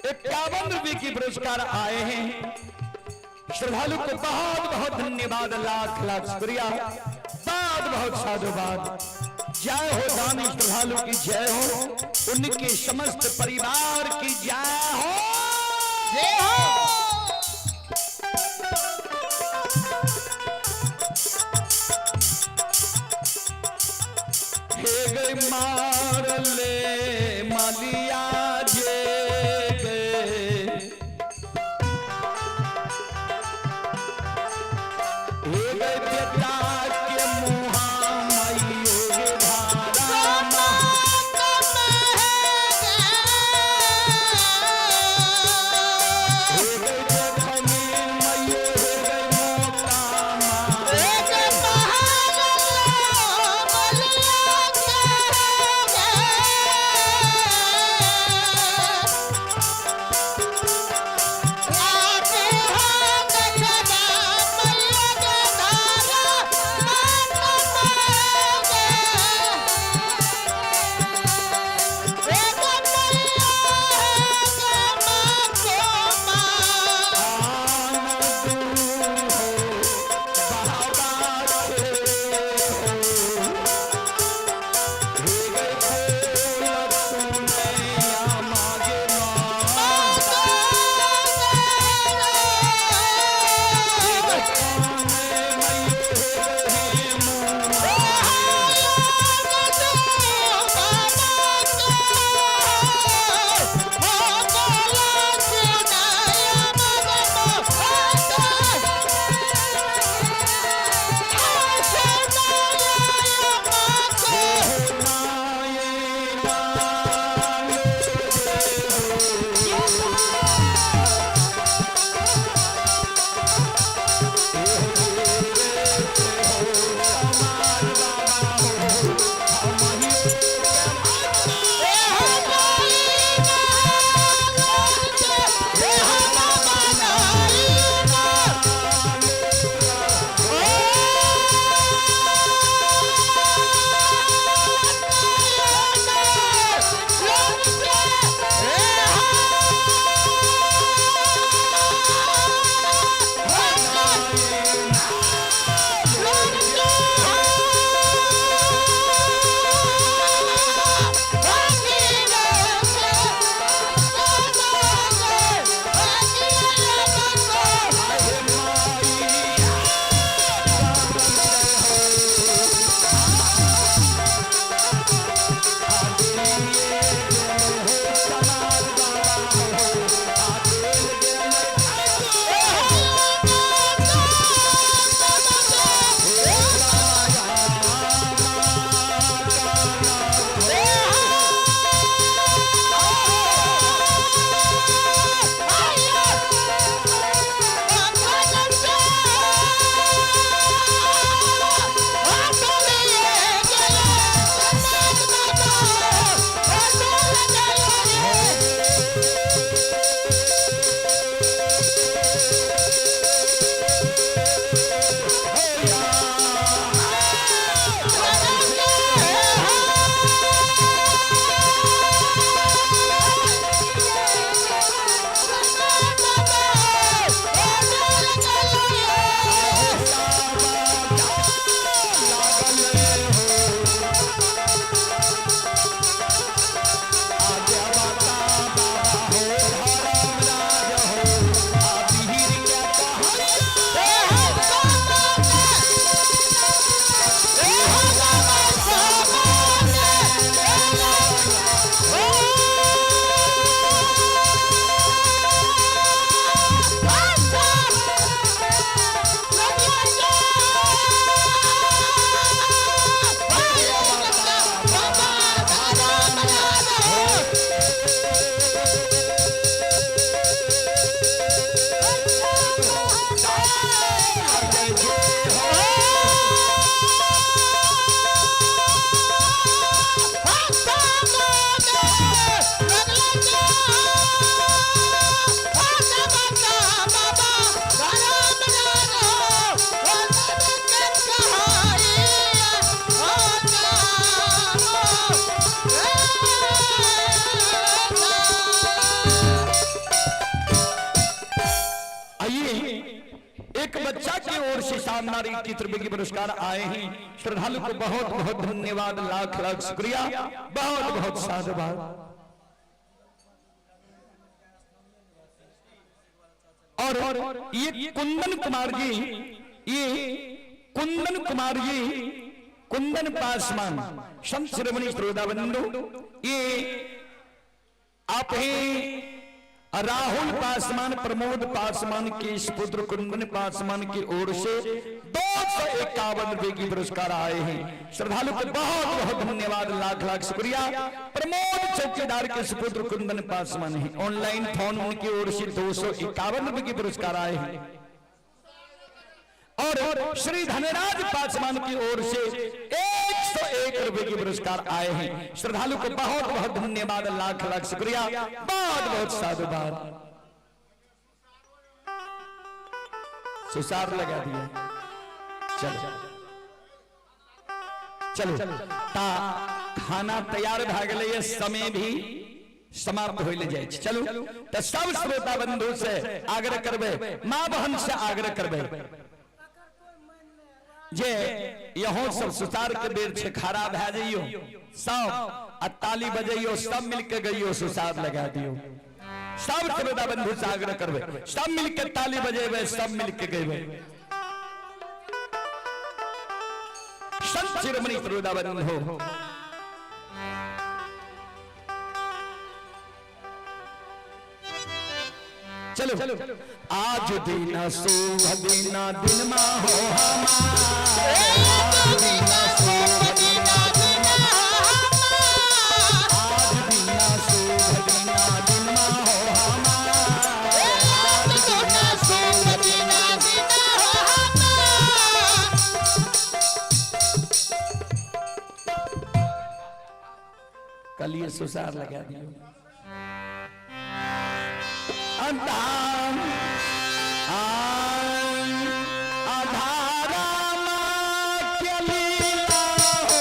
51 रुपए की पुरस्कार आए हैं। श्रद्धालु को बहुत बहुत धन्यवाद, लाख लाख शुक्रिया, बहुत बहुत साधुवाद। जय हो दानी श्रद्धालु की जय हो, उनके समस्त परिवार की जय हो। जय हो। हे गई मार ले मालिया जे गए, हे गई बेटा के मुहा मई धारा। हे गई देखनी मई हे गई मोता माँ। 1021 रुपए की पुरस्कार आए हैं। श्रद्धालु को बहुत बहुत धन्यवाद, लाख लाख शुक्रिया, बहुत बहुत साधुवाद। और ये कुंदन कुमार जी, ये कुंदन कुमार जी, कुंदन पासवान संत शिरोमणि श्रोता बंधु, ये आप हैं राहुल पासवान, प्रमोद पासवान के पुत्र कुंदन पासवान की ओर से 251 रुपए की पुरस्कार आए हैं। श्रद्धालु को बहुत बहुत धन्यवाद, लाख लाख शुक्रिया। प्रमोद चौकीदार के सुपुत्र कुंदन पासवान है। ऑनलाइन फोन उनकी ओर से 251 रुपए की पुरस्कार आए हैं। और श्री धनराज पासवान की ओर से 101 रुपए की पुरस्कार आए हैं। श्रद्धालु को बहुत बहुत धन्यवाद, लाख लाख शुक्रिया, बहुत बहुत साधुवाद। सुसार लगा दिया। चलो चलो, ता खाना तैयार भए गेलै, समय भी समाप्त होइले जाइ छै। चलू तऽ सब श्रोता बंधु से आग्रह करबै, माँ बहन से आग्रह करबै जे यहो सब सुतार के बेर छै, खड़ा भए जइयो सब आ ताली बजैयो, सब मिलके गइयो, सुसार लगा दियो। सब श्रोता बंधु से आग्रह करबै, सब मिलके ताली बजेबै, सब मिलके गइबै। संत शिरोमणि श्रोता बंधु, चलो। आज दिन शुभ दिना दिन मा हो हमार, दिना शुभ दिना दिना आज दिना शुभ दिना दिन मा हो हमार, दिना शुभ दिना दिना हो। कल ये सुसार लगा दियो। अंताम आम आधारा माँ के लीला हो,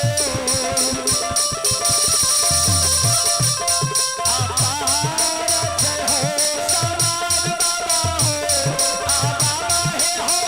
अपार जय हो समाज बाबा हो, आ बाबा हे हो।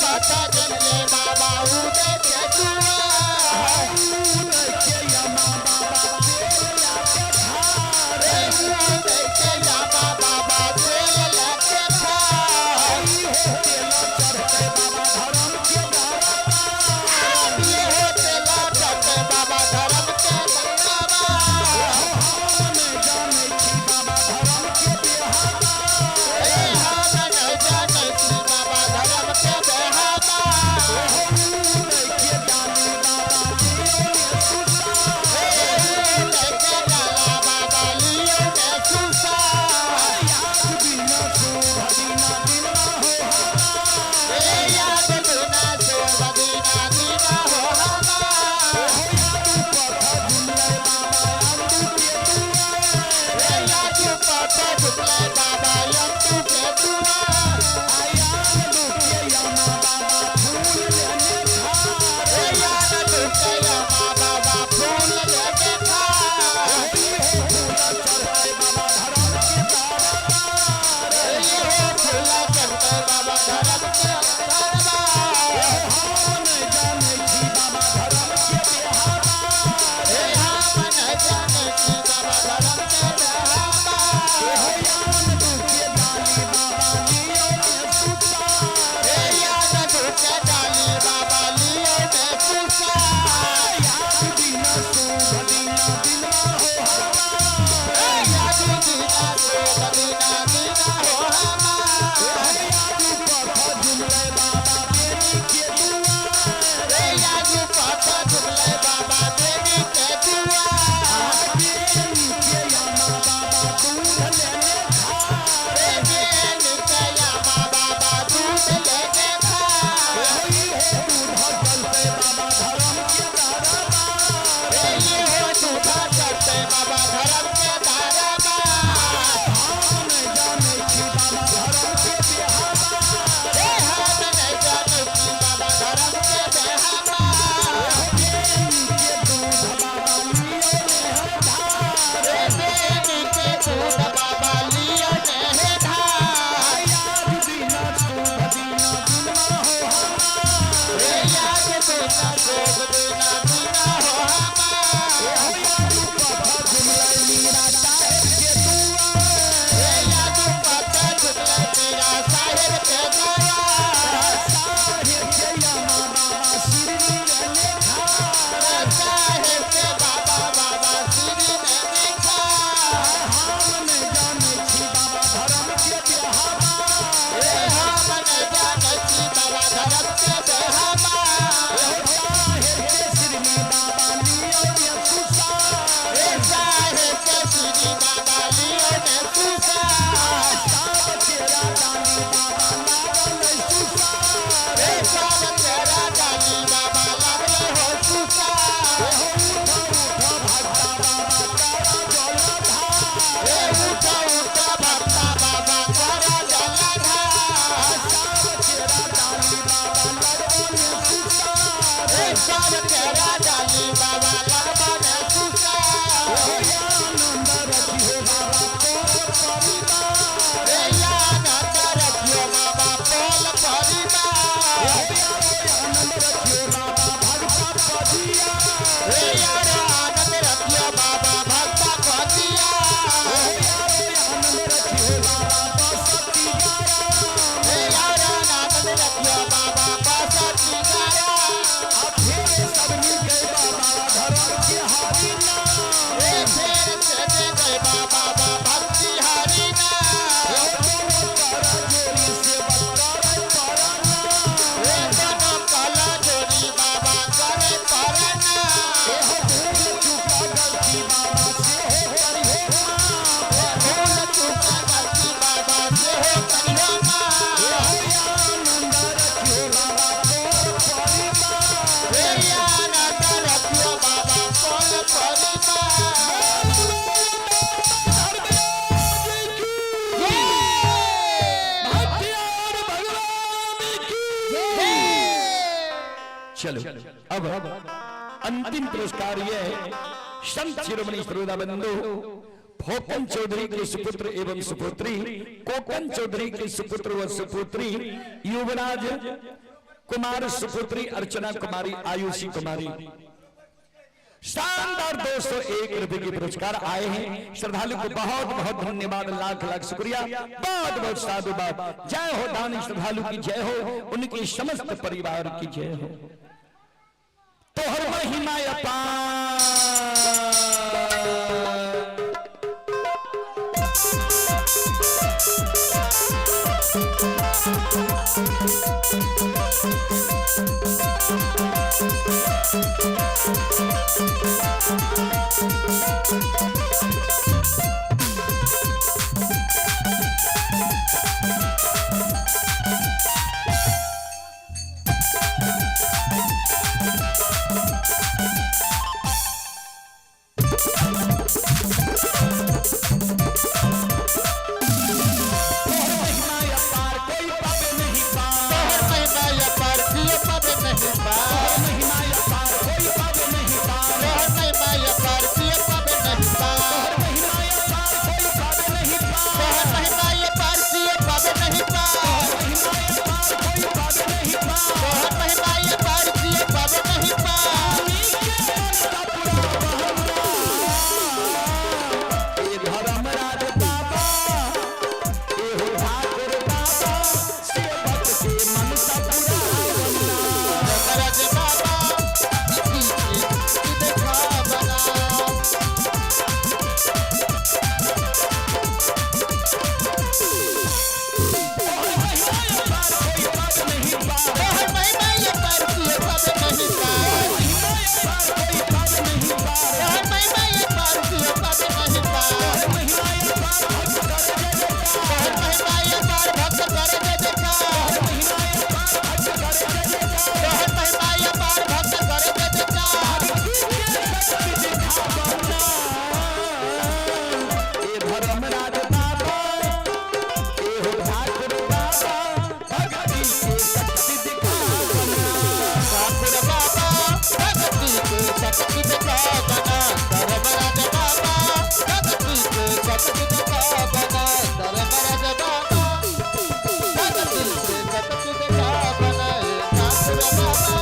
पता चले बाबा उदय के दुआर। उदय के यमा बाबा तेल लाके धारे। उदय के यामा बाबा तेल लेके धार। हो तेल चढ़ते बाबा धर्म के दरबार। ये हो तेल चढ़ते बाबा धर्म के दरबार। हम नहीं जानै छी बाबा धर्म के बेहाबार। ए हम नहीं जानै छी बाबा धर्म के बेहाबार। उदय के डाली बाबा लियो ने सुसार। उदय के डाला बाबा लियो ने सुसार। याद बिना शुभ बिना दिनवा हो हमार। ए याद बिना शोभ बिना दीना हो हमार। हो यादू पथ झुमलै बाबा अंतु के दुआर। ए याद पथ झुमलै बाबा अंतु के दुआर। आयान दुखे यमा बाबा फूल लेने धार। ए याद दुखे यमा बाबा फूल लेने धार। हो फूल चढ़ते बाबा धर्म के दरबार। ए हो फूल चढ़ते बाबा धर्म के दरबार। हम नहीं जानै छी बाबा धर्म के बेहाबार। ए हम नहीं जानै छी बाबा धर्म के बेहाबार। हो यान दुखे डाली बाबा लियो ने सुसार। ए याद दुखे डाली बाबा लियो ने सुसार। याद बिना शुभ बिना दिनवा हो हमार। ए याद बिना शोभ बिना दीना हो हमार। यादू पथ झुमलै बाबा बेनी के दुआर। ए याद पथ झुमलै बाबा देवी के दुआर। बेनी के यमा बाबा दूध लेने धार। ए बेन के यामा बाबा दूध लेने धार। हो दूध चलते बाबा धर्म के दरबार। ए ये हो दूध चढ़ते बाबा धर्म के दरबार। हम नहीं जानै छी बाबा धर्म के बेहाबार। ए हम नहीं जानै छी बाबा धर्म के बेहाबार। बेनी के दूध बाबा लियो ने धार। ए बेन के दूध बाबा लियो ने धार। याद बिना शुभ बिना दिनवा हो हमार। ए याद बिना शोभ बिना दीना हो हमार। यादू पथ झुमलै मीरा साहेब के दुआर। ए याद पथ झुमलै मीरा साहेब के दुआर। साहेब के यमा बाबा सिरनी लेने धार। साहेब के बाबा बाबा श्री ने धार। हम नहीं जानै छी बाबा धर्म के बेहाबार। ए हम नहीं जानै छी बाबा धर्म के बेहाबार। साहेब के सिरनी बाबा लियो ने सुसार। ए साहेब के श्री बाबा लियो ने सुसार। साब तेरा डाली बाबा लागल सुसार। ए साब तेरा डाली बाबा लागल हो सुसार। हो उठ उठ भक्ता बाबा तारा जलधार। ए उठ उठ भक्ता बाबा करा जलधार। साब तेरा डाली बाबा लागल सुसार। ए साब तेरा डाली बाबा लागल सुसार। हो आनंद रखियो बाबा तोर परिवार। ए आनंद रखियो बाबा पोल परिवार। आनंद रखियो बाबा भक्ता पजिया। ए यार आनंद रखियो बाबा भक्ता पतिया। आनंद रखियो बाबा बसती गाराम। ए यार आनंद रखियो बाबा बसती गारा। आ फेर सब मिल गए बाबा धर्म के हरि नाम। ए फेर से दे गए बाबा भक्ति हरि नाम। दोनों कर जोड़ी सेवक करे परनाम। ए दोनों कला जोड़ी बाबा करे परनाम। एहो भूल चुका गलती बाबा से हो करिहो माफ। भूल चूका गलती बाबा से हो करियो माफ। एहो आनंद रखियो बाबा तोर परिवार। ए आनंद रखियो बाबा पोल परिवार। चलो अब अंतिम पुरस्कार ये है संत शिरोमणि श्रोता बंधु फोकन चौधरी के सुपुत्र एवं सुपुत्री, कोकन चौधरी के सुपुत्र व सुपुत्री युवराज कुमार सुपुत्री अर्चना कुमारी आयुषी कुमारी। शानदार 201 रुपए के पुरस्कार आए हैं। श्रद्धालु को बहुत बहुत धन्यवाद, लाख लाख शुक्रिया, बहुत बहुत साधुवाद। जय हो दानी श्रद्धालु की जय हो, उनके समस्त परिवार की जय हो। तोहर महिमा अपार। तोहर महिमा अपार कोई पावे नहीं पार। तोहर महिमा अपार कियो पावे नहीं पार। महिमा अपार कोई पावे नहीं पार। तोहर महिमा अपार कियो पावे नहीं पार। महिमा अपार कोई पावे नहीं पार। तोहर महिमा अपार कियो पावे नहीं पार। महिमा अपार कोई पावे नहीं पार। तोहर महिमा अपार कियो पावे नहीं पार। ए धर्मराज बाबा, ए हो ठाकुर बाबा, सेवक के मनसा पुरावना। धर्मराज बाबा की की देखावना। तोहर महिमा अपार कोई पावे नहीं पार। तोहर महिमा अपार कियो पावे नहीं पार। महिमा अपार कोई पावे नहीं पार। तोहर महिमा अपार कियो पावे नहीं पार। महिमा अपार भक्त कर जय जयकार। तोहर महिमा अपार भक्त कर जय जयकार। महिमा अपार भक्त कर जय जयकार। तोहर महिमा अपार भक्त कर जय जयकार। ए धर्मराज बाबा, ए हो ठाकुर बाबा, भक्ति के शक्ति दिखावना। ठाकुर बाबा भक्ति के शक्ति दिखावना। धर्मराज बाबा भक्ति के शक्ति दिखावना। धर्मराज बाबा भक्ति के शक्ति दिखावना। ठाकुर बाबा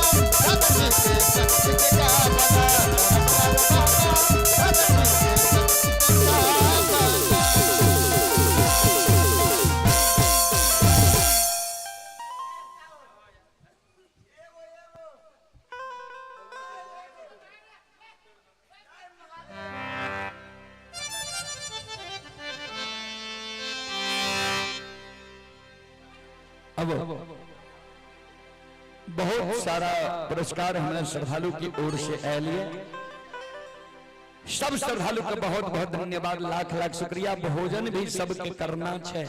भक्ति के शक्ति दिखावना। धर्मराज बाबा भक्ति के शक्ति दिखावना। अब बहुत सारा पुरस्कार हमें श्रद्धालु की ओर से आयल है। सब श्रद्धालु का बहुत बहुत धन्यवाद, लाख लाख शुक्रिया। भोजन भी सबके करना छे,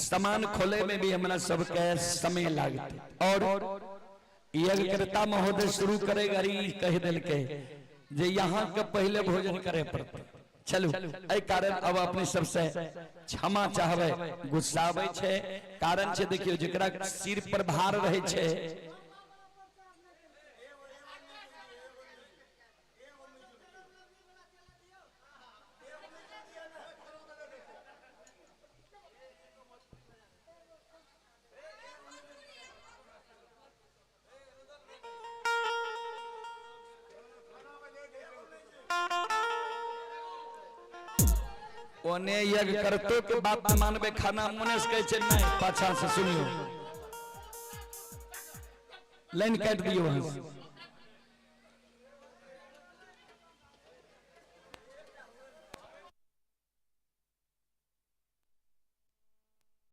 सामान खोले में भी हमरा सबके समय लागते। और यज्ञकर्ता महोदय शुरू करे घड़ी कह दिल के जे यहाँ के पहले भोजन करे पड़ते। चलू एहि कारण अब अपने सबसे क्षमा चाहबै, गुस्साबै छे। कारण छे देखियो जेकरा सिर पर भार रहे छे, ओने यज्ञ करतो के बात न मानबे, खाना मने से कहै छै नहीं, पाछा से सुनियो, लाइन काट दियो वहां से।